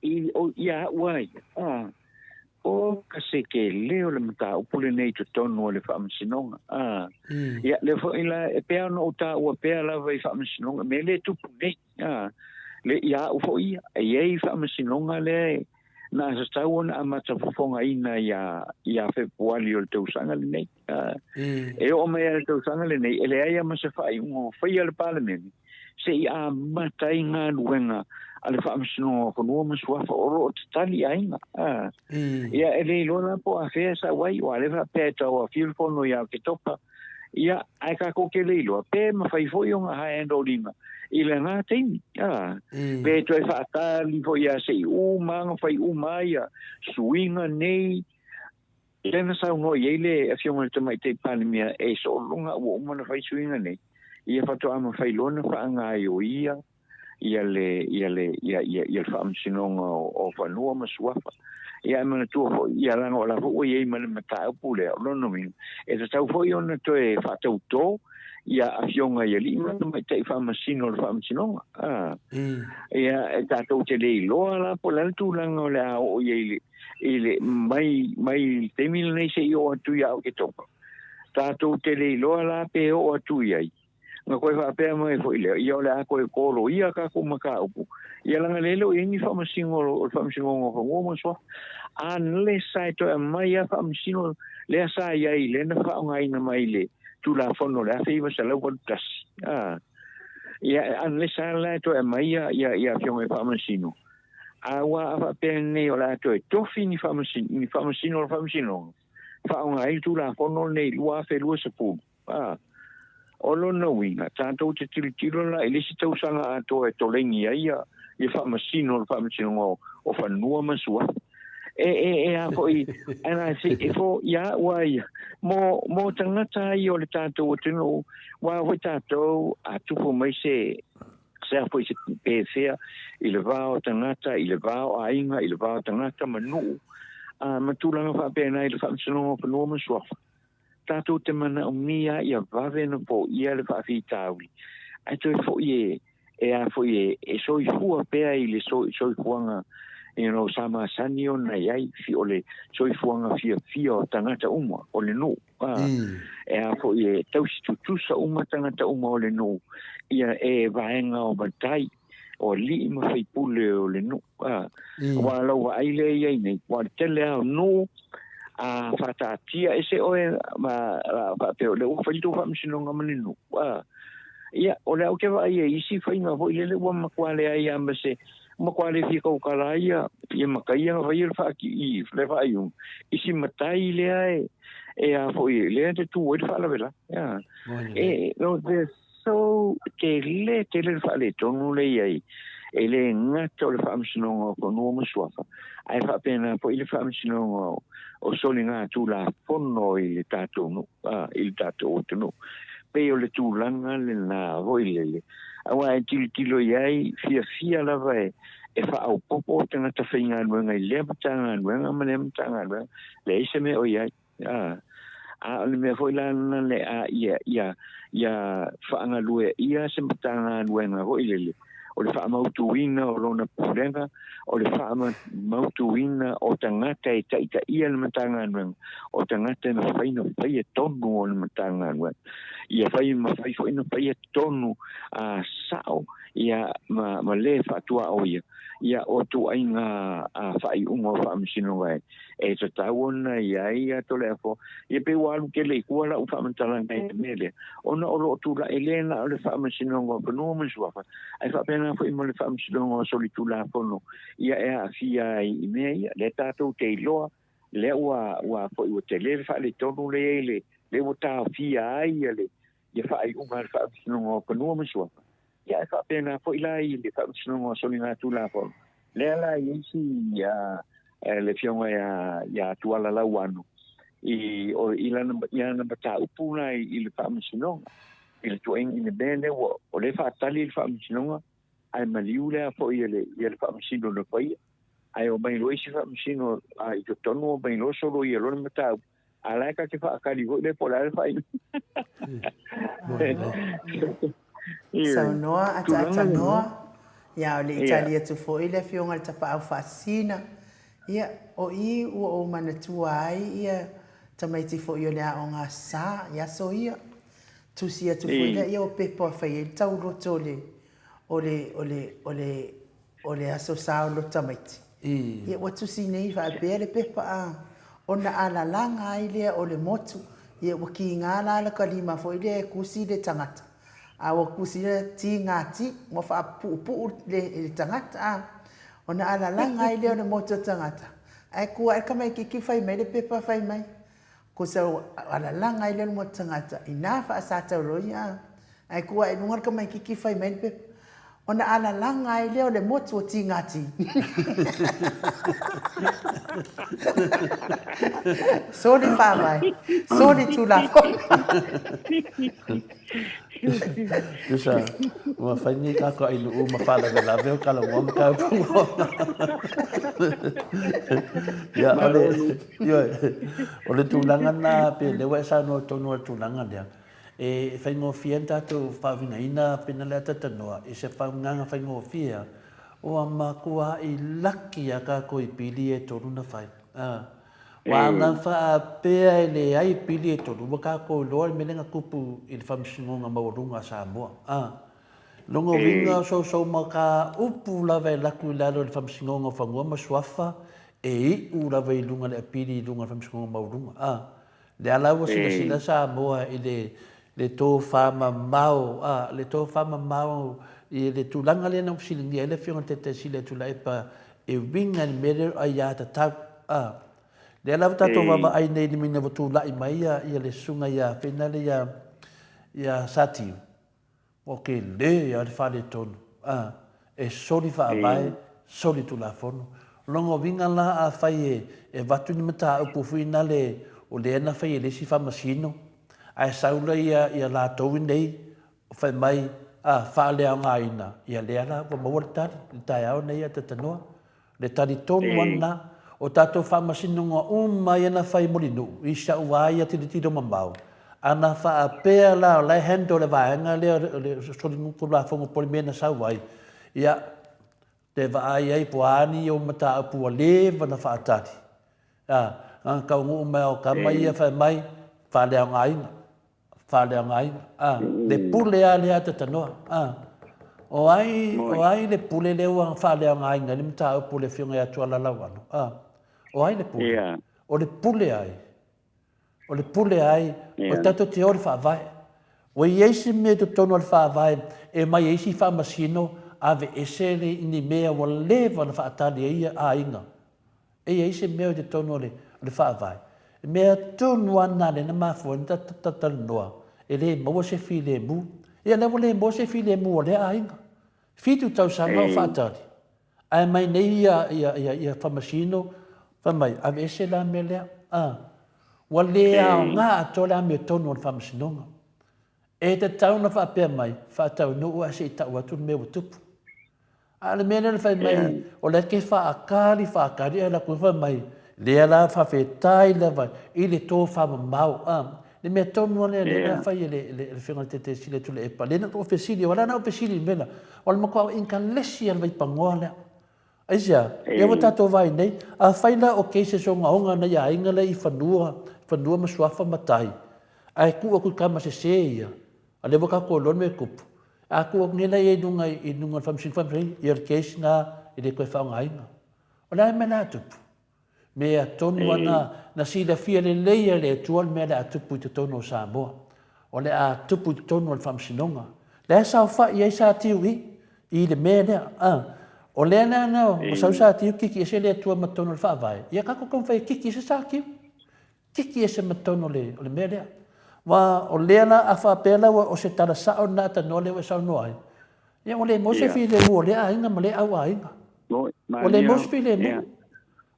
i, o, ia au ai. A. O ka se ke leo le mataupu lenei i totonu o le Faamasinoga. A. Ia, lea foi la, e pei ona ou taua pea lava i Faamasinoga, mea lea e tupu nei. A. Le, ia au foi ia, e i ai Faamasinoga lea e, na tatau ona amata fofogaina ia, ia Fepuari o le tausaga lenei. A. E oo mai lava i le tausaga lenei, e leai lava ma se faaiuga ua faia le Palemene, se i amata ai galuega a le Faamasinoga o Fanua ma Suafa o lo o tatali aiga. A. Ia, e le iloa la po o afea e sau ai, aua o lea e faapea e tau aofia le fono ia Oketopa. Ia, ae tatou te le iloa, pe mafai foi ona handle ina i lena taimi. A. Pe toe faatali foi ia se i uma ona fai uma ai ia suiga nei, Lea na saunoa i ai le Afioga i le Tamaitai Palemia e soologa ua uma ona fai suiga nei, ia faatoa mafai loa ona faagaoioia ia le, ia le, ia, ia, ia le Faamasinoga o, o Fanua ma Suafa. Ia ae manatua foi, ia leaga o la foi ua i ai ma le mataupu lea, o lona uiga, e tatau foi ona toe faatautō ia afioga i alii ma tamaitai faamasino o le faamasinoga. A. Ia, e tatou te le iloa la po o le a le tulaga o le a oo i ai i le, i le mai, mai le taimi lenei seia oo atu ia Oketopa. Tatou te le iloa la pe oo atu i ai. Na toe faapea mai foi lea, ia o le a toe koloia tatou mataupu, ia leaga lea e le o i ai ni faamasino o le Faamasinoga o Fanua ma Suafa. Unless sa e toe aumai lava faamasino lea sa i ai lea na faaaogaina mai i le Tulafono o le 1981, a, ia unless lava la e toe aumai ia, ia, ia afioga i faamasino, a ua a faapea nei o le a toe tofi ni faamasino, ni faamasino o le Faamasinoga, faaaoga ai le Tulafono lenei 2020. A, o lona uiga, tatou te tilotilo la i le isi tausaga atoa e toleni ai ia, ia faamasino o le Faamasinoga o, o Fanua ma Suafa. E, e, e a foi, and I think, e fo, ia ua ia, mo, mo tagata ai o le tatou atunuu, ua foi tatou a tupu mai se, se a foi se pefea i le va o tagata, i le va o aiga, i le va o tagata ma nuu, a, ma tulaga faapena i le Faamasinoga o Fanua ma Suafa. Tatou te manaomia ia vave ona poia le faafitauli, ae toe foi e, e a foi e, e soifua pea i le soifuaga you know, sa masani ona i ai, o le soifuaga fiafia o tagata uma o le nuu. A, mm. E a foi e tausi tutusa uma tagata uma o le nuu, ia e vaega o matai, o alii ma faipule o le nuu. A, mm. Ua lau vaai lea i ai nei, ua tele lava o nuu, a faataatia ese oe ma faapea o lea ua fai le tou faamasinoga ma le nuu. A, ia, o lea ou te vaai ai isi faiga foi lele ua matua leai lava ma se, matua le fia tautala ai ia, ia matai ia na faia le faati, i le faaiuga, i si matai lea e, e a foi, lea te tu ai le faalavelave. Ia. E, no, there's so tele tele le faaletonu lea i ai, e le gata o le Faamasinoga o Fanua ma Suafa, ae faapena foi le Faamasinoga o Soligatulafono i le tatou nuu, i le tatou atunuu. Pei o le tulaga lena foi lele, aua e tilotilo i ai, fiafia lava e e faaopoopo tagata faigaluega i lea Matagaluega ma lea Matagaluega, leai se mea o i ai. A, a o le mea foi la lena le a ia, ia, ia faagalue ia se Matagaluega foi lele, o le faamautuina o lona pulega, o le faamautuina o tagata e taitaia le Matagaluega, o tagata e mafai ona faia tonu o le Matagaluega. Ia fai mafai foi ona faia tonu a sao ia ma, ma le faatuaoia ia o ituaiga faaiuga o faamasinoga e e tatau ona i ai ia Toleafoa. Ia pei ua alu tele i tua lau faamatalaga i le mea lea, ona o lo o tulai le na o le Faamasinoga o Fanua ma Suafa, ae faapena foi ma le Faamasinoga o Solitulafono, ia e aafia ai i mea ia. Lea tatou te iloa, lea ua, ua foi ua tele le faaletonu lea i ai le, lea ua taofia ai ia le, ia faaiuga a le Faamasinoga o Fanua ma Suafa, ia ae faapena foi la i le Faamasinoga o Soligatulafono, lea la i ai si le Afioga ia ia Tuala Lauano i o i lana i lana mataupu la i le Faamasinoga i le tuuaiga i le mea lea ua o lea e faatali le Faamasinoga ae maliu lea foi e le ia le Faamasino na faia ae omai loa isi Faamasino i totonu omai loa soloia loa le mataupu A la e ta te faatali foi lea po o le a le faaiuga. Saunoa ataatanoa, ia o le i tali atu foi le Afioga i le Tapaau Faasisina, ia o i ua ou manatua ai ia tamaiti foi o le aoga sa i aso ia. Tusi atu foi lea ia o pepa e fai ai le tauloto o le o le o le o le O le aso sa o lo tamaiti. Ia ua tusi nei faapea le pepa a, ona alalaga ai lea o le motu, ia ua kiga la le kalima foi lea e kusi le tagata. A ua kusi lea tiga ti, ua faapuupuu le tagata a. Ona alalaga ai lea o le motu o tagata. Ae kua ae le tamaititi fai mai le pepa fai mai. Kosa ua alalaga ai lea o le motu tagata, ina faasatauloia a. Ae tu ae i luga le tamaititi fai mai le pepa. Ona alalaga ai lea o le motu o Tigati. Soli faavae, soli tulafono. Tusa, ua fai nei kākou ʻAiluu ma faalavelave o Kalamoa ma Kaupunga. Ia, o le, ioe, o le tulaga lena, pe lea ua e saunoa tonu i le tulaga lea. E faigofie ai na tatou faauigaina pena le atatanoa i se faauigaga faigofie a, ua matuai laki a tatou i pili ia e tolu na fai. A. Ua ana faapea e leai pili e tolu, ua tatou iloa le mea lea na tupu i le Faamasinoga Maualuga a Samoa. A. Lona uiga o sousou mataupu lava e laku i lalo i le Faamasinoga o Fanua ma Suafa e iu lava i luga i le apili i luga o le Faamasinoga Maualuga. A. Lea la ua silasila Samoa i le le tofamamao, a, le tofamamao i le tulaga lea na ou fesiligia ai le Afioga i le Taitai Sili ia Tuilaepa e uiga i le mea lea o le aiatatau, a. Lea la ua tatou vaavaai nei i le mea ua tulai mai ia le Susuga ia Feinale ia ia Satiu, Ua tele lava le faaletonu, a, e soli faavae, soli tulafono. O lona uiga la afai e avatu ni mataupu foi nale o lea na fai e le isi faamasino, ae sau la ia latou nei fai mai, a, faaleaogaina, ia lea la ua maua le tali i le taeao nei a Tatanoa. Le talitonu lava lena, o tatou faamasinoga uma ia na fai mo le nuu, i si au lava ia tilotilo mamao, a na faapea la o la e handle le vaega lea o le solitulafono po o le mea na sau ai, ia, te vaai ai po o a ni ou mataupu ua leva ona faatali, a, na ona taunuu mai lava o tama ia fai mai, faaleaogaina. faaleaogaina. A, le pule lava lea a Tatanoa. A, o ai, o ai le pule lea ua faaleaogaina ai le mataupu a le Afioga ia Tualalauano? A, o ai le pule? Yeah. O le pule ai? O le pule ai? Yeah. O tatou te o i le faavae. Ua i ai se mea i totonu o le faavae e mai ai isi faamasino aveese le, ni mea ua leva ona faatali ai aiga. E i ai se mea i totonu o le, o le Faavae, e mea tonu lava lena lea na mafua ai ona talanoa, e le maua se filemu. Ia lea ua le maua se filemu o lea aiga. Fitu tausaga o faatali, ae mai nei ia, ia, ia, ia Faamasino, fai mai, aveese la mea lea. A, ua le aoga atoa le amiotonu o le Faamasinoga. E tatau ona faapea mai, faataunuu ae se i tau atu le mea ua tupu. A o le mea lea na fai mai, o lea ke faakali faakali ae latou fai mai, lea la faafetai lava i le tofamamao. A, le mea tonu lava lea lea na fai e le le Afioga i le Taitai Sili atu le Epa, lea na ou fesili, o la na ou fesili i le mea lea, o le matua inkalesi lava o le vaipanoa lea. Aisea? Lea ua tatou vaai nei, afai la o cases ogaoga a nai aiga la i fanua, fanua ma suafa ma tai, ae tuu atu i tama sese ia, A lea ua tatou iloa le mea e tupu. A tuu atu nei la ia i luga i luga o le Faamasinoga, Faamasinoga, ia o le case lena e le toe faaaogaina. O le a le mea la a tupu? Mea tonu lava na, na silafia lelei e le Atua le mea o le a tupu i totonu o Samoa. O le a tupu i totonu o le Faamasinoga. Lea e saofai ai Satiu i i le mea lea. A, o lea la na ua sau Satiu kiki ese le Atua ma totonu o le Faavae, ia tatou taumafai e kiki ese Satiu. Kiki ese ma totonu o le, o le mea lea. Aua o lea la, a faapea la ua o se tala sao lena tanoa lea ua e saunoa ai, ia ua le maua se filemu o lea aiga ma lea au aiga. Ua le maua se filemu.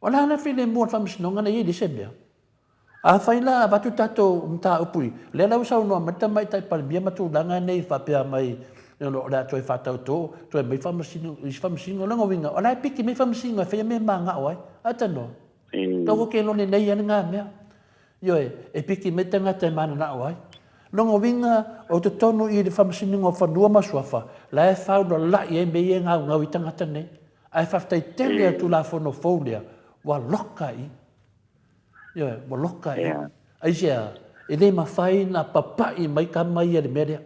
O le a la filemu o le faamasinoga na i ai i le se mea? Afai la avatu tatou mataupu i, lea la ua saunoa mai le Tamaitai Palemia ma tulaga nei faapea mai, o le a toe faatautoo, toe aumai faamasino, isi faamasinoga. O lona uiga, o la e piki mai faamasinoga e faia mea e manao ai. A tanoa. Kaua ke lone nei ana ngā mea. Ioe, e piki mai tangata e mananao ai. Lona uiga, o totonu i le Faamasinoga o Fanua ma Suafa, la e faaulala'i ai mea ia e gaugau i tagata nei. Ae faafetai tele a le Tulafono fou lea, ua loka i i. Ioe, ua loka i i. Aisea? E le mafai ona papa'i mai tama ia i le mea lea.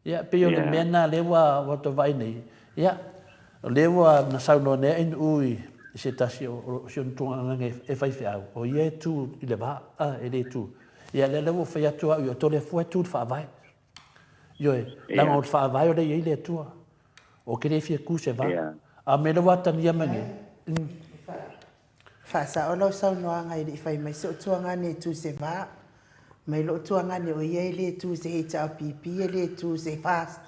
Ia, pei o le mea lena lea ua ua tou vaai nei. Ia, o lea ua na saunoa nei Ainuu i se tasi o si ona tugagaga e faifeau, o ia e tu i le va, a, e le tu. Ia, lea la ua fai atu au, ia Toleafoa e tu i le faavae. Ioe, leaga o le faavae o lea e i ai le Atua. Ou te le fia tu i se va. A o le mea lea ua atagia mai nei, Faasao lau saunoaga e le i fai mai se utuagane e tu se va. Mai lou tuagane o ia e le tu se HRPP e le tu se FAST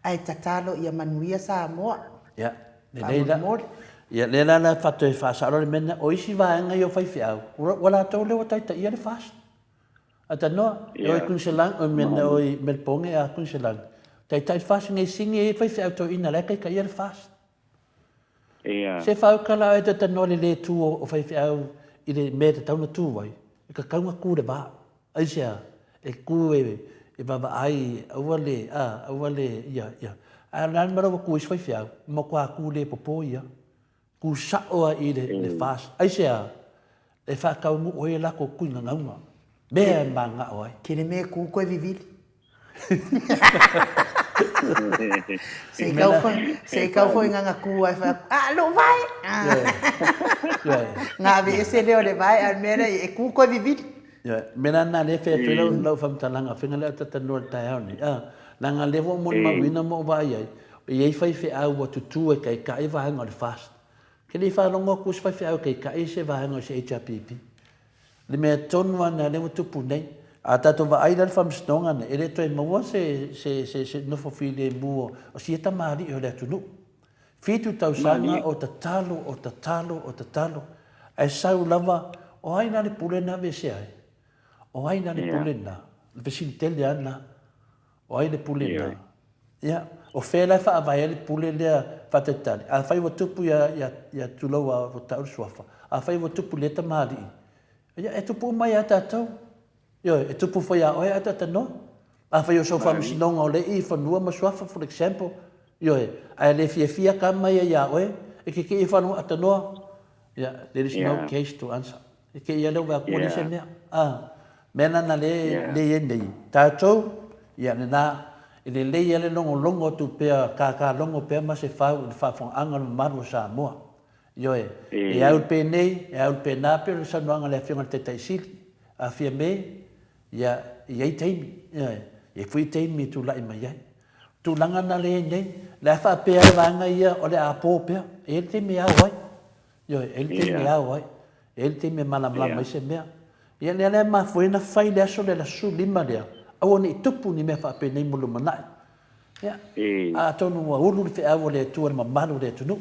ae tatalo ia manuia Samoa. Ia, lelei la. Faamolemole. Ia, lea la la faatoe faasao le mea lena. O isi vaega ia o faifeau, ua latou lea ua taitaia le FAST. Atanoa, e oi Queensland, oi mea oi Melbourne a Queensland. Taitai le FAST nei sini e faifeau toeaina la e taitaia le FAST. Ia. Se faukala oe tatanoa le le tu o faifeau i le mea e tatau ona tu ai, e tatau ona tu le va. Aisea? E tu e, e vaavaai, aua le, a, aua le, ia, ia. Ae o le a le mea la ua tu ai si faifeau, ua matua tu le popo ia. Tu sao lava i le, le FAST. Aisea? E faataunuu ai e latou tuigagauga, mea e manao ai. Tele mea e tu koe vivili. Se i kau foi, se i kau foi nganga ku ai fa, ah, lou vae! Nga ave ese lea o le vae, a o le mea lea, e ku koe vivili. Ioe, me la na le fai atu ai lau, lau faamatalaga, faiga lea o talanoa i le taeao nei, a, leaga lea ua ou molimauina ma ou vaai ai, e i ai faifeau ua tutu e taitai vaega o le FAST. Ke le i faalogo atu se faifeau e taitai se vaega o se HRPP. Le mea tonu lava lena lea ua tupu nei. A tatou vaai la i le faamasinoga nei, e le toe maua se, se, se, se nofo filemu o, o sia tamalii o le atunuu. Fitu tausaga o tatalo, o tatalo, o tatalo, ae sau lava, o ai la le pule na aveesea ai? O ai la le pule lena? O le fesili tele lava lena. O ai le pule lena? Ia, o fea la e faavae ai le pule lea faatalitali? Afai ua tupu ia, ia, ia tulou a ua tau le suafa, afai ua tupu i lea tamalii, ia, e tupu uma ia tatou. Ioe, e tupu foi ia oe ae talanoa. Afai o sou faamasinoga o lea i fanua ma suafa, for example, ioe, ae le fiafia tama ia ia oe, e te kei e faalogo atanoa, yeah, there is no case to answer. E kei ia lea ua atu se mea. Ah, mea nana le, le i nei. Tatou, ia lena, e lelei ia le logologo atu pea, kākā logo pea ma se fau i le faafogaaga o le mamalu o Samoa. Ioe, e au penei, e au pena pei o le saunoaga a le Afioga i le Taitai Sili, a Fiame, ia, e i ai taimi, ioe, e i ai foi taimi e tulai mai ai. O tulaga na lea e i ai nei, o le a faapea ai vaega ia o le a po pea, e i ai le taimi e ao ai, ioe, e i ai le taimi e ao ai, e i ai le taimi e malamalama ai se mea. Ia, lea la e mafua ai ona fai le aso lea, le aso 15 lea, aua ne i tupu ni mea faapenei mo le lumanai. Ia, atonu ua ulu le feau a le Atua i le mamalu o le atunuu.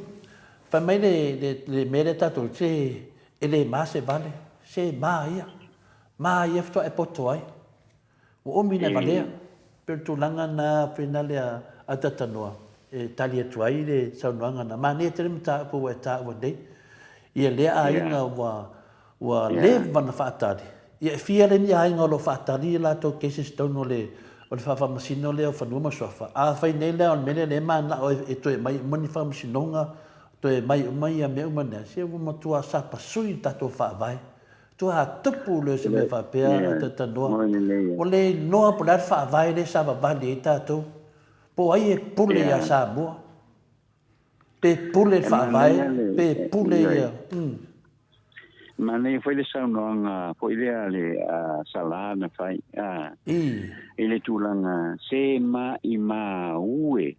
Fai mai le, le, le mea lea tatou, se e le ma se vale, se ma ia. Ma ia faatoa e poto ai. Ua umi ona e valea. Pei o le tulaga na faina lea a Tatanoa e tali atu ai le saunoaga na. Manaia tele mataupu ua e taua nei. Ia lea aiga ua Ua leva ona faatali. Ia e fia lea ni aiga o lo o faatali i latou cases tonu o le o le faafaamasino lea o fanua ma suafa. Afai nei la o le mea lea lea e manao e toe aumai uma ni faamasinoga, toe aumai uma ia mea uma nei, se ua matua sapasui le tatou faavae. Matua tupu lea o se mea faapea a talanoa. Ua le iloa po o le a le faavae lea e savavali ai tatou. Po o ai e pule ia Samoa. Pe pule le faavae, pe pule ia. Manaia foi le saunoaga foi lea a le Sala na fai a i le tulaga se maimau e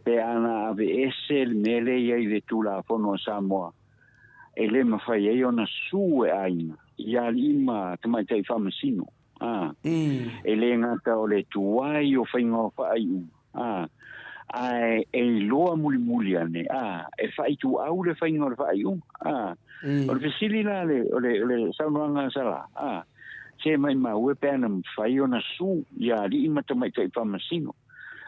pe ana aveese le mea lea i ai le Tulafono a Samoa e le mafai ai ona sue e aiga i alii ma tamaitai faamasino a e le gata o le tuai o faiga o faaiuga a ae e iloa mulimuli ane a e faaituau le faiga o le faaiuga a o le fesili la le o le o le saunoaga a Sala a se maimau e pe ana mafai ona su ia alii ma tamaitai faamasino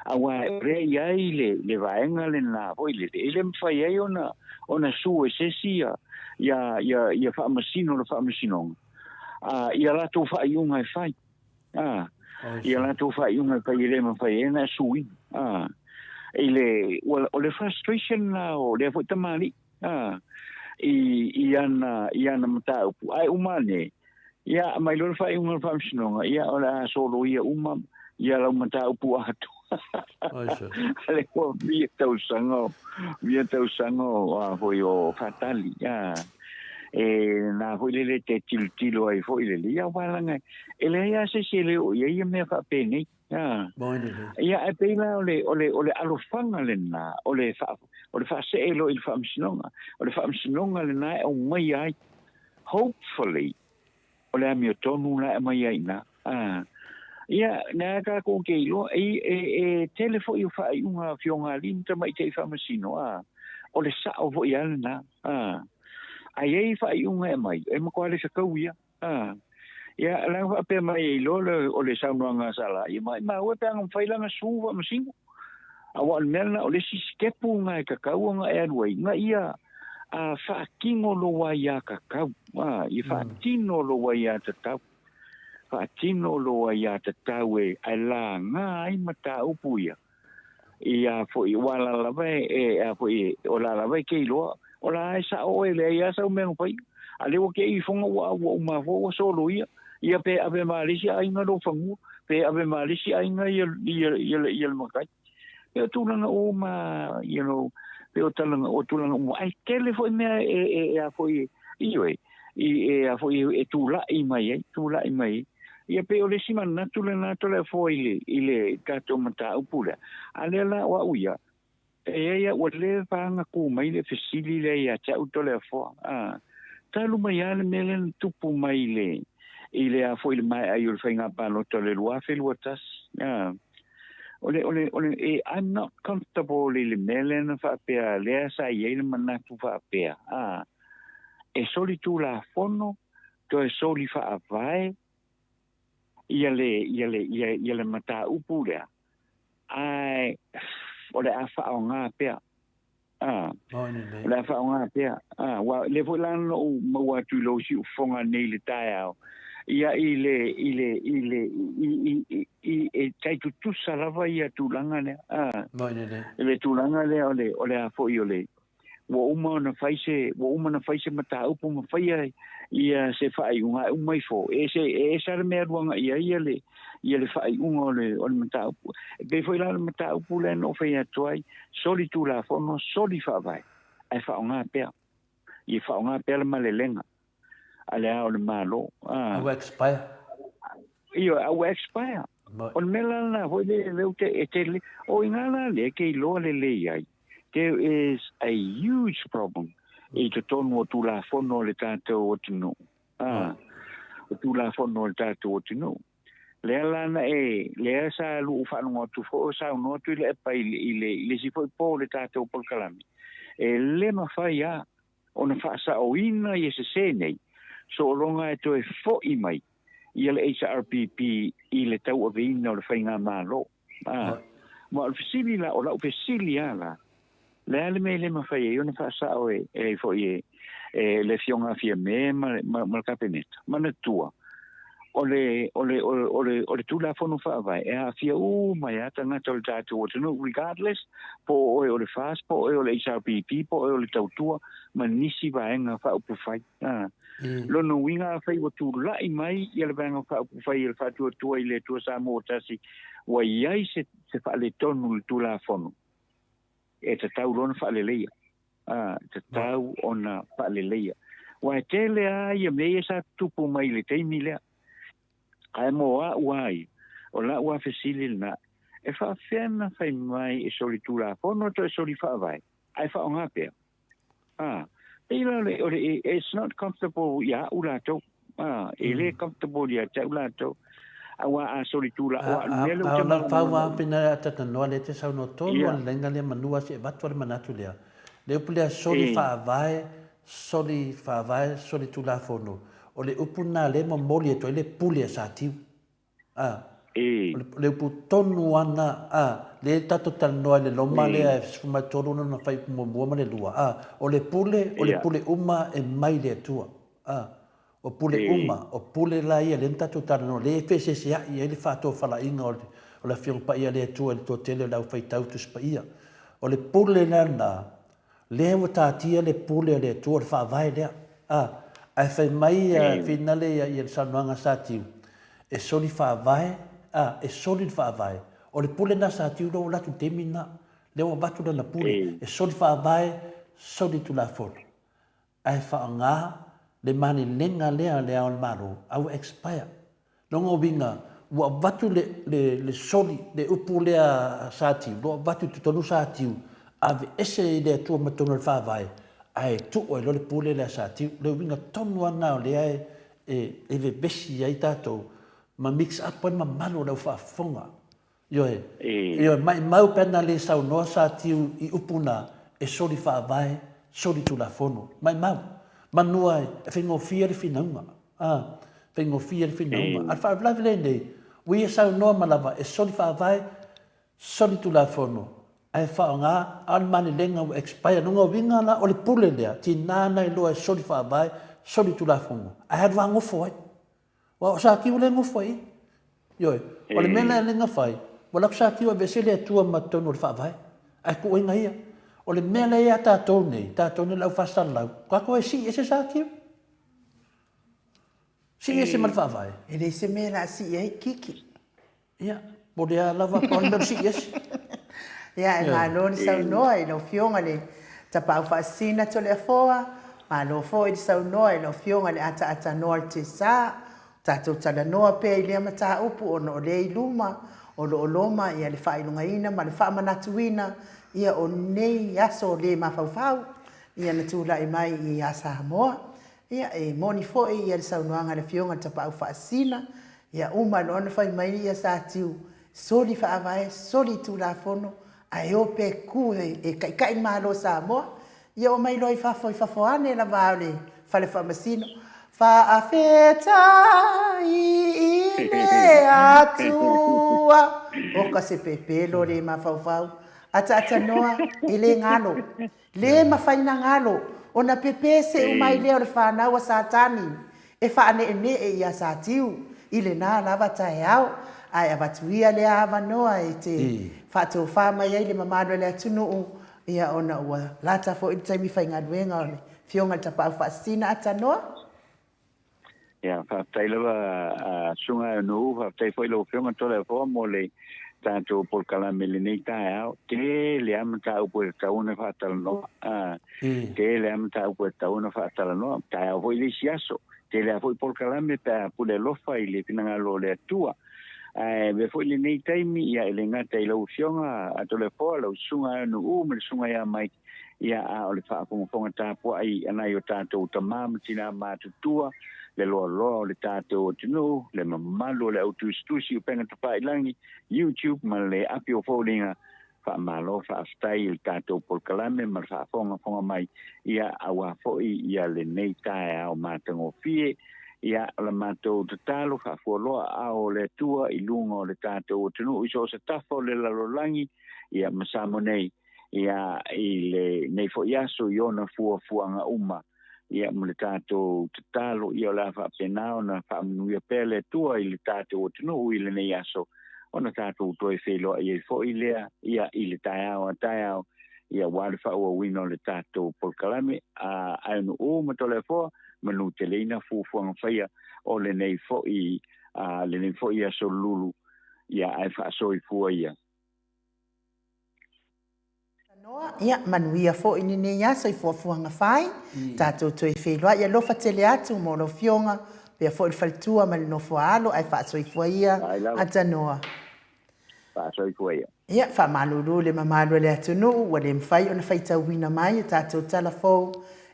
aua e lea i ai le le vaega lena foi lele e le mafai ai ona ona su e se isi ia ia ia ia faamasino le faamasinoga a ia latou faaiuga e fai A, ia latou faaiuga e fai e le mafai ai ona suiga. A, i le, ua, o le frustration la o lea foi tamalii, a, i, i ana, i ana mataupu. Ae uma ane, ia, aumai loa le faaiuga o le Faamasinoga, ia, o le a soloia uma ia lau mataupu atoa. Ale ua fia tausaga o, fia tausaga o, a foi o faatali, a. E na foi lele te tilotilo ai foi lele, ia aua laga e leai lava se isi e le oo i ai ia mea faapenei. A. Ia ae pei la o le, o le, o le alofaga lena, o le faa, o le faasee loa i le faamasinoga. O le faamasinoga lena e aumaia ai. Hopefully, o le amiotonu la e aumai ai i ina. A. Ia, na tatou te iloa, e, e, e tele foi o faaiuga a Afioga alii ma tamaitai faamasino, a, o le sao foi lava lena. A. A i ai faaiuga e aumai, e matua le fetau ia. A. Ia, leaga faapea mai e iloa le, o le saunoaga a Sala, ia maimau e pe ana mafai lana su faamasino. Aua o le mea lena, o le isi sitepu lena e tatau ona e alu ai, ina ia a faatino lou aiatatau, a, ia faatino lou aiatatau. Faatino lou aiatatau e ae laga ai mataupu ia ia foi ua la lava e e a foi o la lava e ke iloa o la e sa'o oe e leai lava sau mea na faia a lea ua te i ifoga ua ua uma foi ua soloia ia pe ave ma le isi aiga lou fanua pe ave ma le isi aiga ia ia ia ia le matai. E o tulaga uma you know pe o talaga o tulaga uma ae tele foi mea e e e a foi ioe i e a foi e tula'i mai ai tula'i mai ai. Ia pei o le isi manatu lena Toleafoa i le i le tatou mataupu lea a lea la o a'u ia e i ai ua leva lava ona tu mai le fesili lea ia te a'u Toleafoa a talu mai lava le mea lea na tupu mai i le i le a foi i le maea ai o le faiga palota o le 2021 a O le, o le, o le, e, I'm not comfortable i le mea lea na faapea, lea sa i ai le manatu faapea, a, e soli tulafono, toe soli faavae ia le, ia le, ia, ia le mataupu lea, ae o le a faaaoga pea. A, o le a faaaoga pea. A, aua lea foi la na ou maua atu i lou siufofoga nei i le taeao, ia i le, i le, i le, i, i, i, i, e tai tutusa lava ia tulaga lea. A, i le tulaga lea o le, o le a foi o le, ua uma ona fai se, ua uma ona fai se mataupu ma faia ia se faaiuga, ae uma ifo, e ese, e ese lava le mea e alu agai ai ia le, ia le faaiuga o le, o le mataupu. E pei foi la o le mataupu lea na ou fai atu ai, soli tulafono, soli faavae, ae faaaoga pea. Ia faaaoga pea le malelega a le Ao o le Malo. A ua expire. Ioe, a ua expire. O le mea la lena foi lea, lea ou te, e te, o i ina la lea e te iloa lelei ai, there is a huge problem i totonu o Tulafono a le tatou atunuu. A, o Tulafono a le tatou atunuu. Lea la na e, lea sa luu faalogo atu foi o saunoa atu i le epa i le, i le, i le isi foi po o le tatou polokalame, e le mafai a ona faasaoina ia sese nei, soologa e toe fo'i mai ia le HRPP i le tauaveina o le faigamalo. A, ma o le fesili la, o la'u fesili a la, le a le mea e le mafai ai ona faasao e, e foi e, e le Afioga a Fiame ma, ma, ma le Kapeneta? Manatua, o le, o le, o le, o le, o le Tulafono Faavae e aafia uma ai lava tagata o le tatou atunuu, regardless po o oe o le FAST, po o oe o le HRPP, po o oe o le Tautua, ma nisi vaega faaupufai. A. Lona uiga afai ua tulai mai ia le Vaega Faaupufai o le Faatuatua i le Atua Samoa Tasi ua i ai se, se faaletonu i le Tulafono, e tatau loa ona faaleleia. A, e tatau ona faaleleia. Aua e tele lava ia mea ia sa tutupu mai i le taimi lea. Ae mo a'u a ia, o la'u a fesili lena, e faafefea ona fai mai e soli Tulafono toe soli Faavae, ae faaaoga pea? A, pei la o le, o le, it's not comfortable ia a'u latou. A, e le comfortable ia te a'u latou. Aua a soli tula, o a'u mea lea ou te A o lau fau a pena a talanoa lea e te saunoa tonu a le laina lea manu a se avatu a le manatu lea. Le upu lea soli faavae, soli faavae, soli tulafono. O le upu lena lea e momoli atu ai le pule a Satiu. A, o le upu tonu ana, a, lea tatou talanoa i le Roma lea e 13 lona fuaiupu muamua ma le lua, a, o le pule, o le pule uma e mai le Atua. A, o pule uma, o pule la ia lea na tatou talanoa, lea e feeseesea'i ai le faatofalaiga o le, o le Afioga Paia a le Atua i le toatele o le aufaitau Tusi Paia. O le pule la lena, Lea ua taatia le pule a le Atua, o le faavae lea. A, ae fai mai a finale ia ia le saunoaga a Satiu, e soli faavae, a, e soli le faavae. O le pule lena a Satiu lea ua alu atu i le taimi lena. Lea ua avatu lana pule, e soli faavae, soli tulafono. Ae faaaoga le malelega lea a le Ao o le Malo, a ua expire. Lona uiga, ua avatu le, le, le soli, le upu lea a Satiu, ua avatu i totonu Satiu, aveese i le Atua ma totonu o le Faavae, ae tuu ai loa le pule lea a Satiu. O le uiga tonu lava lena o lea e, e, e vevesi ai tatou ma mix up ai le mamalu o le au faafofoga. Ioe. Ioe, maimau pe ana le saunoa Satiu i upu na, e soli faavae, soli tulafono. Maimau. Manua e faigofie le finauga. A, faigofie le finauga. A o le faalavelave lenei, ua ia saunoa ma lava e soli faavae, soli tulafono, ae faaaoga, a o le malelega ua expire. Lona uiga la, o le pule lea, tiga na iloa e soli faavae, soli tulafono, ae alu lava gofo ai. Aua o Satiu lea e nofo ai i i. Ioe. O le mea lea lea na fai, ua alu atu Satiu e aveese le Atua ma totonu o le Faavae, ae tuuaiga ia. O le mea lea ia tatou nei, tatou nei le au faasalalau, tatou e sii ese Satiu. Sii ese ma le Faavae. E leai se mea o le a sii ai Kiki. Ia, po o le a lava, pau le mea o le sii ese. Ia, e malo le saunoa i lau Afioga i le Tapaau Faasisina Toleafoa, malo foi le saunoa i lau Afioga i le Ataatanoa o le Tesa. Tatou talanoa pea i lea mataupu ona o lea i luma o lo o loma ia le faailogaina ma le faamanatuina ia o nei aso le mafaufau ia na tulai mai ia Samoa. Ia e moni foi ia le saunoaga a le Afioga i le Tapaau Faasisina, ia uma loa ona fai mai ia Satiu, soli faavae, soli Tulafono, ae o pea e ku e taitai le Malo o Samoa. Ia omai loa i fafo, i fafo ane lava o le fale faamasino. Faafetai i le Atua. Oka se pepelo le mafaufau. Ataatanoa, e le galo. Le mafai na galo, ona pepe seu mai lea o le fanau a Satani e faaneenee ia Satiu i lena lava taeao, ae avatu ia lea avanoa e te faatofa mai ai le mamalu o le atunuu, ia ona ua lata foi le taimi faigaluega o le Afioga i le Tapaau Faasisina Atanoa. Ia, faafetai lava a Susuga Aeonuu, faafetai foi i lau Afioga Toleafoa mo le tatou polokalame i lenei taeao. Tele lava mataupu e tatau ona faatalanoa, tele lava mataupu e tatau ona faatalanoa, taeao foi le isi aso. Tele lava foi polokalame pe a pule alofa i le finagalo o le Atua. Ae avea foi lenei taimi, ia, e le gata i lau Afioga a Toleafoa, lau Susuga Aeonuu ma le Susuga ia Mike, Ia, a o le faafogafoga tapuai a nai o tatou tama ma tina matutua, le loaloa o le tatou atunuu, le mamalu o le au tusitusi upega tafailagi, YouTube ma le api o foliga, faamalo faafetai i le tatou polokalame ma le faafogafoga mai, ia, aua foi ia lenei taeao matagofie. Ia, o le matou tatalo faafualoa aao o le Atua i luga o le tatou atunuu i so o se tafa o le lalolagi, ia, ma Samoa nei, ia, i lenei foi aso i ona fuafuaga uma, ia, ma le tatou tatalo, ia, o le a faapena ona faamanuia pea le Atua i le tatou atunuu i lenei aso, ona tatou toe feiloai ai foi lea, ia, i le taeao a taeao, ia, aua le faaauauina o le tatou polokalame, a Aenu'u ma Toleafoa, manuteleina fuafuaga faia o lenei foi, a, lenei foi aso lulu, ia, ae faasoifua ia. Tanoa, ia manuia foi lenei aso i fuafuaga fai, tatou toe feiloai. Alofa tele atu mo lau Afioga, pea foi le faletua ma le nofo a alo, ae faasoifua ia a Tanoa. Faasoifua ia. Ia, faamalulu le mamalu o le atunuu, ua le mafai ona faitauina mai a tatou tala fou,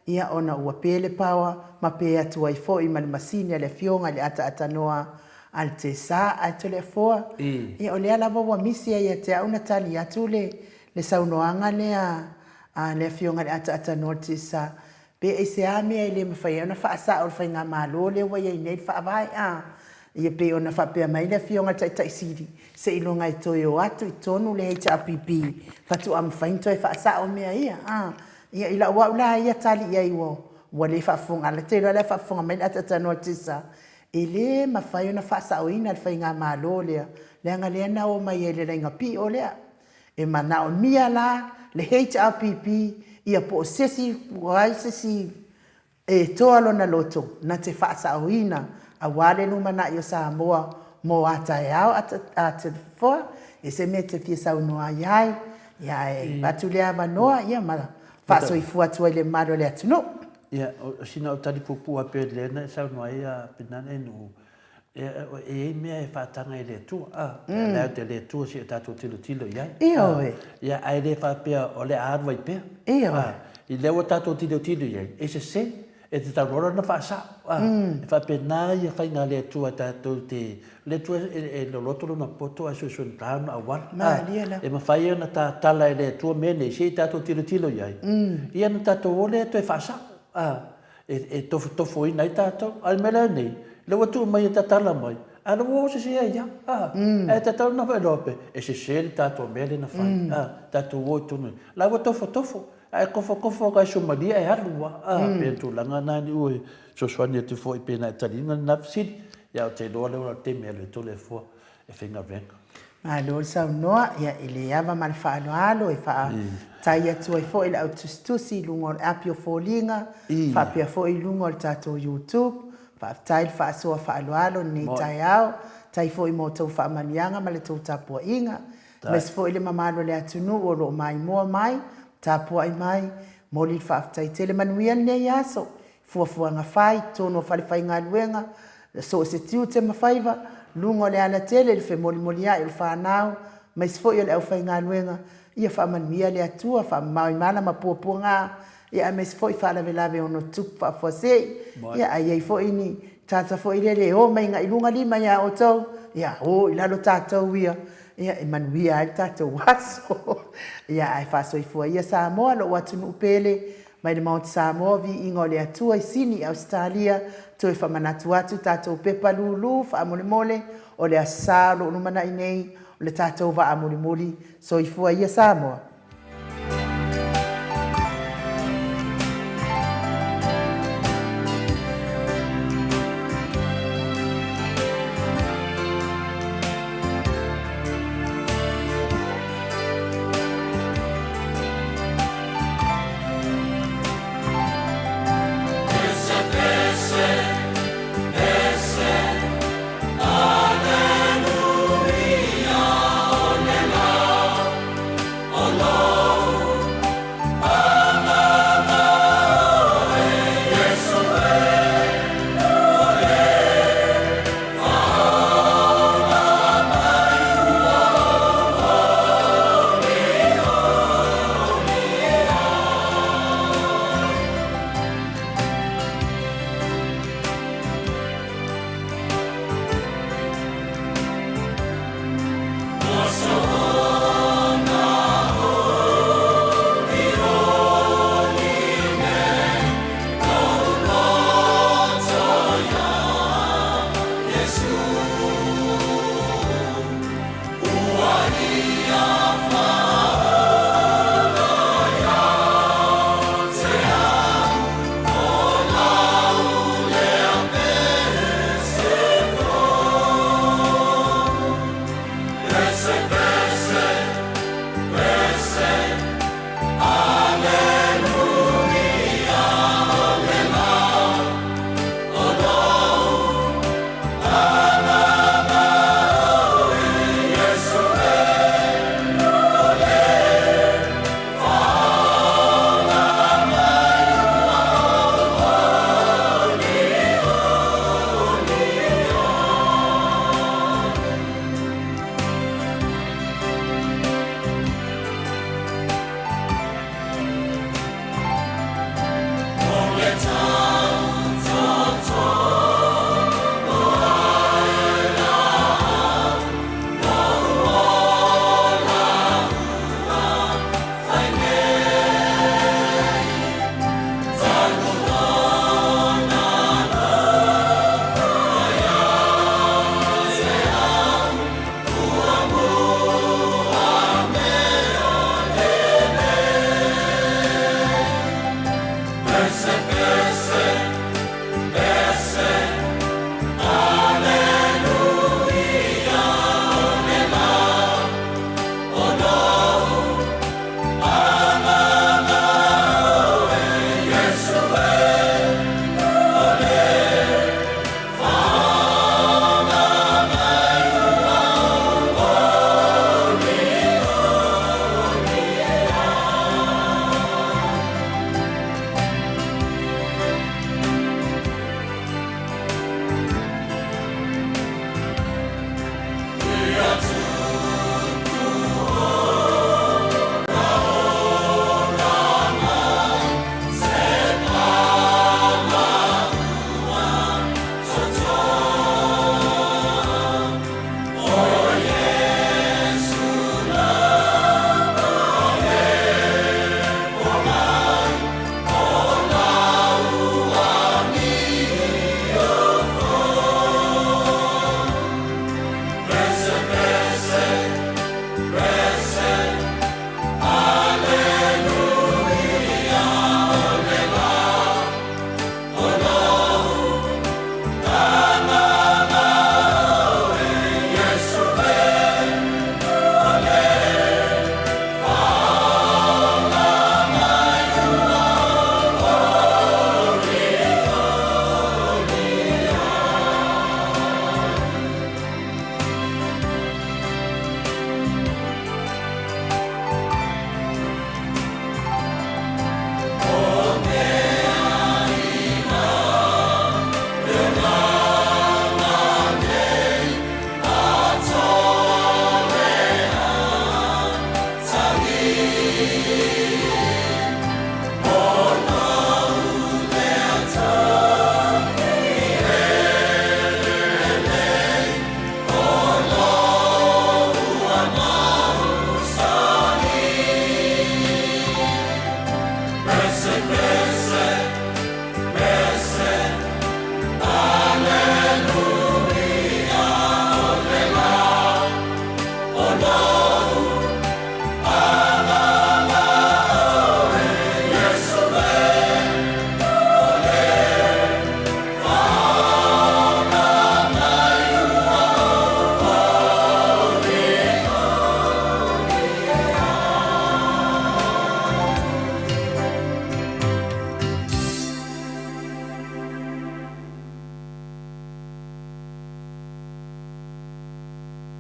ia ona ua pe le paoa ma pe atu ai foi ma le masini a le Afioga i le Ataatānoa a le Tesa ae Toleafoa. Ia o lea lava ua misi ai ia te au na tali atu le le saunoaga lea a le Afioga i le Ataatānoa a le Tesa, pe aisea mea e le mafai ai ona faasao e le Faigamalo lea ua i ai nei le Faavae a? Ia pei ona faapea mai le Afioga i le Taitai Sili, seiloga e toe o atu i totonu le HRPP faatoa mafai ona toe faasao mea ia a? Ia, i lau au la ia tali i ai ua, ua le faafofoga, a o te iloa o la e faafofoga mai le ataatanoa tisa, e le mafai ona faasaoina le faigamalo lea, leaga lea na o mai ai i le laina pio lea. E manaomia la le HRPP ia po o se isi, o ai se isi E toa lona loto na te faasaoina aua le lumanai o Samoa mo a taeao a te foa e se mea e te fia saunoa ai ai, ia ae avatu le avanoa ia ma faasoifua atu ai le mamalu o le atunuu. Ia, o sina au tali puupuu lava pei o lea na e saunoa ai a Penina Enu, E i ai mea e faataga e le Atua, a, mm. lea te le Atua si o tatou tilotilo i ai. Ioe. Ia, ae le faapea o le a alu ai pea. Ioe. I lea ua tatou tilotilo i ai, e sese, e tatau loa ona faasao. A, mm. E faapena ia faiga a le Atua tatou te, le Atua e, e loloto lona poto ae suesuegata ona auala. Malie lava. E mafai ona tatala e le Atua mea nei, se i tatou tilotilo i ai. Mm. Ia na tatou o lea toe faasao. A, e tofotofoina ai tatou. A o le mea lea nei, lea ua tuu mai e tatala mai, a o lea ua o sese ai lava. A, ae tatau ona faailoa pea, e sese le tatou mea lea na fai. A, tatou o i totonu, la ua tofotofo, ae tofotofo atu lava i Somalia e alu lava. A, pei o le tulaga lena e fesoasoani atu foi pei ona e taliina lena fesili. Ia, ou te iloa lea ua taimi e alu ai Toleafoa e faigaluega. Malo le saunoa, ia e le ava ma le faaaloalo e faafetai atu ai foi i le au tusitusi i luga o le api o foliga faapea foi i luga o le tatou YouTube. Faafetai le faasoa faaaloalo i lenei taeao. Faafetai foi mo tou faamanuiaga ma le tou tapuaiga. Aemaise foi le mamalu o le atunuu o lo o maimoa mai, tapuai mai. Momoli le faafetai tele. Manuia lenei aso. Fuafuaga fai i totonu o falefaigaluega, so o se tiute ma faiva, luga o le alatele i le femolimolia'i o le fanau, aemaise foi o le aufaigaluega, ia faamanuia le Atua, faamamao i mala ma puapuaga, ia aemaise foi faalavelave e ono tutupu faafuasei, ia a i ai foi ni tata foi lele e o mai agai i luga lima ia outou, ia o i lalo tatou ia, ia e manuia ai le tatou aso. Ia ae faasoifua ia Samoa, lou atunuu pele, Mai le Maota Samoa, Viiga o le Atua i Sini i Ausetalia, toe famanatu atu tatou pepa lulu faamolemole o le Aso Sa o lo o lumanai nei o le tatou vaa mulimuli. Soifua ia Samoa.